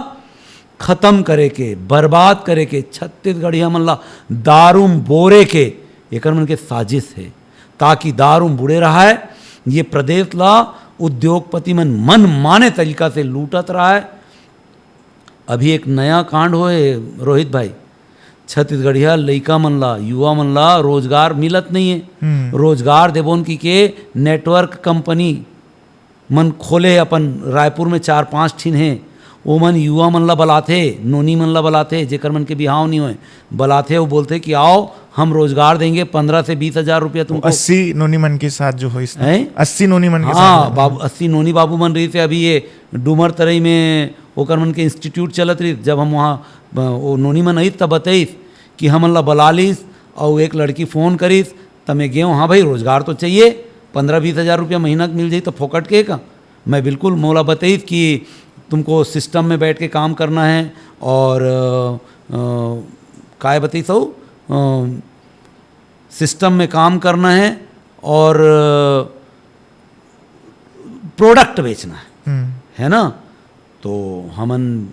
खत्म करे के, बर्बाद करे के, छत्तीसगढ़िया मन ला दारू म बोरे के एकर मन के साजिश हे, ताकि दारू म बुड़े रहाय। ये प्रदेश ला उद्योगपति मन मनमाने तरीका से लूटत रहाय। अभी एक नया कांड होए रोहित भाई, छत्तीसगढ़िया लइका मन ला, युवा मन ला रोजगार मिलत नहीं है। हम्म। रोजगार देबोन की के नेटवर्क कंपनी मन खोले अपन रायपुर में चार पांच ठिन हे, ओमन युवा मन ला बलाथे, नोनी मन ला बलाथे, जेकर मन के बिहाव नहीं होए, बलाथे, वो बोलथे कि आओ हम रोजगार देंगे, पन्द्रह से बीस हजार रुपया तुमको। अस्सी नोनी मन के साथ जो होइस ना, हैं? अस्सी नोनी मन के साथ हाँ, होइस। बाबू, अस्सी नोनी बाबू मन रहिस हे। अभी ये डूमर तरई में ओकर मन के इंस्टीट्यूट चलत रहिस, जब हम वहाँ, ब-, वो नोनी मन आइस तब बताइस कि हमन ला बला लीस, अउ एक लड़की फोन करिस, त मैं गेंव, हाँ भाई, रोजगार तो चाहिए, पन्द्रह बीस हजार रुपया महीना के मिल जाई त फोकट के का? मैं बिल्कुल, मोला बताइस कि तुमको सिस्टम में बैठ के काम करना है और, अ, अ, काय बताइस हूँ, अ, सिस्टम में काम करना है और, अ, प्रोडक्ट बेचना है, हम्म। है ना? तो हमन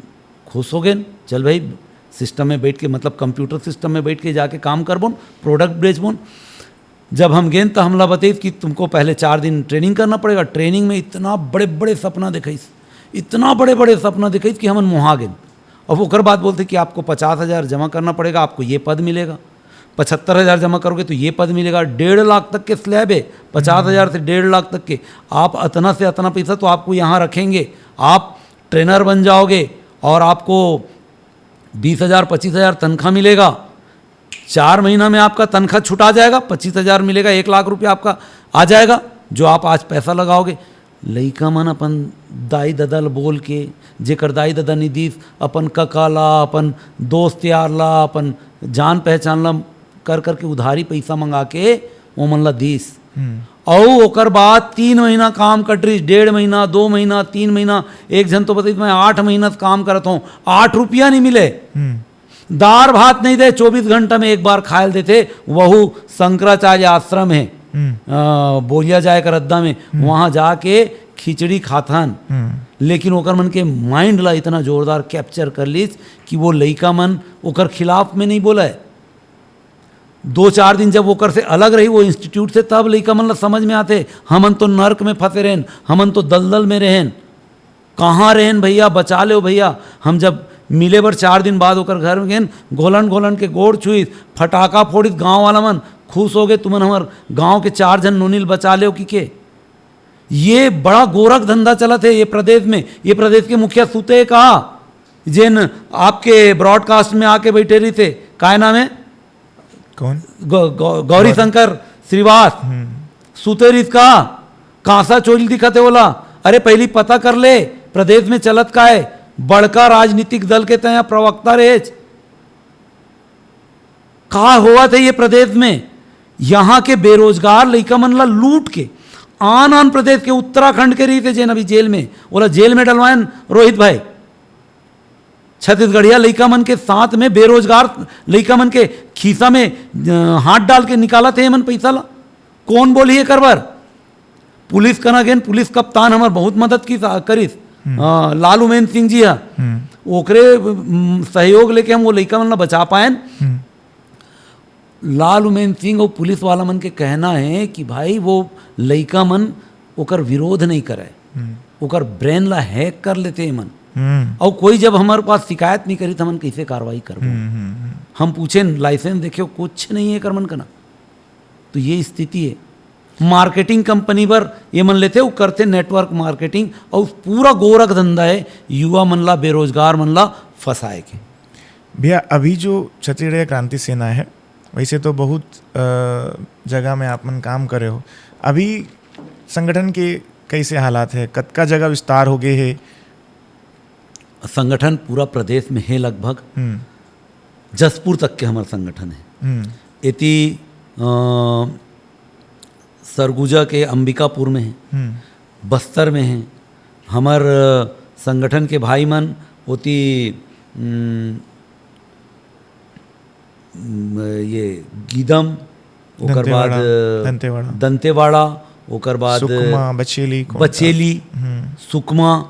खुश हो गेन, चल भाई, सिस्टम में बैठ के, मतलब कंप्यूटर सिस्टम में बैठ के जाके काम करबोन, प्रोडक्ट बेचबोन। जब हम गेन त हमला बताइस कि तुमको पहले चार दिन ट्रेनिंग करना पड़ेगा। ट्रेनिंग में इतना बड़े बड़े सपना दिखाइस, इतना बड़े बड़े सपना दिखाइस कि हमन मोहा गेन। अब ओकर बाद बोलथे कि आपको पचास हजार जमा करना पड़ेगा, आपको ये पद मिलेगा, पचहत्तर हजार जमा करोगे तो ये पद मिलेगा, डेढ़ लाख तक के स्लैब है, पचास हजार से डेढ़ लाख तक के। आप अतना से अतना पैसा तो आपको यहाँ रखेंगे, आप ट्रेनर बन जाओगे और आपको बीस हजार, पच्चीस हजार तनख्वाह मिलेगा। चार महीना में आपका तनख्वाह छुटा जाएगा, पच्चीस हजार मिलेगा, एक लाख रुपया आपका आ जाएगा, जो आप आज पैसा लगाओगे। लइका मन अपन दाई ददा ल बोल के, जेकर दाई ददा नइ दीस, अपन कका ला, अपन दोस्त यार ला, अपन जान पहचान ला कर करके उधारी पैसा मंगा के ओमन ला दीस। हम्म। अउ ओकर बाद तीन महीना काम कटरिस, डेढ़ महीना, दो महीना, तीन महीना, एक झन तो बताइस, "मैं आठ महीना से काम करत हूँ, आठ रुपया नहीं मिले।" हम्म। दार भात नहीं दे, चौबीस घंटा में एक बार खायल देथे, वहू शंकराचार्य आश्रम है, हम्म। अ, बोलिया जाए का रद्दा में, हम्म। वहाँ जाके खिचड़ी खाथन। हम्म। लेकिन ओकर मन के माइंड ला इतना जोरदार कैप्चर कर लीस कि वो लइका मन ओकर खिलाफ में नहीं बोले। दो चार दिन जब ओकर से अलग रही, वो इंस्टीट्यूट से, तब लइका मन ला समझ में आथे, हमन तो नर्क में फंसे रहेन, हमन तो दलदल में रहेन। कहाँ रहेन भैया, बचा लेव भैया। हम जब मिले बर चार दिन बाद ओकर घर में गेन, घोलन घोलन के गोड़ छुईस, फटाका फोड़िस, गांव वाला मन खुश हो गए, "तुमन हमर गांव के चार झन नोनी ल बचा लेव" कि के। ये बड़ा गोरख धंधा चलत है ये प्रदेश में। ये प्रदेश के मुखिया सुते का, जेन आपके ब्रॉडकास्ट में आके बैठे रहिस हे, काय नाम है? कौन? गौ-, गौ-, गौरी गौरी। शंकर श्रीवास। हम्म। सुते रहिस का? कांसा चोरी दिखत हे ओला? अरे, पहली पता कर ले, प्रदेश में चलत का है? बड़का राजनीतिक दल के तय प्रवक्ता रहेच। का होवत हे ये प्रदेश में? यहाँ के बेरोजगार लइका मन ला लूट के आन आन प्रदेश के, उत्तराखंड के रहिस हे जेन अभी जेल में, ओला जेल में डलवायन रोहित भाई। छत्तीसगढ़िया लइका मन के साथ में बेरोजगार लइका मन के खीसा में, अ, हाथ डाल के निकालत हे एमन पैसा ला। कौन बोलही एकर बर? पुलिस कना गेन, पुलिस कप्तान हमर बहुत मदद की, करिस। हम्म। अ, लालूमेन सिंह जी हा। हम्म। ओकरे, उम, सहयोग लेके हम वो लइका मन ला बचा पाएन। हम्म। लालूमेन सिंह अउ पुलिस वाला मन के कहना है कि भाई, वो लइका मन ओकर विरोध नहीं करे, हम्म। ओकर ब्रेन ला हैक कर लेते एमन। हम्म। अउ कोई जब हमर पास शिकायत नहीं करी, त हमन कैसे कार्रवाई करबो? हम्म, हम्म, हम्म। हम पूछेन, लाइसेंस देखे, कुछ नहीं है एकर मन कना। तो ये स्थिति है। मार्केटिंग कंपनी बर ये मन लेथे, वो करथे नेटवर्क मार्केटिंग, अउ पूरा गोरख धंधा है युवा मन ला, बेरोजगार मन ला फंसाए के। भैया, अभी जो छत्तीसगढ़ क्रांति सेना है, वैसे तो बहुत, अ, जगह में आप मन काम करे हो, अभी संगठन के कैसे हालात है, कतका जगह विस्तार हो गए है? संगठन पूरा प्रदेश में है लगभग। हम्म। जशपुर तक के हमर संगठन है। हम्म। एती, अ, सरगुजा के अंबिकापुर में है, हम्म। बस्तर में है। हमर, अ, संगठन के भाई मन ओती, उम, उम, ये गीदम, ओकर बाद दंतेवाड़ा। दंतेवाड़ा, ओकर बाद सुकमा, बचेली, कौन सा? बचेली, हम्म। सुकमा,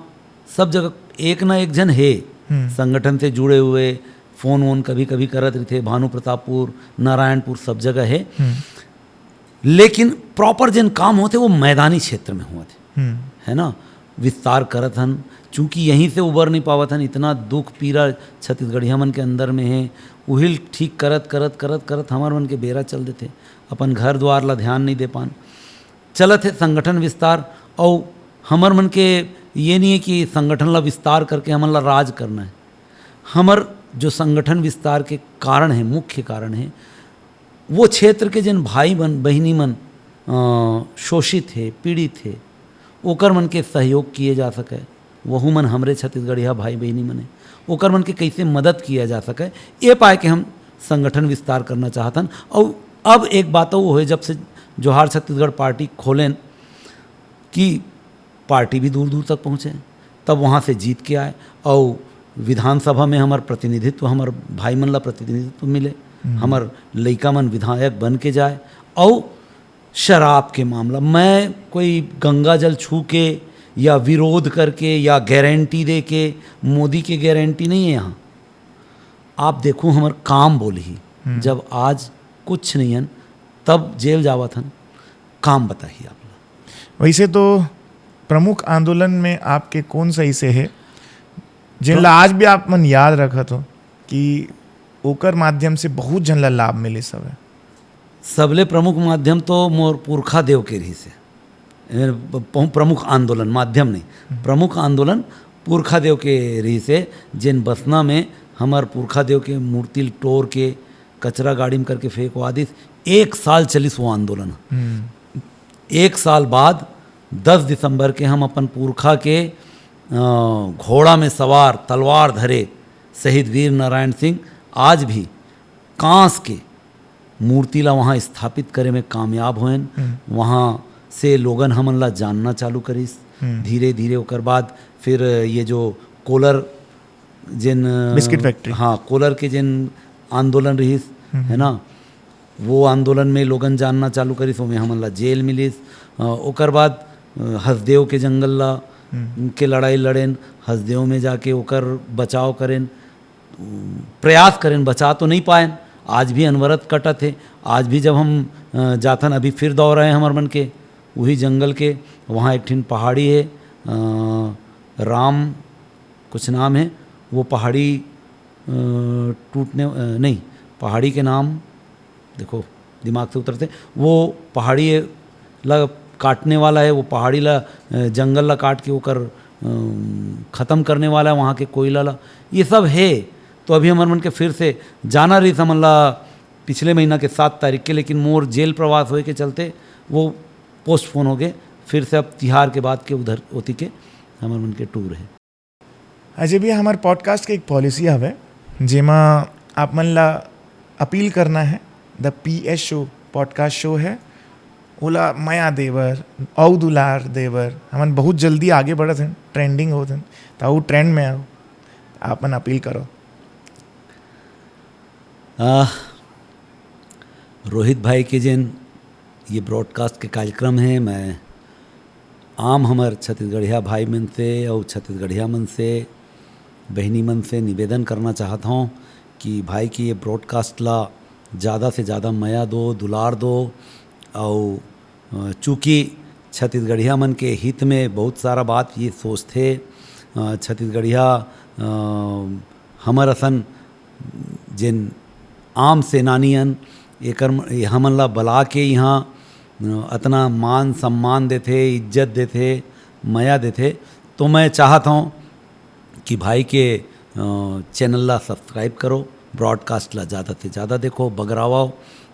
सब जगह एक ना एक झन हे, हम्म। संगठन से जुड़े हुए, फोन वोन कभी कभी करत रहिथे, भानु प्रतापपुर, नारायणपुर, सब जगह हे। हम्म। लेकिन प्रॉपर जेन काम होथे, वो मैदानी क्षेत्र में होथे, हम्म। है ना? विस्तार करत हन, चूंकि यहीं से उबर नहीं पावत हन, इतना दुख पीरा छत्तीसगढ़िया मन के अंदर में हे, उहिल ठीक करत करत करत करत हमर मन के बेरा चल देथे, अपन घर द्वार ला ध्यान नहीं दे पान। चलत हे संगठन विस्तार, अउ हमर मन के ये नहीं है कि संगठन ला विस्तार करके हमन ला राज करना है। हमर जो संगठन विस्तार के कारण है, मुख्य कारण है, वो क्षेत्र के जिन भाई बन, बहिनी मन अ, शोषित हे, पीड़ित हे, ओकर मन के सहयोग किए जा सके, वहू मन हमरे छत्तीसगढ़िया भाई बहिनी मन हे, ओकर मन के कैसे मदद किया जा सके, ये पाए के हम संगठन विस्तार करना चाहत हन। अउ अब एक बात वो होए, जब से जोहार छत्तीसगढ़ पार्टी खोलेन कि पार्टी भी दूर दूर तक पहुँचे, तब वहाँ से जीत के आए, अउ विधानसभा में हमर प्रतिनिधित्व, हमर भाई मन ला प्रतिनिधित्व मिले, हम्म। हमर लइका मन विधायक बन के जाए, अउ शराब के मामला, मैं कोई गंगा जल छू के या विरोध करके या गारंटी दे के, मोदी के गारंटी नहीं है यहाँ। आप देखो, हमर काम बोलही। हम्म। जब आज कुछ नहीं हन, तब जेल जावत हन, काम बताही आप ला। वैसे तो प्रमुख आंदोलन में आपके कौन सा ऐसे है जिनला आज भी आप मन याद रखत हो कि ओकर माध्यम से बहुत झन ला लाभ मिले सब है? सबले प्रमुख माध्यम तो मोर पुरखा देव के रहिस हे। ए, प-, प्रमुख आंदोलन, माध्यम नहीं, प्रमुख आंदोलन पुरखा देव के रहिस हे, जेन बसना में हमर पुरखा देव के मूर्ति ल टोर के कचरा गाड़ी में करके फेंकवा दिस। एक साल चलिस वो आंदोलन। हम्म। एक साल बाद दस दिसंबर के हम अपन पुरखा के, अ, घोड़ा में सवार, तलवार धरे शहीद वीर नारायण सिंह आज भी कांस के मूर्ति ला वहाँ स्थापित करे में कामयाब होएन। हम्म। वहाँ से लोगन हमन ला जानना चालू करिस। हम्म। धीरे धीरे ओकर बाद फिर ये जो कोलर जेन, बिस्किट फैक्ट्री। हाँ, कोलर के जेन आंदोलन रहिस, हम्म। है ना, वो आंदोलन में लोगन जानना चालू करिस, ओमे हमन ला जेल मिलिस। अ, ओकर बाद, अ, हसदेव के जंगल ला, हम्म। के लड़ाई लड़ेन, हसदेव में जाके ओकर बचाव करेन, प्रयास करेन, बचा तो नहीं पाएन। आज भी अनवरत कटत हे। आज भी जब हम, अ, जाथन, अभी फिर दौरा है हमर मन के, वही जंगल के, वहाँ एक ठिन पहाड़ी है, अ, राम कुछ नाम है, वो पहाड़ी, अ, टूटने, अ, नहीं, पहाड़ी के नाम, देखो, दिमाग से उतरते, वो पहाड़ी ला काटने वाला है, वो पहाड़ी ला, अ, जंगल ला काट के ओकर, अम, खत्म करने वाला है वहाँ के कोयला ला। ये सब है। तो अभी हमर मन के फिर से जाना रहिस हमन ला पिछले महीना के सात तारीख के, लेकिन मोर जेल प्रवास होए के चलते वो पोस्टपोन हो गए। फिर से अब तिहार के बाद के उधर ओती के हमर मन के टूर है। अजय भैया, हमार पॉडकास्ट के एक पॉलिसी हवे, जेमा आप मन ला अपील करना है। The P S show podcast show है, ओला मया देवर, अउ दुलार देवर। हमन बहुत जल्दी आगे बढ़त हन, ट्रेंडिंग होत हन, त अउ ट्रेंड में आओ, आप मन अपील करो। आ, रोहित भाई के जेन ये ब्रॉडकास्ट के कार्यक्रम है, मैं आम हमर छत्तीसगढ़िया भाई मन से अउ छत्तीसगढ़िया मन से, बहिनी मन से निवेदन करना चाहत हौं कि भाई के ये ब्रॉडकास्ट ला ज़्यादा से ज़्यादा मया दो, दुलार दो। अउ, अ, चूँकि छत्तीसगढ़िया मन के हित में बहुत सारा बात ये सोचथे, अ, छत्तीसगढ़िया, अ, हमर असन जेन आम सेनानी अन, एकर म-, ए हमन ला बला के इहाँ, अ, अतना मान सम्मान देथे, इज्जत देथे, मया देथे, तो मैं चाहत हौं कि भाई के, अ, चैनल ला सब्सक्राइब करो, ब्रॉडकास्ट ला ज़्यादा से ज़्यादा देखो, बगरावव।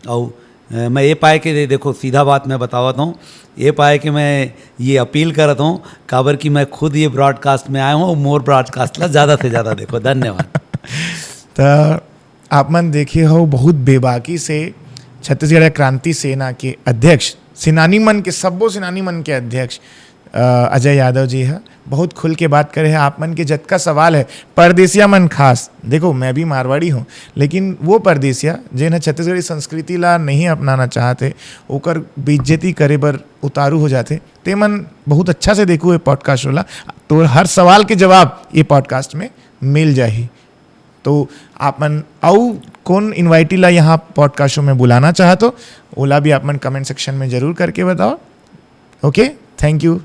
अउ, अ, मैं ये पाए के दे-, देखो, सीधा बात मैं बतावत हौं, ये पाए के मैं ये अपील करत हौं, काबर कि मैं खुद ये ब्रॉडकास्ट में आए हौं अउ मोर ब्रॉडकास्ट ला ज़्यादा से ज़्यादा देखो। धन्यवाद। त आप मन देखे हो, बहुत बेबाकी से छत्तीसगढ़ क्रांति सेना के अध्यक्ष, सेनानी मन के, सब्बो सेनानी मन के अध्यक्ष अ, अजय यादव जी ह बहुत खुल के बात करे हे। आप मन के जतका सवाल हे, परदेसिया मन खास, देखो, मैं भी मारवाड़ी हूँ, लेकिन वो परदेसिया जेन ह छत्तीसगढ़ी संस्कृति ला नहीं अपनाना चाहत हे, ओकर बेइज्जती करे बर उतारू हो जाथे, ते मन बहुत अच्छा से देखू ये पॉडकास्ट वाला। तो हर सवाल के जवाब ये पॉडकास्ट में मिल जाही। तो आप मन अउ कोन इनवाइटी ला यहाँ पॉडकास्ट शो में बुलाना चाहत हो, ओला भी आप मन कमेंट सेक्शन में जरूर करके बताओ। ओके, थैंक यू।